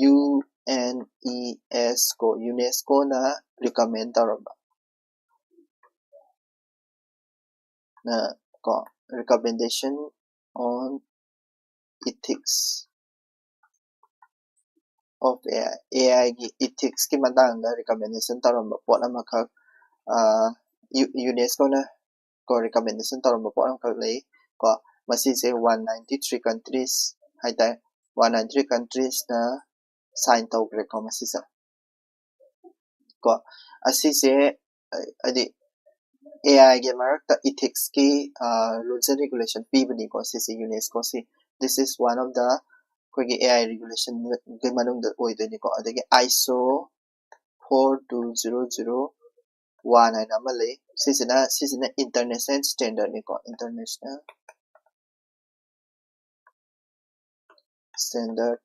ꯌꯨ ꯑꯦꯟ ꯏ ꯑꯦꯁ ꯀꯣ, ꯌꯨꯅꯦꯁꯀꯣꯅ ꯔꯤꯀꯃꯦꯟ ꯇꯧꯔꯝꯕ ꯅ ꯀꯣ, recommendation on ethics of A I, ꯑꯦ ꯑꯥꯏꯒꯤ ꯏꯊꯤꯛꯁꯀꯤ ꯃꯇꯥꯡꯗ ꯔꯤꯀꯃꯦꯟꯗꯦꯁꯟ ꯇꯧꯔꯝꯕ ꯄꯣꯠ ꯑꯃꯈꯛ, ꯌꯨꯅꯦꯁꯀꯣꯅ ꯀꯣ ꯔꯤꯀꯃꯦꯟꯗꯦꯁꯟ ꯇꯧꯔꯝꯕ ꯄꯣꯠ ꯑꯃꯈꯛ ꯂꯩ ꯀꯣ꯫ ꯃꯁꯤꯁꯦ ꯋꯥꯟ ꯅꯥꯏꯟꯇꯤ ꯊ꯭ꯔꯤ ꯀꯟꯇ꯭ꯔꯤꯁ ꯍꯥꯏꯇꯥꯔꯦ, ꯋꯥꯟ ꯅꯥꯏꯟꯇꯤ ꯊ꯭ꯔꯤ ꯀꯟꯇ꯭ꯔꯤꯁꯅ ꯁꯥꯏꯟ ꯇꯧꯈ꯭ꯔꯦꯀꯣ ꯃꯁꯤꯁꯦ ꯀꯣ꯫ ꯑꯁꯤꯁꯦ ꯍꯥꯏꯗꯤ ꯑꯦ ꯑꯥꯏꯒꯤ ꯃꯔꯛꯇ ꯏꯊꯤꯛꯁꯀꯤ ꯔꯨꯜꯁ ꯑꯦꯟ ꯔꯤꯒꯨꯂꯦꯁꯟ ꯄꯤꯕꯅꯤꯀꯣ ꯁꯤꯁꯦ, ꯌꯨꯅꯦꯁꯀꯣꯁꯤ꯫ This is one of the ꯑꯩꯈꯣꯏꯒꯤ ꯑꯦ ꯑꯥꯏ ꯔꯤꯒꯨꯂꯦꯁꯟꯒꯤ ꯃꯅꯨꯡꯗ ꯑꯣꯏꯗꯣꯏꯅꯤꯀꯣ꯫ ꯑꯗꯒꯤ ISO four two zero zero one ꯍꯥꯏꯅ ꯑꯃ ꯂꯩ꯫ ꯁꯤꯁꯤꯅ ꯁꯤꯁꯤꯅ ꯏꯟꯇꯔꯅꯦꯁꯅꯦꯜ ꯁ꯭ꯇꯦꯟꯗꯔꯠꯅꯤꯀꯣ, international standard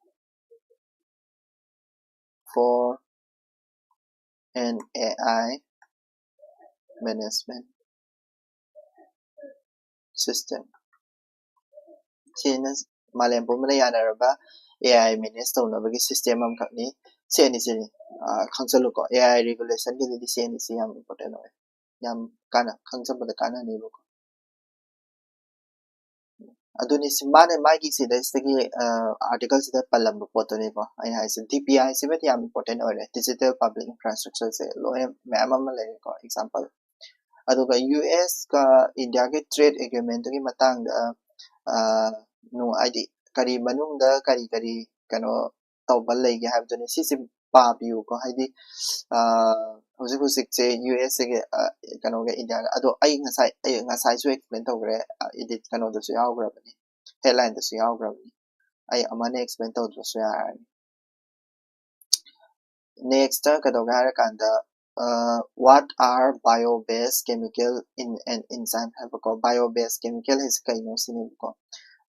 for an A I management system꯫ ꯁꯤꯅ ꯃꯥꯂꯦꯝ ꯄꯨꯝꯕꯗ ꯌꯥꯅꯔꯕ ꯑꯦ ꯑꯥꯏ ꯃꯦꯅꯦꯖ ꯇꯧꯅꯕꯒꯤ ꯁꯤꯁꯇꯦꯝ ꯑꯃꯈꯛꯅꯤ꯫ ꯁꯤ ꯑꯅꯤꯁꯤ ꯈꯪꯖꯜꯂꯨꯀꯣ꯫ ꯑꯦ ꯑꯥꯏ ꯔꯤꯒꯨꯂꯦꯁꯟꯒꯤꯗꯗꯤ ꯁꯤ ꯑꯅꯤꯁꯤ ꯌꯥꯝ ꯏꯝꯄꯣꯔꯇꯦꯟ ꯑꯣꯏ, ꯌꯥꯝ ꯀꯥꯟꯅ ꯈꯪꯖꯕꯗ ꯀꯥꯟꯅꯅꯦꯕꯀꯣ꯫ ꯑꯗꯨꯅꯤ ꯁꯤ ꯃꯥꯅ ꯃꯥꯒꯤ ꯁꯤꯗꯩꯁꯤꯗꯒꯤ ꯑꯥꯔꯇꯤꯀꯜꯁꯤꯗ ꯄꯜꯂꯝꯕ ꯄꯣꯠꯇꯨꯅꯤꯀꯣ ꯑꯩꯅ ꯍꯥꯏꯁꯦ꯫ ꯗꯤ ꯄꯤ ꯑꯥꯏ ꯁꯤꯃꯗꯤ ꯌꯥꯝ ꯏꯝꯄꯣꯔꯇꯦꯟ ꯑꯣꯏꯔꯦ, ꯗꯤꯖꯤꯇꯦꯜ ꯄꯕ꯭ꯂꯤꯛ ꯏꯟꯐ꯭ꯔꯥꯁ꯭ꯇ꯭ꯔꯛꯆꯔꯁꯦ ꯂꯣꯏꯅ ꯃꯌꯥꯝ ꯑꯃ ꯂꯩꯔꯦꯀꯣ ꯑꯦꯛꯖꯥꯝꯄꯜ꯫ ꯑꯗꯨꯒ ꯌꯨ ꯑꯦꯁꯀ ꯏꯟꯗꯤꯌꯥꯒꯤ ꯇ꯭ꯔꯦꯗ ꯑꯦꯒ꯭ꯔꯤꯃꯦꯟꯗꯨꯒꯤ ꯃꯇꯥꯡꯗ ꯍꯥꯏꯗꯤ ꯀꯔꯤ ꯃꯅꯨꯡꯗ ꯀꯔꯤ ꯀꯔꯤ ꯀꯩꯅꯣ ꯇꯧꯕ ꯂꯩꯒꯦ ꯍꯥꯏꯕꯗꯨꯅꯤ꯫ ꯁꯤꯁꯦ ꯄꯥꯕꯤꯌꯨꯀꯣ꯫ ꯍꯥꯏꯗꯤ ꯍꯧꯖꯤꯛ ꯍꯧꯖꯤꯛꯁꯦ ꯌꯨ ꯑꯦꯁ ꯑꯦꯒ ꯀꯩꯅꯣꯒ ꯏꯟꯗꯤꯌꯥꯒ, ꯑꯗꯣ ꯑꯩ ꯉꯁꯥꯏ ꯑꯩ ꯉꯁꯥꯏꯁꯨ ꯑꯦꯛꯁꯄ꯭ꯂꯦꯟ ꯇꯧꯈ꯭ꯔꯦ, ꯏꯗꯤꯠ ꯀꯩꯅꯣꯗꯁꯨ ꯌꯥꯎꯈ꯭ꯔꯕꯅꯤ, ꯍꯦꯗꯂꯥꯏꯟꯗꯁꯨ ꯌꯥꯎꯈ꯭ꯔꯕꯅꯤ꯫ ꯑꯩ ꯑꯃꯅ ꯑꯦꯛꯁꯄ꯭ꯂꯦꯟ ꯇꯧꯗ꯭ꯔꯁꯨ ꯌꯥꯔꯅꯤ꯫ ꯅꯦꯛꯁꯇ ꯀꯩꯗꯧꯒꯦ ꯍꯥꯏꯔꯀꯥꯟꯗ what are bio based chemical in an enzyme ꯍꯥꯏꯕꯀꯣ꯫ Bio based chemical ꯍꯥꯏꯁꯦ ꯀꯩꯅꯣ ꯁꯤꯅꯦꯕꯀꯣ꯫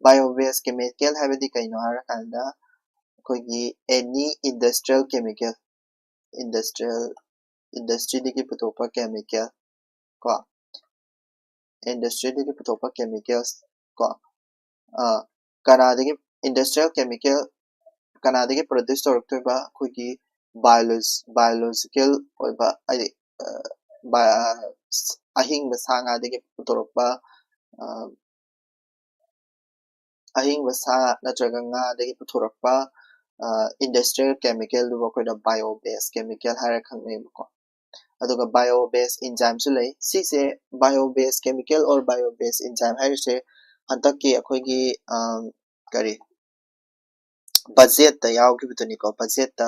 Bio based chemical ꯍꯥꯏꯕꯗꯤ ꯀꯩꯅꯣ ꯍꯥꯏꯔꯀꯥꯟꯗ ꯑꯩꯈꯣꯏꯒꯤ any industrial chemical industrial industryꯗꯒꯤ ꯄꯨꯊꯣꯛꯄ chemical ꯀꯣ, industryꯗꯒꯤ ꯄꯨꯊꯣꯛꯄ chemicals ꯀꯣ, ꯑ, ꯀꯅꯥꯗꯒꯤ industrial chemical ꯀꯅꯥꯗꯒꯤ produce ꯇꯧꯔꯛꯇꯣꯏꯕ? ꯑꯩꯈꯣꯏꯒꯤ biolog biological ꯑꯣꯏꯕ, ꯍꯥꯏꯗꯤ, ꯑ, bi- ꯑ, ꯑꯍꯤꯡꯕ ꯁꯥ ꯉꯥꯗꯒꯤ ꯄꯨꯊꯣꯔꯛꯄ, ꯑ, ꯑꯍꯤꯡꯕ ꯁꯥ ꯅꯠꯇ꯭ꯔꯒ ꯉꯥꯗꯒꯤ ꯄꯨꯊꯣꯔꯛꯄ industrial chemicalꯗꯨꯕꯨ ꯑꯩꯈꯣꯏꯅ bio based chemical ꯍꯥꯏꯔ ꯈꯪꯅꯩꯕꯀꯣ꯫ ꯑꯗꯨꯒ bio based enzymeꯁꯨ ꯂꯩ꯫ ꯁꯤꯁꯦ bio based chemical or bio based enzyme ꯍꯥꯏꯔꯤꯁꯦ ꯍꯟꯗꯛꯀꯤ ꯑꯩꯈꯣꯏꯒꯤ, ꯑꯝ, ꯀꯔꯤ, budgetꯇ ꯌꯥꯎꯈꯤꯕꯗꯨꯅꯤꯀꯣ꯫ Budgetꯇ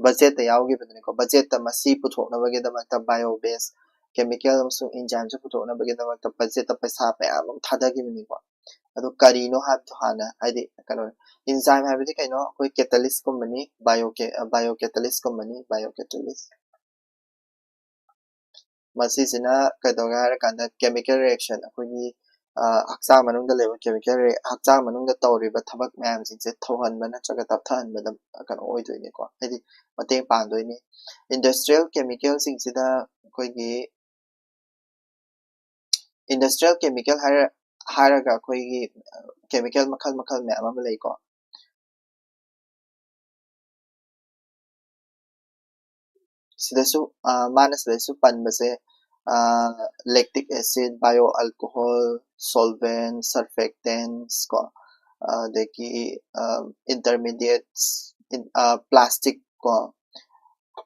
budgetꯇ ꯌꯥꯎꯈꯤꯕꯗꯨꯅꯤꯀꯣ꯫ Budgetꯇ ꯃꯁꯤ ꯄꯨꯊꯣꯛꯅꯕꯒꯤꯗꯃꯛꯇ bio based chemical ꯑꯃꯁꯨꯡ enzymeꯁꯨ ꯄꯨꯊꯣꯛꯅꯕꯒꯤꯗꯃꯛꯇ budgetꯇ ꯄꯩꯁꯥ ꯃꯌꯥꯝ ꯑꯃ ꯊꯥꯗꯈꯤꯕꯅꯤꯀꯣ꯫ ꯑꯗꯨ ꯀꯔꯤꯅꯣ ꯍꯥꯏꯕꯗꯣ ꯍꯥꯟꯅ, ꯍꯥꯏꯗꯤ, ꯀꯩꯅꯣ, enzyme ꯍꯥꯏꯕꯗꯤ ꯀꯩꯅꯣ? ꯑꯩꯈꯣꯏ catalystꯀꯨꯝꯕꯅꯤ, bio bio catalystꯀꯨꯝꯕꯅꯤ, bio catalyst꯫ ꯃꯁꯤꯁꯤꯅ ꯀꯩꯗꯧꯒꯦ ꯍꯥꯏꯔꯀꯥꯟꯗ chemical reaction, ꯑꯩꯈꯣꯏꯒꯤ, ꯑ, ꯍꯛꯆꯥꯡ ꯃꯅꯨꯡꯗ ꯂꯩꯕ chemical re ꯍꯛꯆꯥꯡ ꯃꯅꯨꯡꯗ ꯇꯧꯔꯤꯕ ꯊꯕꯛ ꯃꯌꯥꯝꯁꯤꯡꯁꯦ ꯊꯧꯍꯟꯕ ꯅꯠꯇ꯭ꯔꯒ ꯇꯞꯊꯍꯟꯕꯗ ꯀꯩꯅꯣ ꯑꯣꯏꯗꯣꯏꯅꯤꯀꯣ, ꯍꯥꯏꯗꯤ ꯃꯇꯦꯡ ꯄꯥꯡꯗꯣꯏꯅꯤ꯫ Industrial chemicalꯁꯤꯡꯁꯤꯗ ꯑꯩꯈꯣꯏꯒꯤ industrial chemical ꯍꯥꯏꯔ ꯍꯥꯏꯔꯒ ꯑꯩꯈꯣꯏꯒꯤ, ꯑ, chemical ꯃꯈꯜ ꯃꯈꯜ ꯃꯌꯥꯝ ꯑꯃ ꯂꯩꯀꯣ꯫ ꯁꯤꯗꯁꯨ, ꯑ, ꯃꯥꯅ ꯁꯤꯗꯁꯨ ꯄꯟꯕꯁꯦ, ꯑ, lactic acid, bio alcohol, solvent, surfactants ꯀꯣ, ꯑꯗꯒꯤ, ꯑ, intermediates, in- ꯑ, plastic ꯀꯣ,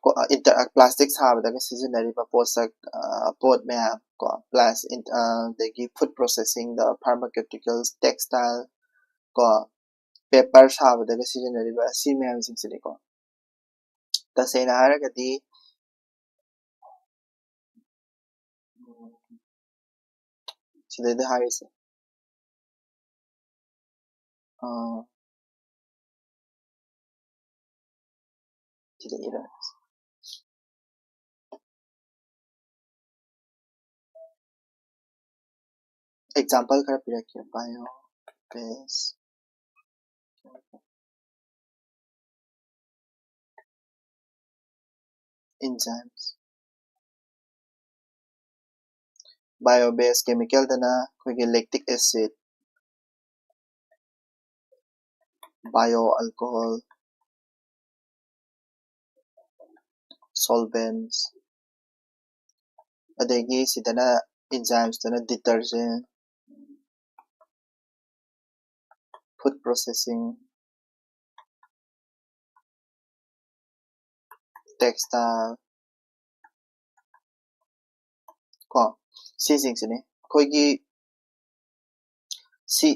ꯀꯣ, ꯑ, inter- ꯑ, plastic ꯁꯥꯕꯗꯒ ꯁꯤꯖꯤꯟꯅꯔꯤꯕ ꯄꯣꯠꯁꯛ, ꯑ, ꯄꯣꯠ ꯃꯌꯥꯝ ꯀꯣ, plus in- ꯑ, ꯑꯗꯒꯤ food processingꯗ, pharmaceuticals, textile ꯀꯣ, paper ꯁꯥꯕꯗꯒ ꯁꯤꯖꯤꯟꯅꯔꯤꯕ ꯁꯤ ꯃꯌꯥꯝꯁꯤꯡꯁꯤꯅꯤꯀꯣ꯫ ꯇꯁꯦꯡꯅ ꯍꯥꯏꯔꯒꯗꯤ, ꯎꯝ, ꯁꯤꯗꯩꯗ ꯍꯥꯏꯔꯤꯁꯦ, ꯑ, ꯁꯤꯗ ꯏꯔꯒꯦ꯫ Example ꯈꯔ ꯄꯤꯔꯛꯀꯦ꯫ Bio based, enzymes. Bio based chemical ꯗꯅ ꯑꯩꯈꯣꯏꯒꯤ lactic acid, bio alcohol, solvents, ꯑꯗꯒꯤ ꯁꯤꯗꯅ enzymes ꯇꯅ detergent, food processing, textile, ꯀꯣ, ꯁꯤꯁꯤꯡꯁꯤꯅꯤ꯫ ꯑꯩꯈꯣꯏꯒꯤ ꯁꯤ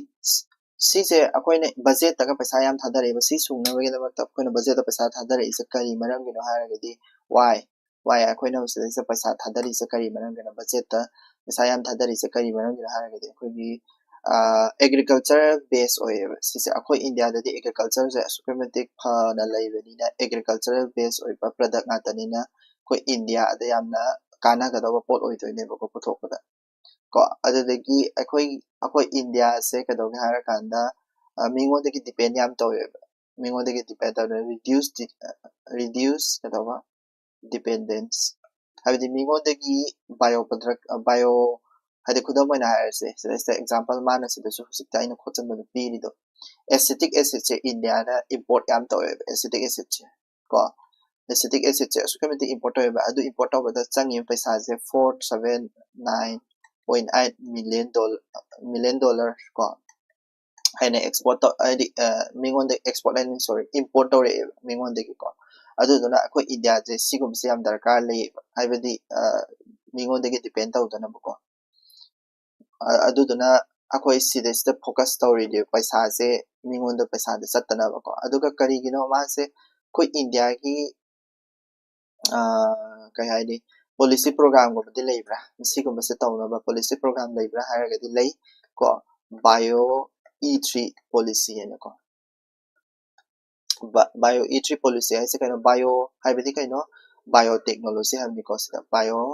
ꯁꯤꯁꯦ ꯑꯩꯈꯣꯏꯅ budget ꯇꯒ ꯄꯩꯁꯥ ꯌꯥꯝ ꯊꯥꯗꯔꯛꯏꯕ꯫ ꯁꯤ ꯁꯨꯡꯅꯕꯒꯤꯗꯃꯛꯇ ꯑꯩꯈꯣꯏꯅ budget ꯇ ꯄꯩꯁꯥ ꯊꯥꯗꯔꯛꯏꯁꯦ ꯀꯔꯤ ꯃꯔꯝꯒꯤꯅꯣ ꯍꯥꯏꯔꯒꯗꯤ, why why ꯑꯩꯈꯣꯏꯅ ꯁꯤꯗꯩꯁꯤꯗ ꯄꯩꯁꯥ ꯊꯥꯗꯔꯤꯁꯦ ꯀꯔꯤ ꯃꯔꯝꯒꯤꯅꯣ, budget ꯇ ꯄꯩꯁꯥ ꯌꯥꯝ ꯊꯥꯗꯔꯤꯁꯦ ꯀꯔꯤ ꯃꯔꯝꯒꯤꯅꯣ ꯍꯥꯏꯔꯒꯗꯤ, ꯑꯩꯈꯣꯏꯒꯤ ꯑꯦꯒ꯭ꯔꯤꯀꯜꯆꯔ ꯕꯦꯁ ꯑꯣꯏꯌꯦꯕ ꯁꯤꯁꯦ꯫ ꯑꯩꯈꯣꯏ ꯏꯟꯗꯤꯌꯥꯗꯗꯤ ꯑꯦꯒ꯭ꯔꯤꯀꯜꯆꯔꯁꯦ ꯑꯁꯨꯛꯀꯤ ꯃꯇꯤꯛ ꯐꯅ ꯂꯩꯕꯅꯤꯅ, ꯑꯦꯒ꯭ꯔꯤꯀꯜꯆꯔꯦꯜ ꯕꯦꯁ ꯑꯣꯏꯕ ꯄ꯭ꯔꯗꯛ ꯉꯥꯛꯇꯅꯤꯅ ꯑꯩꯈꯣꯏ ꯏꯟꯗꯤꯌꯥꯗ ꯌꯥꯝꯅ ꯀꯥꯟꯅꯒꯗꯧꯕ ꯄꯣꯠ ꯑꯣꯏꯗꯣꯏꯅꯦꯕꯀꯣ, ꯄꯨꯊꯣꯛꯄꯗ ꯀꯣ꯫ ꯑꯗꯨꯗꯒꯤ ꯑꯩꯈꯣꯏ ꯑꯩꯈꯣꯏ ꯏꯟꯗꯤꯌꯥꯁꯦ ꯀꯩꯗꯧꯒꯦ ꯍꯥꯏꯔꯀꯥꯟꯗ, ꯑ, ꯃꯤꯉꯣꯟꯗꯒꯤ ꯗꯤꯄꯦꯟ ꯌꯥꯝ ꯇꯧꯋꯦꯕ꯫ ꯃꯤꯉꯣꯟꯗꯒꯤ ꯗꯤꯄꯦꯟ ꯇꯧꯋꯦ, ꯔꯤꯗ꯭ꯌꯨꯁ ꯔꯤꯗ꯭ꯌꯨꯁ ꯀꯩꯗꯧꯕ, ꯗꯤꯄꯦꯟꯗꯦꯟꯁ, ꯍꯥꯏꯕꯗꯤ ꯃꯤꯉꯣꯟꯗꯒꯤ ꯕꯥꯏꯑꯣ ꯄ꯭ꯔꯗꯛ ꯕꯥꯏꯑꯣ ꯍꯥꯏꯗꯤ ꯈꯨꯗꯝ ꯑꯣꯏꯅ ꯍꯥꯏꯔꯁꯦ, ꯁꯤꯗꯩꯁꯤꯗ ꯑꯦꯛꯖꯥꯝꯄꯜ ꯃꯥꯅ ꯁꯤꯗꯁꯨ ꯍꯧꯖꯤꯛꯇ ꯑꯩꯅ ꯈꯣꯠꯆꯟꯕꯗ ꯄꯤꯔꯤꯗꯣ, ꯑꯦꯁꯤꯇꯤꯛ ꯑꯦꯁꯤꯠꯁꯦ ꯏꯟꯗꯤꯌꯥꯅ ꯏꯝꯄꯣꯔꯠ ꯌꯥꯝ ꯇꯧꯋꯦꯕ꯫ ꯑꯦꯁꯤꯇꯤꯛ ꯑꯦꯁꯤꯠꯁꯦ ꯀꯣ, ꯑꯦꯁꯤꯇꯤꯛ ꯑꯦꯁꯤꯠꯁꯦ ꯑꯁꯨꯛꯀꯤ ꯃꯇꯤꯛ ꯏꯝꯄꯣꯔꯠ ꯇꯧꯋꯦꯕ꯫ ꯑꯗꯨ ꯏꯝꯄꯣꯔꯠ ꯇꯧꯕꯗ ꯆꯪꯉꯤꯕ ꯄꯩꯁꯥꯁꯦ four seven nine point eight million dollar million dollar ꯀꯣ, ꯍꯥꯏꯅ ꯑꯦꯛꯁꯄꯣꯔꯠ ꯇꯧ ꯍꯥꯏꯗꯤ, ꯑ, ꯃꯤꯉꯣꯟꯗ ꯑꯦꯛꯁꯄꯣꯔꯠ ꯍꯥꯏꯅꯤ, ꯁꯣꯔꯤ, ꯏꯝꯄꯣꯔꯠ ꯇꯧꯔꯛꯑꯦꯕ ꯃꯤꯉꯣꯟꯗꯒꯤꯀꯣ꯫ ꯑꯗꯨꯗꯨꯅ ꯑꯩꯈꯣꯏ ꯏꯟꯗꯤꯌꯥꯁꯦ ꯁꯤꯒꯨꯝꯕꯁꯦ ꯌꯥꯝ ꯗꯔꯀꯥꯔ ꯂꯩꯌꯦꯕ, ꯍꯥꯏꯕꯗꯤ, ꯑ, ꯃꯤꯉꯣꯟꯗꯒꯤ ꯗꯤꯄꯦꯟ ꯇꯧꯗꯅꯕꯀꯣ꯫ ꯑ-, ꯑꯗꯨꯗꯨꯅ ꯑꯩꯈꯣꯏ ꯁꯤꯗꯩꯁꯤꯗ ꯐꯣꯀꯁ ꯇꯧꯔꯤꯗꯤ ꯄꯩꯁꯥꯁꯦ ꯃꯤꯉꯣꯟꯗ ꯄꯩꯁꯥꯗ ꯆꯠꯇꯅꯕꯀꯣ꯫ ꯑꯗꯨꯒ ꯀꯔꯤꯒꯤꯅꯣ ꯃꯥꯁꯦ ꯑꯩꯈꯣꯏ ꯏꯟꯗꯤꯌꯥꯒꯤ, ꯑ, ꯀꯩ ꯍꯥꯏꯅꯤ, ꯄꯣꯂꯤꯁꯤ ꯄ꯭ꯔꯣꯒ꯭ꯔꯥꯝꯒꯨꯝꯕꯗꯤ ꯂꯩꯕ꯭ꯔꯥ? ꯃꯁꯤꯒꯨꯝꯕꯁꯦ ꯇꯧꯅꯕ ꯄꯣꯂꯤꯁꯤ ꯄ꯭ꯔꯣꯒ꯭ꯔꯥꯝ ꯂꯩꯕ꯭ꯔꯥ ꯍꯥꯏꯔꯒꯗꯤ ꯂꯩ ꯀꯣ, ꯕꯥꯏꯑꯣ ꯏ ꯊ꯭ꯔꯤ ꯄꯣꯂꯤꯁꯤ ꯍꯥꯏꯅꯀꯣ꯫ ꯕꯥꯏꯑꯣ ꯏ ꯊ꯭ꯔꯤ ꯄꯣꯂꯤꯁꯤ ꯍꯥꯏꯁꯦ ꯀꯩꯅꯣ? ꯕꯥꯏꯑꯣ ꯍꯥꯏꯕꯗꯤ ꯀꯩꯅꯣ? ꯕꯥꯏꯑꯣ ꯇꯦꯛꯅꯣꯂꯣꯖꯤ ꯍꯥꯏꯕꯅꯤꯀꯣ꯫ ꯁꯤꯗ ꯕꯥꯏꯑꯣ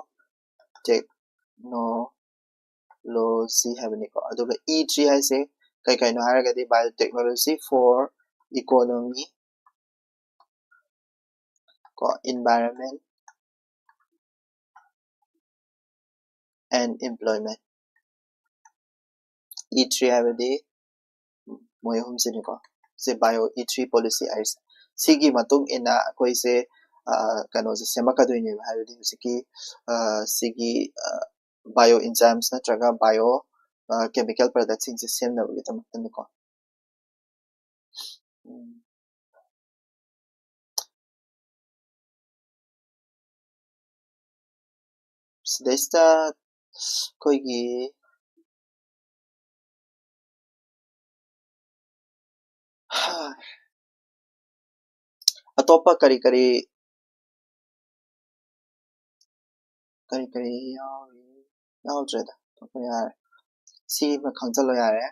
ꯇꯦꯛꯅꯣꯂꯣꯖꯤ ꯍꯥꯏꯕꯅꯤꯀꯣ꯫ ꯑꯗꯨꯒ ꯏ ꯊ꯭ꯔꯤ ꯍꯥꯏꯁꯦ ꯀꯩ ꯀꯩꯅꯣ ꯍꯥꯏꯔꯒꯗꯤ, biotechnology for economy ꯀꯣ, environment, and employment. E three ꯍꯥꯏꯕꯗꯤ ꯃꯣꯏ ꯑꯍꯨꯝꯁꯤꯅꯤꯀꯣ꯫ ꯁꯤ bio E three policy ꯍꯥꯏꯔꯤꯁꯦ꯫ ꯁꯤꯒꯤ ꯃꯇꯨꯡ ꯏꯟꯅ ꯑꯩꯈꯣꯏꯁꯦ, ꯑ, ꯀꯩꯅꯣꯁꯦ ꯁꯦꯝꯃꯛꯀꯗꯣꯏꯅꯦꯕ, ꯍꯥꯏꯕꯗꯤ ꯍꯧꯖꯤꯛꯀꯤ, ꯑ, ꯁꯤꯒꯤ, ꯑ, bio enzymes ꯅꯠꯇ꯭ꯔꯒ bio, ꯑ, chemical product ꯁꯤꯡꯁꯦ ꯁꯦꯝꯅꯕꯒꯤꯗꯃꯛꯇꯅꯤꯀꯣ꯫ ꯎꯝ꯫ ꯁꯤꯗꯩꯁꯤꯗ ꯑꯩꯈꯣꯏꯒꯤ ꯑꯇꯣꯞꯄ ꯀꯔꯤ ꯀꯔꯤ, ꯀꯔꯤ ꯀꯔꯤ ꯌꯥꯎꯔꯤ? ꯌꯥꯎꯗ꯭ꯔꯦꯗ, ꯑꯇꯣꯞꯄ ꯌꯥꯔꯦ꯫ ꯁꯤꯃ ꯈꯪꯖꯜꯂꯣ ꯌꯥꯔꯦ꯫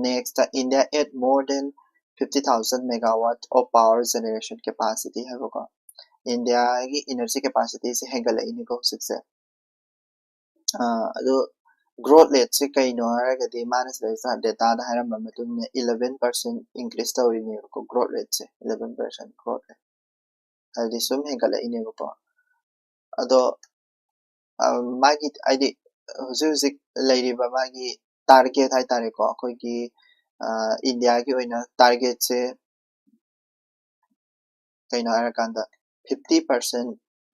Next, India add more than fifty thousand megawatt of power generation capacity ꯍꯥꯏꯕꯀꯣ꯫ ꯏꯟꯗꯤꯌꯥꯒꯤ energy capacity ꯁꯦ ꯍꯦꯟꯒꯠꯂꯛꯏꯅꯤꯀꯣ ꯍꯧꯖꯤꯛꯁꯦ꯫ ꯑꯥ, ꯑꯗꯨ growth rate ꯁꯦ ꯀꯩꯅꯣ ꯍꯥꯏꯔꯒꯗꯤ, ꯃꯥꯅ ꯁꯤꯗꯩꯁꯤꯗ data ꯗ ꯍꯥꯏꯔꯝꯕ ꯃꯇꯨꯡ ꯏꯟꯅ eleven percent increase ꯇꯧꯔꯤꯅꯦꯕꯀꯣ, growth rate ꯁꯦ, eleven percent growth rate꯫ ꯍꯥꯏꯗꯤ ꯁꯨꯝ ꯍꯦꯟꯒꯠꯂꯛꯏꯅꯦꯕꯀꯣ꯫ ꯑꯗꯣ, ꯑ, ꯃꯥꯒꯤ, ꯍꯥꯏꯗꯤ, ꯍꯧꯖꯤꯛ ꯍꯧꯖꯤꯛ ꯂꯩꯔꯤꯕ ꯃꯥꯒꯤ target ꯍꯥꯏꯇꯥꯔꯦꯀꯣ, ꯑꯩꯈꯣꯏꯒꯤ, ꯑ, ꯏꯟꯗꯤꯌꯥꯒꯤ ꯑꯣꯏꯅ target ꯁꯦ ꯀꯩꯅꯣ ꯍꯥꯏꯔꯀꯥꯟꯗ, fifty percent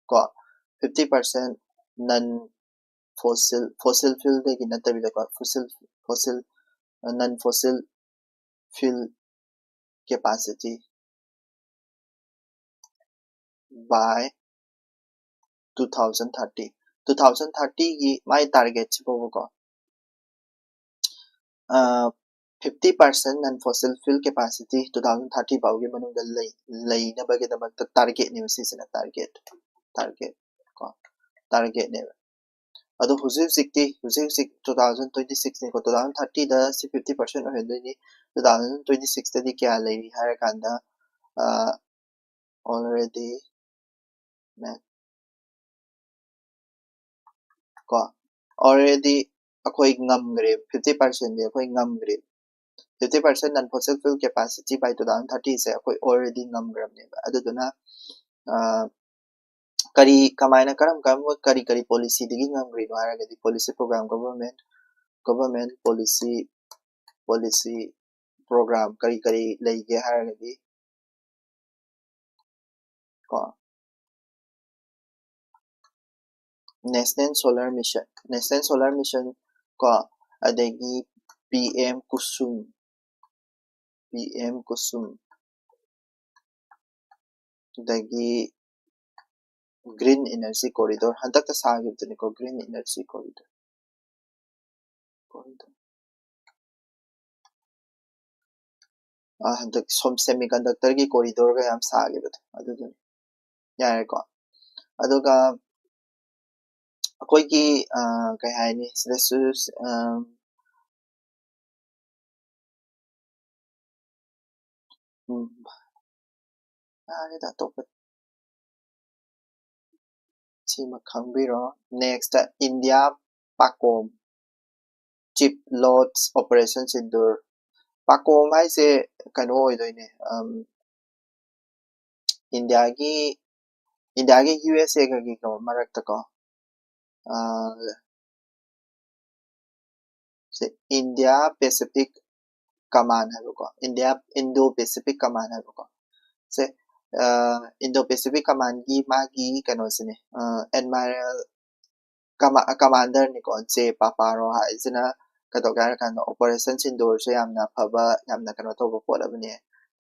ꯀꯣ, fifty percent non fossil, fossil fuel ꯗꯒꯤ ꯅꯠꯇꯕꯤꯗꯀꯣ, fossil, fossil, non fossil fuel capacity by two thousand thirty, two thousand thirty ꯒꯤ ꯃꯥꯏ target ꯁꯤ ꯐꯥꯎꯕꯀꯣ, ꯑ, fifty percent non fossil fuel capacity two thousand thirty ꯐꯥꯎꯒꯤ ꯃꯅꯨꯡꯗ ꯂꯩ-, ꯂꯩꯅꯕꯒꯤꯗꯃꯛꯇ target ꯅꯦꯕ ꯁꯤꯁꯤꯅ, target, target ꯀꯣ, target ꯅꯦꯕ꯫ ꯑꯗꯣ ꯍꯧꯖꯤꯛ ꯍꯧꯖꯤꯛꯇꯤ, ꯍꯧꯖꯤꯛ ꯍꯧꯖꯤꯛ two thousand twenty six ꯅꯤꯀꯣ, two thousand thirty ꯗ ꯁꯤ fifty percent ꯑꯣꯏꯍꯟꯗꯣꯏꯅꯤ꯫ Two thousand twenty six ꯇꯗꯤ ꯀꯌꯥ ꯂꯩꯔꯤ ꯍꯥꯏꯔꯀꯥꯟꯗ, ꯑ, already ꯀꯣ, already ꯑꯩꯈꯣꯏ ꯉꯝꯈ꯭ꯔꯦ, fifty percent ꯗꯤ ꯑꯩꯈꯣꯏ ꯉꯝꯈ꯭ꯔꯦ꯫ Fifty percent non fossil fuel capacity by two thousand thirty ꯁꯦ ꯑꯩꯈꯣꯏ already ꯉꯝꯈ꯭ꯔꯕꯅꯦꯕ꯫ ꯑꯗꯨꯗꯨꯅ, ꯑ, ꯀꯔꯤ, ꯀꯃꯥꯏꯅ, ꯀꯔꯝ ꯀꯔꯝꯕ, ꯀꯔꯤ ꯀꯔꯤ policyꯗꯒꯤ ꯉꯝꯈ꯭ꯔꯤꯅꯣ ꯍꯥꯏꯔꯒꯗꯤ, policy program, government, government policy, policy program ꯀꯔꯤ ꯀꯔꯤ ꯂꯩꯒꯦ ꯍꯥꯏꯔꯒꯗꯤ, ꯀꯣ, National Solar Mission, National Solar Mission, ꯀꯣ, ꯑꯗꯒꯤ P M ꯀꯨꯁꯨꯝ, P M ꯀꯨꯁꯨꯝ, ꯑꯗꯒꯤ Green Energy Corridor, ꯍꯟꯗꯛꯇ ꯁꯥꯈꯤꯕꯗꯨꯅꯤꯀꯣ, Green Energy Corridor, Corridor. ꯑ, ꯍꯟꯗꯛ ꯁꯣꯝ semiconductorꯒꯤ corridorꯒ ꯌꯥꯝ ꯁꯥꯈꯤꯕꯗꯣ ꯑꯗꯨꯗꯨꯅꯤ꯫ ꯌꯥꯔꯦꯀꯣ꯫ ꯑꯗꯨꯒ ꯑꯩꯈꯣꯏꯒꯤ, ꯑ, ꯀꯩ ꯍꯥꯏꯅꯤ, ꯁꯤꯗꯁꯨ, ꯑ, ꯎꯝ, ꯌꯥꯔꯦꯗ, ꯑꯇꯣꯞꯄ ꯁꯤꯃ ꯈꯪꯕꯤꯔꯣ꯫ Next, India ꯄꯥꯀꯣꯝ, Chip Loads Operation Sindoor. ꯄꯥꯀꯣꯝ ꯍꯥꯏꯁꯦ ꯀꯩꯅꯣ ꯑꯣꯏꯗꯣꯏꯅꯦ, ꯑꯝ, ꯏꯟꯗꯤꯌꯥꯒꯤ, ꯏꯟꯗꯤꯌꯥꯒꯤ U S Aꯒꯒꯤ ꯃꯔꯛꯇꯀꯣ, ꯑ, ꯁꯦ India Pacific Command ꯍꯥꯏꯕꯀꯣ, India, Indo Pacific Command ꯍꯥꯏꯕꯀꯣ꯫ ꯁꯦ, ꯑ, Indo Pacific Commandꯒꯤ ꯃꯥꯒꯤ ꯀꯩꯅꯣꯁꯤꯅꯦ, ꯑ, Admiral ꯀꯃꯥ-, commanderꯅꯤꯀꯣ, ꯖꯦ ꯄꯥꯄꯥꯔꯣ ꯍꯥꯏꯁꯤꯅ ꯀꯩꯗꯧꯒꯦ ꯍꯥꯏꯔ ꯀꯥꯟꯗ, Operation Sindoorꯁꯦ ꯌꯥꯝꯅ ꯐꯕ, ꯌꯥꯝꯅ ꯀꯩꯅꯣ ꯇꯧꯕ ꯄꯣꯠ ꯑꯃꯅꯤ,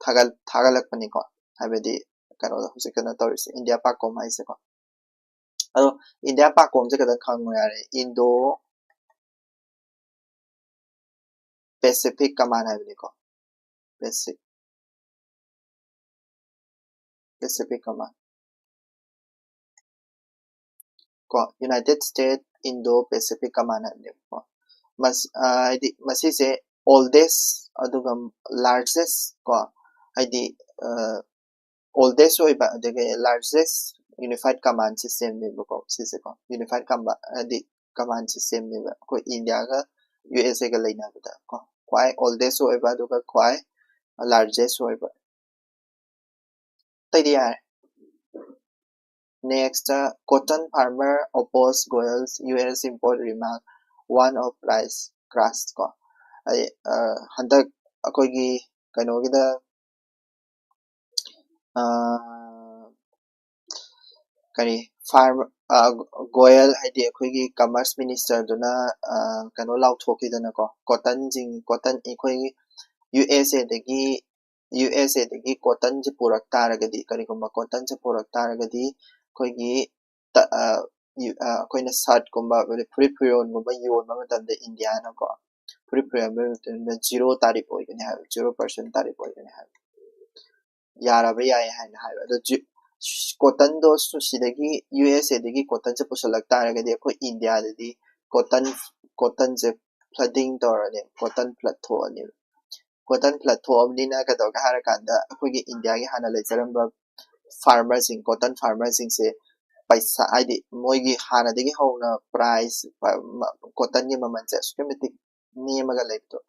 ꯊꯥꯒꯠ-, ꯊꯥꯒꯠꯂꯛꯄꯅꯤꯀꯣ꯫ ꯍꯥꯏꯕꯗꯤ ꯀꯩꯅꯣꯗ ꯍꯧꯖꯤꯛ ꯀꯩꯅꯣ ꯇꯧꯔꯤꯁꯦ, ꯏꯟꯗꯤꯌꯥ ꯄꯥꯀꯣꯝ ꯍꯥꯏꯁꯦꯀꯣ꯫ ꯑꯗꯣ ꯏꯟꯗꯤꯌꯥ ꯄꯥꯀꯣꯝꯁꯦ ꯈꯤꯇꯪ ꯈꯪꯉꯣ ꯌꯥꯔꯦ, Indo Pacific Command ꯍꯥꯏꯕꯅꯤꯀꯣ, Pacific, Pacific Command ꯀꯣ, United States Indo Pacific Command ꯍꯥꯏꯕꯅꯦꯕꯀꯣ꯫ ꯃꯁ-, ꯑ, ꯍꯥꯏꯗꯤ ꯃꯁꯤꯁꯦ oldest ꯑꯗꯨꯒ largest ꯀꯣ, ꯍꯥꯏꯗꯤ, ꯑ, oldest ꯑꯣꯏꯕ ꯑꯗꯒꯤ largest unified command systemꯅꯦꯕꯀꯣ ꯁꯤꯁꯦꯀꯣ꯫ Unified command ꯍꯥꯏꯗꯤ command systemꯅꯦꯕ ꯑꯩꯈꯣꯏ ꯏꯟꯗꯤꯌꯥꯒ U S Aꯒ ꯂꯩꯅꯕꯗ ꯀꯣ, ꯈ꯭ꯋꯥꯏ oldest ꯑꯣꯏꯕ ꯑꯗꯨꯒ ꯈ꯭ꯋꯥꯏ largest ꯑꯣꯏꯕ꯫ ꯑꯇꯩꯗꯤ ꯌꯥꯔꯦ꯫ Next, cotton farmer oppose Goel's U S import remark, one of price crash ꯀꯣ꯫ ꯑꯩ, ꯑ, ꯍꯟꯗꯛ ꯑꯩꯈꯣꯏꯒꯤ ꯀꯩꯅꯣꯒꯤꯗ, ꯑ, ꯀꯔꯤ, farm, ꯑ, ꯒꯣꯌꯜ ꯍꯥꯏꯗꯤ ꯑꯩꯈꯣꯏꯒꯤ commerce ministerꯗꯨꯅ, ꯑ, ꯀꯩꯅꯣ ꯂꯥꯎꯊꯣꯛꯈꯤꯗꯅꯀꯣ, cottonꯁꯤꯡ, cotton ꯑꯩꯈꯣꯏꯒꯤ U S Aꯗꯒꯤ, U S Aꯗꯒꯤ cottonꯁꯦ ꯄꯨꯔꯛ ꯇꯥꯔꯒꯗꯤ, ꯀꯔꯤꯒꯨꯝꯕ cottonꯁꯦ ꯄꯨꯔꯛ ꯇꯥꯔꯒꯗꯤ ꯑꯩꯈꯣꯏꯒꯤ ꯇ-, ꯑ, ꯌꯨ-, ꯑ, ꯑꯩꯈꯣꯏꯅ shirtꯀꯨꯝꯕ, ꯑꯗꯩ ꯐꯨꯔꯤꯠ ꯐꯤꯔꯣꯟꯒꯨꯝꯕ ꯌꯣꯟꯕ ꯃꯇꯝꯗ ꯏꯟꯗꯤꯌꯥꯅꯀꯣ, ꯐꯨꯔꯤꯠ ꯐꯤꯔꯣꯟ ꯌꯣꯟꯕ ꯃꯇꯝꯗ zero tariff ꯑꯣꯏꯒꯅꯤ ꯍꯥꯏꯕ, zero percent tariff ꯑꯣꯏꯒꯅꯤ ꯍꯥꯏꯕ꯫ ꯌꯥꯔꯕ ꯌꯥꯏ ꯍꯥꯏꯅ ꯍꯥꯏꯕ꯫ ꯑꯗꯣ ꯖꯤ-, cottonꯗꯣ ꯁꯨ-, ꯁꯤꯗꯒꯤ U S Aꯗꯒꯤ cottonꯁꯦ ꯄꯨꯁꯜꯂꯛ ꯇꯥꯔꯒꯗꯤ ꯑꯩꯈꯣꯏ ꯏꯟꯗꯤꯌꯥꯗꯗꯤ cotton, cottonꯁꯦ flooding ꯇꯧꯔꯅꯤ, cotton flood ꯊꯣꯛꯑꯅꯤ꯫ Cotton flood ꯊꯣꯛꯑꯕꯅꯤꯅ ꯀꯩꯗꯧꯒꯦ ꯍꯥꯏꯔꯀꯥꯟꯗ ꯑꯩꯈꯣꯏꯒꯤ ꯏꯟꯗꯤꯌꯥꯒꯤ ꯍꯥꯟꯅ ꯂꯩꯖꯔꯝꯕ farmerꯁꯤꯡ, cotton farmerꯁꯤꯡꯁꯦ ꯄꯩꯁꯥ, ꯍꯥꯏꯗꯤ ꯃꯣꯏꯒꯤ ꯍꯥꯟꯅꯗꯒꯤ ꯍꯧꯅ price, ꯄ-, ꯃ-, cottonꯒꯤ ꯃꯃꯜꯁꯦ ꯑꯁꯨꯛꯀꯤ ꯃꯇꯤꯛ ꯅꯦꯝꯃꯒ ꯂꯩꯕꯗꯣ,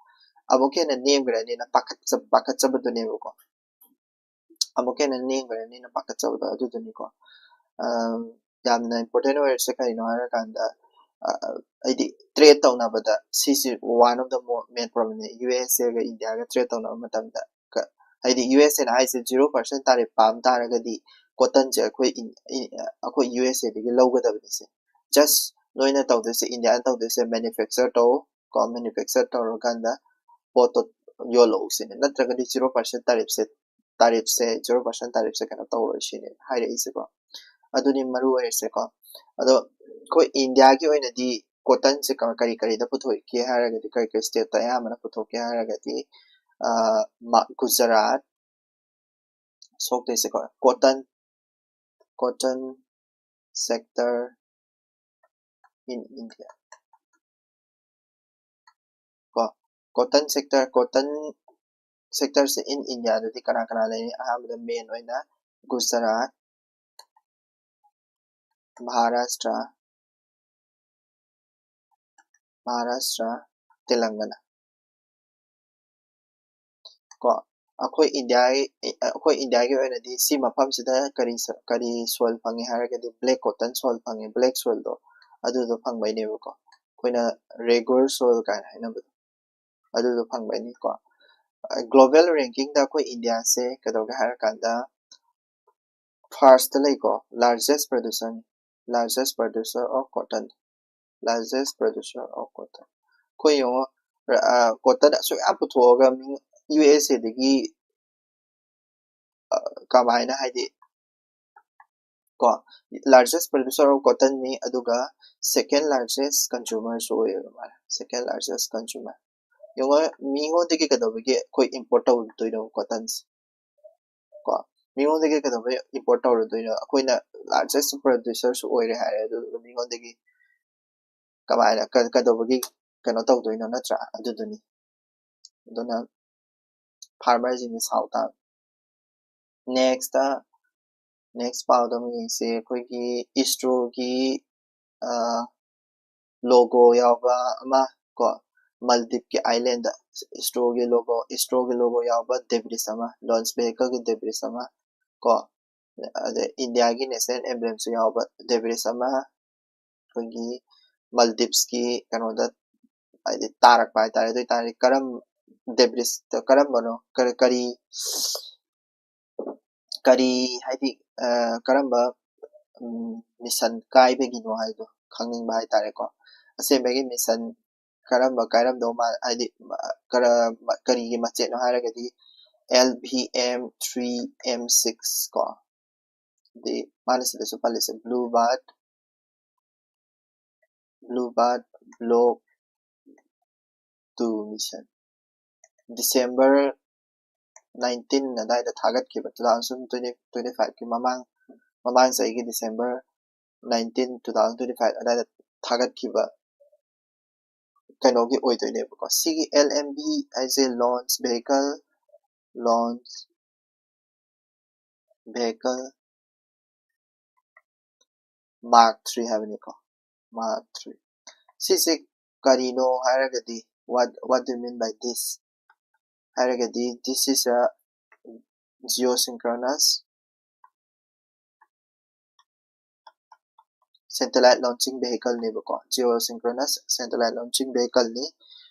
ꯑꯃꯨꯛꯀ ꯍꯦꯟꯅ ꯅꯦꯝꯈ꯭ꯔꯅꯤꯅ ꯄꯥꯈꯠꯆ-, ꯄꯥꯈꯠꯆꯕꯗꯨꯅꯦꯕꯀꯣ꯫ ꯑꯃꯨꯛꯀ ꯍꯦꯟꯅ ꯅꯦꯝꯈ꯭ꯔꯅꯤꯅ ꯄꯥꯈꯠꯆꯕꯗꯣ ꯑꯗꯨꯗꯨꯅꯤꯀꯣ꯫ ꯑ, ꯌꯥꯝꯅ important ꯑꯣꯏꯔꯤꯁꯦ ꯀꯔꯤꯅꯣ ꯍꯥꯏꯔꯀꯥꯟꯗ, ꯑ, ꯍꯥꯏꯗꯤ trade ꯇꯧꯅꯕꯗ ꯁꯤꯁꯤ one of the mo-, main problemꯅꯦ꯫ U S Aꯒ ꯏꯟꯗꯤꯌꯥꯒ trade ꯇꯧꯅꯕ ꯃꯇꯝꯗ ꯀ-, ꯍꯥꯏꯗꯤ U S Aꯅ ꯍꯥꯏꯁꯦ zero percent tariff ꯄꯥꯝ ꯇꯥꯔꯒꯗꯤ cottonꯁꯦ ꯑꯩꯈꯣꯏ ꯏꯟ-, ꯏ-, ꯑꯩꯈꯣꯏ U S Aꯗꯒꯤ ꯂꯧꯒꯗꯕꯅꯤꯁꯦ꯫ Just ꯅꯣꯏꯅ ꯇꯧꯗꯣꯏꯁꯦ, ꯏꯟꯗꯤꯌꯥꯅ ꯇꯧꯗꯣꯏꯁꯦ, manufacture ꯇꯧ ꯀꯣ, manufacture ꯇꯧꯔꯀꯥꯟꯗ ꯄꯣꯠꯇꯣ ꯌꯣꯜꯂꯛꯎ ꯁꯤꯅꯤ, ꯅꯠꯇ꯭ꯔꯒꯗꯤ zero percent tariffꯁꯦ, tariffꯁꯦ, zero percent tariffꯁꯦ ꯀꯩꯅꯣ ꯇꯧꯔꯣꯏ ꯁꯤꯅꯤ ꯍꯥꯏꯔꯛꯏꯁꯦꯀꯣ꯫ ꯑꯗꯨꯅꯤ ꯃꯔꯨ ꯑꯣꯏꯔꯤꯁꯦꯀꯣ꯫ ꯑꯗꯣ ꯑꯩꯈꯣꯏ ꯏꯟꯗꯤꯌꯥꯒꯤ ꯑꯣꯏꯅꯗꯤ cottonꯁꯦ ꯀ-, ꯀꯔꯤ ꯀꯔꯤꯗ ꯄꯨꯊꯣꯛꯀꯦ ꯍꯥꯏꯔꯒꯗꯤ, ꯀꯔꯤ ꯀꯔꯤ stateꯇ ꯑꯌꯥꯝꯕꯅ ꯄꯨꯊꯣꯛꯀꯦ ꯍꯥꯏꯔꯒꯗꯤ, ꯑ, ꯃ-, Gujarat, ꯁꯣꯛꯇꯣꯏꯁꯦꯀꯣ, cotton, cotton sector in India ꯀꯣ, cotton sector, cotton sectorꯁꯦ in Indiaꯗꯗꯤ ꯀꯅꯥ ꯀꯅꯥ ꯂꯩꯔꯤ? ꯑꯍꯥꯟꯕꯗ main ꯑꯣꯏꯅ ꯒꯨꯖꯔꯥꯠ, ꯃꯍꯥꯔꯥꯁꯇ꯭ꯔ, ꯃꯍꯥꯔꯥꯁꯇ꯭ꯔ, ꯇꯦꯂꯪꯒꯅꯥ ꯀꯣ꯫ ꯑꯩꯈꯣꯏ ꯏꯟꯗꯤꯌꯥꯒꯤ ꯑꯩꯈꯣꯏ ꯏꯟꯗꯤꯌꯥꯒꯤ ꯑꯣꯏꯅꯗꯤ ꯁꯤ ꯃꯐꯝꯁꯤꯗ ꯀꯔꯤ ꯀꯔꯤ ꯁꯣꯏꯜ ꯐꯪꯉꯤ ꯍꯥꯏꯔꯒꯗꯤ ꯕ꯭ꯂꯦꯛ ꯀꯣꯇꯟ ꯁꯣꯏꯜ ꯐꯪꯉꯤ꯫ ꯕ꯭ꯂꯦꯛ ꯁꯣꯏꯜꯗꯣ ꯑꯗꯨꯗꯣ ꯐꯪꯕꯩꯅꯦꯕꯀꯣ꯫ ꯑꯩꯈꯣꯏꯅ ꯔꯦꯒꯨꯂꯔ ꯁꯣꯏꯜ ꯀꯥꯏꯅ ꯍꯥꯏꯅꯕꯗꯣ ꯑꯗꯨꯗꯣ ꯐꯪꯕꯩꯅꯤꯀꯣ꯫ ꯒ꯭ꯂꯣꯕꯦꯜ ꯔꯦꯡꯀꯤꯡꯗ ꯑꯩꯈꯣꯏ ꯏꯟꯗꯤꯌꯥꯁꯦ ꯀꯩꯗꯧꯒꯦ ꯍꯥꯏꯔꯀꯥꯟꯗ ꯐꯥꯔꯁꯇ ꯂꯩꯀꯣ, ꯂꯥꯔꯖꯦꯁ ꯄ꯭ꯔꯗ꯭ꯌꯨꯁꯔꯅꯤ꯫ Largest producer of cotton. Largest producer of cotton. ꯑꯩꯈꯣꯏ ꯌꯦꯡꯉꯣ, ꯀꯣꯇꯟ ꯑꯁꯨꯛ ꯌꯥꯝ ꯄꯨꯊꯣꯛꯑꯒ ꯃꯤ ꯌꯨ ꯑꯦꯁ ꯑꯦꯗꯒꯤ ꯀꯃꯥꯏꯅ ꯍꯥꯏꯗꯤ ꯀꯣ, ꯂꯥꯔꯖꯦꯁ ꯄ꯭ꯔꯗ꯭ꯌꯨꯁꯔ ꯑꯣꯐ ꯀꯣꯇꯟꯅꯤ, ꯑꯗꯨꯒ ꯁꯦꯀꯦꯟ ꯂꯥꯔꯖꯦꯁ ꯀꯟꯖꯨꯃꯔꯁꯨ ꯑꯣꯏꯌꯦꯕ ꯃꯥꯅ꯫ ꯁꯦꯀꯦꯟ ꯂꯥꯔꯖꯦꯁ ꯀꯟꯖꯨꯃꯔ꯫ ꯌꯦꯡꯉꯣ, ꯃꯤꯉꯣꯟꯗꯒꯤ ꯀꯩꯗꯧꯕꯒꯤ ꯑꯩꯈꯣꯏ ꯏꯝꯄꯣꯔꯠ ꯇꯧꯔꯨꯗꯣꯏꯅꯣ ꯀꯣꯇꯟꯁꯦ? ꯀꯣ, ꯃꯤꯉꯣꯟꯗꯒꯤ ꯀꯩꯗꯧꯕꯩ ꯏꯝꯄꯣꯔꯠ ꯇꯧꯔꯨꯗꯣꯏꯅꯣ? ꯑꯩꯈꯣꯏꯅ ꯂꯥꯔꯖꯦꯁ ꯄ꯭ꯔꯗ꯭ꯌꯨꯁꯔꯁꯨ ꯑꯣꯏꯔꯦ ꯍꯥꯏꯔꯦ, ꯑꯗꯨꯗꯨꯒ ꯃꯤꯉꯣꯟꯗꯒꯤ ꯀꯃꯥꯏꯅ ꯀ- ꯀꯩꯗꯧꯕꯒꯤ ꯀꯩꯅꯣ ꯇꯧꯗꯣꯏꯅꯣ, ꯅꯠꯇ꯭ꯔꯥ? ꯑꯗꯨꯗꯨꯅꯤ꯫ ꯑꯗꯨꯅ ꯐꯥꯔꯃꯔꯁꯤꯡꯁꯦ ꯁꯥꯎ ꯇꯥꯕꯅꯤ꯫ ꯅꯦꯛꯁꯇ ꯅꯦꯛꯁ ꯄꯥꯎꯗ ꯑꯃꯨꯛ ꯌꯦꯡꯁꯤ꯫ ꯑꯩꯈꯣꯏꯒꯤ ꯏꯁꯔꯣꯒꯤ ꯂꯣꯒꯣ ꯌꯥꯎꯕ ꯑꯃ ꯀꯣ, ꯃꯜꯗꯤꯞꯀꯤ ꯑꯥꯏꯂꯦꯟꯗ ꯏꯁꯔꯣꯒꯤ ꯂꯣꯒꯣ ꯏꯁꯔꯣꯒꯤ ꯂꯣꯒꯣ ꯌꯥꯎꯕ ꯗꯦꯕ꯭ꯔꯤꯁ ꯑꯃ, ꯂꯣꯟꯆ ꯚꯦꯍꯤꯀꯜꯒꯤ ꯗꯦꯕ꯭ꯔꯤꯁ ꯑꯃ ꯀꯣ, ꯑꯗꯩ ꯏꯟꯗꯤꯌꯥꯒꯤ ꯅꯦꯁꯅꯦꯜ ꯑꯦꯝꯕ꯭ꯂꯦꯝꯁꯨ ꯌꯥꯎꯕ ꯗꯦꯕ꯭ꯔꯤꯁ ꯑꯃ, ꯑꯩꯈꯣꯏꯒꯤ ꯃꯜꯗꯤꯞꯁꯀꯤ ꯀꯩꯅꯣꯗ ꯍꯥꯏꯗꯤ ꯇꯥꯔꯛꯄ ꯍꯥꯏꯇꯥꯔꯦ꯫ ꯑꯗꯨ ꯑꯣꯏꯇꯥꯔꯗꯤ ꯀꯔꯝ ꯗꯦꯕ꯭ꯔꯤꯁꯇ ꯀꯔꯝꯕꯅꯣ, ꯀꯔꯤ ꯀꯔꯤ ꯀꯔꯤ ꯍꯥꯏꯗꯤ ꯀꯔꯝꯕ ꯃꯤꯁꯟ ꯀꯥꯏꯕꯒꯤꯅꯣ ꯍꯥꯏꯗꯣ ꯈꯪꯅꯤꯡꯕ ꯍꯥꯏꯇꯥꯔꯦꯀꯣ꯫ ꯑꯁꯦꯡꯕꯒꯤ ꯃꯤꯁꯟ ꯀꯔꯝꯕ ꯀꯥꯏꯔꯝꯗꯧ ꯃꯥꯜ ꯍꯥꯏꯗꯤ ꯀꯔꯤꯒꯤ ꯃꯆꯦꯠꯅꯣ ꯍꯥꯏꯔꯒꯗꯤ L V M three M six ꯀꯣ, ꯑꯗꯩ ꯃꯥꯅ ꯁꯤꯗꯁꯨ ꯄꯜꯂꯤꯁꯦ blue bird blue bird block two mission December nineteen ꯑꯗꯨꯋꯥꯏꯗ ꯊꯥꯒꯠꯈꯤꯕ, two thousand twenty twenty five ꯀꯤ ꯃꯃꯥꯡ ꯃꯃꯥꯡ ꯆꯍꯤꯒꯤ December nineteen two thousand twenty five ꯑꯗꯨꯋꯥꯏꯗ ꯊꯥꯒꯠꯈꯤꯕ ꯀꯩꯅꯣꯒꯤ ꯑꯣꯏꯗꯣꯏꯅꯦꯕꯀꯣ꯫ ꯁꯤꯒꯤ L M V ꯍꯥꯏꯁꯦ launch vehicle launch vehicle mark three ꯍꯥꯏꯕꯅꯤꯀꯣ, ꯃꯥꯔꯛ ꯊ꯭ꯔꯤ꯫ ꯁꯤꯁꯦ ꯀꯔꯤꯅꯣ ꯍꯥꯏꯔꯒꯗꯤ, what what do you mean by this? ꯍꯥꯏꯔꯒꯗꯤ this is a geosynchronous satellite launching vehicle ꯅꯦꯕꯀꯣ꯫ Geosynchronous satellite launching vehicle ꯅꯤ꯫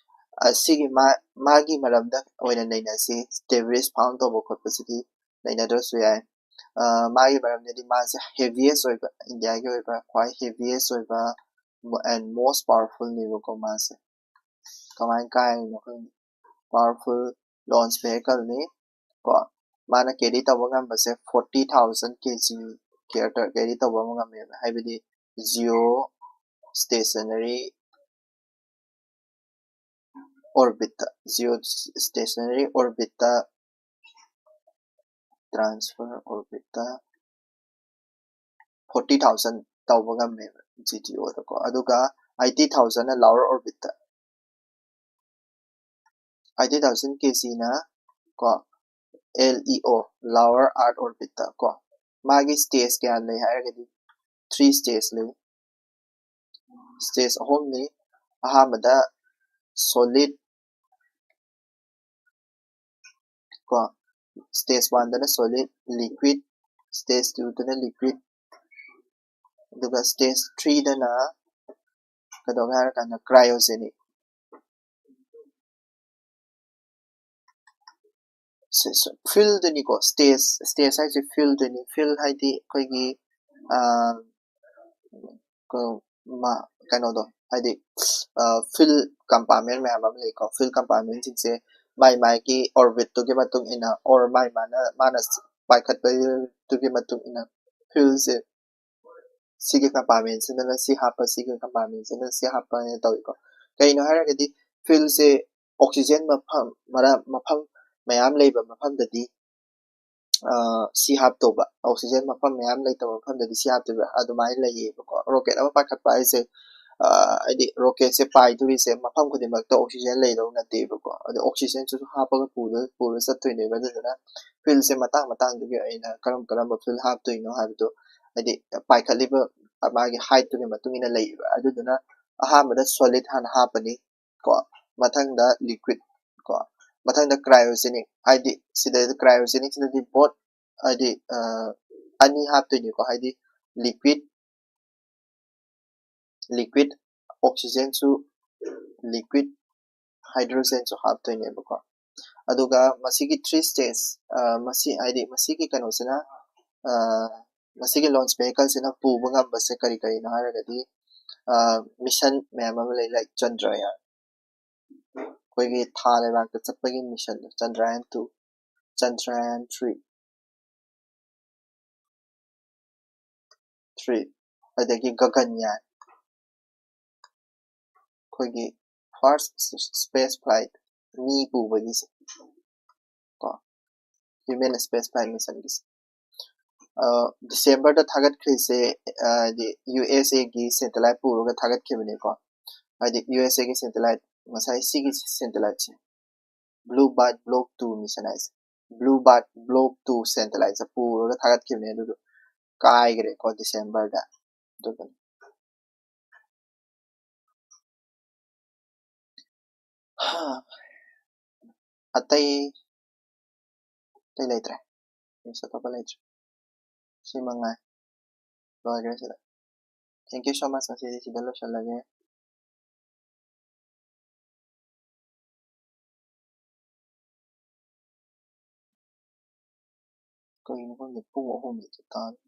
ꯑꯁꯤꯒꯤ ꯃꯥ-, ꯃꯥꯒꯤ ꯃꯔꯝꯗ ꯑꯣꯏꯅ ꯅꯩꯅꯁꯤ꯫ Debris found ꯇꯧꯕ ꯈꯣꯠꯄꯁꯤꯗꯤ ꯅꯩꯅꯗ꯭ꯔꯁꯨ ꯌꯥꯏ꯫ ꯑ, ꯃꯥꯒꯤ ꯃꯔꯝꯗꯗꯤ ꯃꯥꯁꯦ heaviest ꯑꯣꯏꯕ, ꯏꯟꯗꯤꯌꯥꯒꯤ ꯑꯣꯏꯕ ꯈ꯭ꯋꯥꯏ heaviest ꯑꯣꯏꯕ and most powerful ꯅꯦꯕꯀꯣ ꯃꯥꯁꯦ꯫ ꯀꯃꯥꯏꯅ ꯀꯥꯏꯔꯤꯅꯣ ꯈꯪꯗꯦ꯫ Powerful launch vehicle ꯅꯤ ꯀꯣ꯫ ꯃꯥꯅ carry ꯇꯧꯕ ꯉꯝꯕꯁꯦ forty thousand K G carry ꯇꯧꯕ ꯑꯃ ꯉꯝꯃꯦꯕ꯫ ꯍꯥꯏꯕꯗꯤ geo stationary orbit ꯇ, geo stationary orbit ꯇ transfer orbit ꯇ forty thousand ꯇꯧꯕ ꯉꯝꯃꯦꯕ G T O ꯗꯀꯣ꯫ ꯑꯗꯨꯒ eighty thousand ꯅ lower orbit ꯇ, eighty thousand K G ꯅ ꯀꯣ, L E O, lower earth orbit ꯇ ꯀꯣ꯫ ꯃꯥꯒꯤ stage ꯀꯌꯥ ꯂꯩ ꯍꯥꯏꯔꯒꯗꯤ three stage ꯂꯩ꯫ Stage ꯑꯍꯨꯝꯅꯤ꯫ ꯑꯍꯥꯟꯕꯗ solid ꯀꯣ, stage one ꯗꯅ solid, liquid, stage two ꯗꯅ liquid, ꯑꯗꯨꯒ stage three ꯗꯅ ꯀꯩꯗꯧꯒꯦ ꯍꯥꯏꯔꯀꯥꯟꯗ cryogenic꯫ ꯐꯤꯜꯗꯨꯅꯤꯀꯣ, stage, stage ꯍꯥꯏꯁꯦ ꯐꯤꯜꯗꯨꯅꯤ꯫ ꯐꯤꯜ ꯍꯥꯏꯗꯤ ꯑꯩꯈꯣꯏꯒꯤ, ꯑ, ꯀ-, ꯃ-, ꯀꯩꯅꯣꯗꯣ, ꯍꯥꯏꯗꯤ, ꯑ, field compartment ꯃꯌꯥꯝ ꯑꯃ ꯂꯩꯀꯣ꯫ Field compartment ꯁꯤꯡꯁꯦ ꯃꯥꯏ ꯃꯥꯏꯒꯤ orbit ꯇꯨꯒꯤ ꯃꯇꯨꯡ ꯏꯟꯅ, or ꯃꯥꯏ ꯃꯥꯅ, ꯃꯥꯅ ꯄꯥꯏꯈꯠꯄꯗꯨꯒꯤ ꯃꯇꯨꯡ ꯏꯟꯅ field ꯁꯦ ꯁꯤꯒꯤ compartment ꯁꯤꯗꯅ ꯁꯤ ꯍꯥꯞꯄ, ꯁꯤꯒꯤ compartment ꯁꯤꯗꯅ ꯁꯤ ꯍꯥꯞꯄ ꯍꯥꯏꯅ ꯇꯧꯏꯀꯣ꯫ ꯀꯩꯅꯣ ꯍꯥꯏꯔꯒꯗꯤ field ꯁꯦ oxygen ꯃꯐꯝ, ꯃꯔꯝ, ꯃꯐꯝ ꯃꯌꯥꯝ ꯂꯩꯕ ꯃꯐꯝꯗꯗꯤ, ꯑ, ꯁꯤ ꯍꯥꯞꯇꯧꯕ, oxygen ꯃꯐꯝ ꯃꯌꯥꯝ ꯂꯩꯇꯕ ꯃꯐꯝꯗꯗꯤ ꯁꯤ ꯍꯥꯞꯇꯣꯏꯕ, ꯑꯗꯨꯃꯥꯏꯅ ꯂꯩꯌꯦꯕꯀꯣ꯫ Rocket ꯑꯃ ꯄꯥꯏꯈꯠꯄ ꯍꯥꯏꯁꯦ, ꯑ, ꯍꯥꯏꯗꯤ rocket ꯁꯦ ꯄꯥꯏꯗꯣꯔꯤꯁꯦ ꯃꯐꯝ ꯈꯨꯗꯤꯡꯃꯛꯇ oxygen ꯂꯩꯗꯧ ꯅꯠꯇꯦꯕꯀꯣ꯫ ꯑꯗꯣ oxygen ꯁꯨ ꯍꯥꯞꯄꯒ ꯄꯨꯗ-, ꯄꯨꯔ ꯆꯠꯇꯣꯏꯅꯦꯕ꯫ ꯑꯗꯨꯗꯨꯅ field ꯁꯦ ꯃꯇꯥꯡ ꯃꯇꯥꯡꯗꯨꯒꯤ ꯑꯣꯏꯅ ꯀꯔꯝ ꯀꯔꯝꯕ field ꯍꯥꯞꯇꯣꯏꯅꯣ ꯍꯥꯏꯕꯗꯣ, ꯍꯥꯏꯗꯤ ꯄꯥꯏꯈꯠꯂꯤꯕ ꯃꯥꯒꯤ height ꯇꯨꯒꯤ ꯃꯇꯨꯡ ꯏꯟꯅ ꯂꯩꯌꯦꯕ꯫ ꯑꯗꯨꯗꯨꯅ ꯑꯍꯥꯟꯕꯗ solid ꯍꯥꯟꯅ ꯍꯥꯞꯄꯅꯤ ꯀꯣ, ꯃꯊꯪꯗ liquid ꯀꯣ, ꯃꯊꯪꯗ cryogenic, ꯍꯥꯏꯗꯤ ꯁꯤꯗꯩꯗ cryogenic ꯁꯤꯗꯗꯤ both, ꯍꯥꯏꯗꯤ ꯑꯅꯤ ꯍꯥꯞꯇꯣꯏꯅꯤꯀꯣ, ꯍꯥꯏꯗꯤ liquid liquid oxygenꯁꯨ liquid hydrogenꯁꯨ ꯍꯥꯞꯇꯣꯏꯅꯦꯕꯀꯣ꯫ ꯑꯗꯨꯒ ꯃꯁꯤꯒꯤ three stage, ꯃꯁꯤ ꯍꯥꯏꯗꯤ ꯃꯁꯤꯒꯤ ꯀꯩꯅꯣꯁꯤꯅ, ꯃꯁꯤꯒꯤ launch vehicleꯁꯤꯅ ꯄꯨꯕ ꯉꯝꯕꯁꯦ ꯀꯔꯤ ꯀꯔꯤꯅꯣ ꯍꯥꯏꯔꯒꯗꯤ, mission ꯃꯌꯥꯝ ꯑꯃ ꯂꯩ, like ꯆꯟꯗ꯭ꯔꯌꯥꯟ, ꯑꯩꯈꯣꯏꯒꯤ ꯊꯥ ꯂꯩꯕꯥꯛꯇ ꯆꯠꯄꯒꯤ missionꯗꯣ, Chandrayaan two, Chandrayaan three, three, ꯑꯗꯒꯤ ꯒꯒꯟꯌꯥꯟ, ꯑꯩꯈꯣꯏꯒꯤ first space flight, ꯃꯤ ꯄꯨꯕꯒꯤꯁꯦ ꯀꯣ, human space flight missionꯒꯤꯁꯦ꯫ Decemberꯗ ꯊꯥꯒꯠꯈ꯭ꯔꯤꯁꯦ, ꯍꯥꯏꯗꯤ USAꯒꯤ satellite ꯄꯨꯔꯒ ꯊꯥꯒꯠꯈꯤꯕꯅꯦꯀꯣ꯫ ꯍꯥꯏꯗꯤ USAꯒꯤ satellite, ꯉꯁꯥꯏ ꯁꯤꯒꯤ satelliteꯁꯦ, Blue Bird Block two mission ꯍꯥꯏꯁꯦ, Blue Bird Block two satelliteꯁꯦ ꯄꯨꯔꯒ ꯊꯥꯒꯠꯈꯤꯕꯅꯦ, ꯑꯗꯨꯗꯣ ꯀꯥꯏꯈ꯭ꯔꯦꯀꯣ Decemberꯗ꯫ ꯑꯗꯨꯒ ꯑꯇꯩ ꯑꯇꯩ ꯂꯩꯇ꯭ꯔꯦ, news ꯑꯇꯣꯞꯄ ꯂꯩꯇ꯭ꯔꯦ꯫ ꯁꯤ ꯃꯉꯥꯏ, ꯂꯣꯏꯈ꯭ꯔꯦ ꯁꯤꯗ꯫ Thank you so much, ꯉꯁꯤꯗꯤ ꯁꯤꯗ ꯂꯣꯏꯁꯤꯜꯂꯒꯦ꯫ ꯀꯩꯅꯣ ꯈꯪꯗꯦ, ꯄꯨꯡ ꯑꯍꯨꯝꯗꯤ ꯆꯞ ꯇꯥꯔꯦ꯫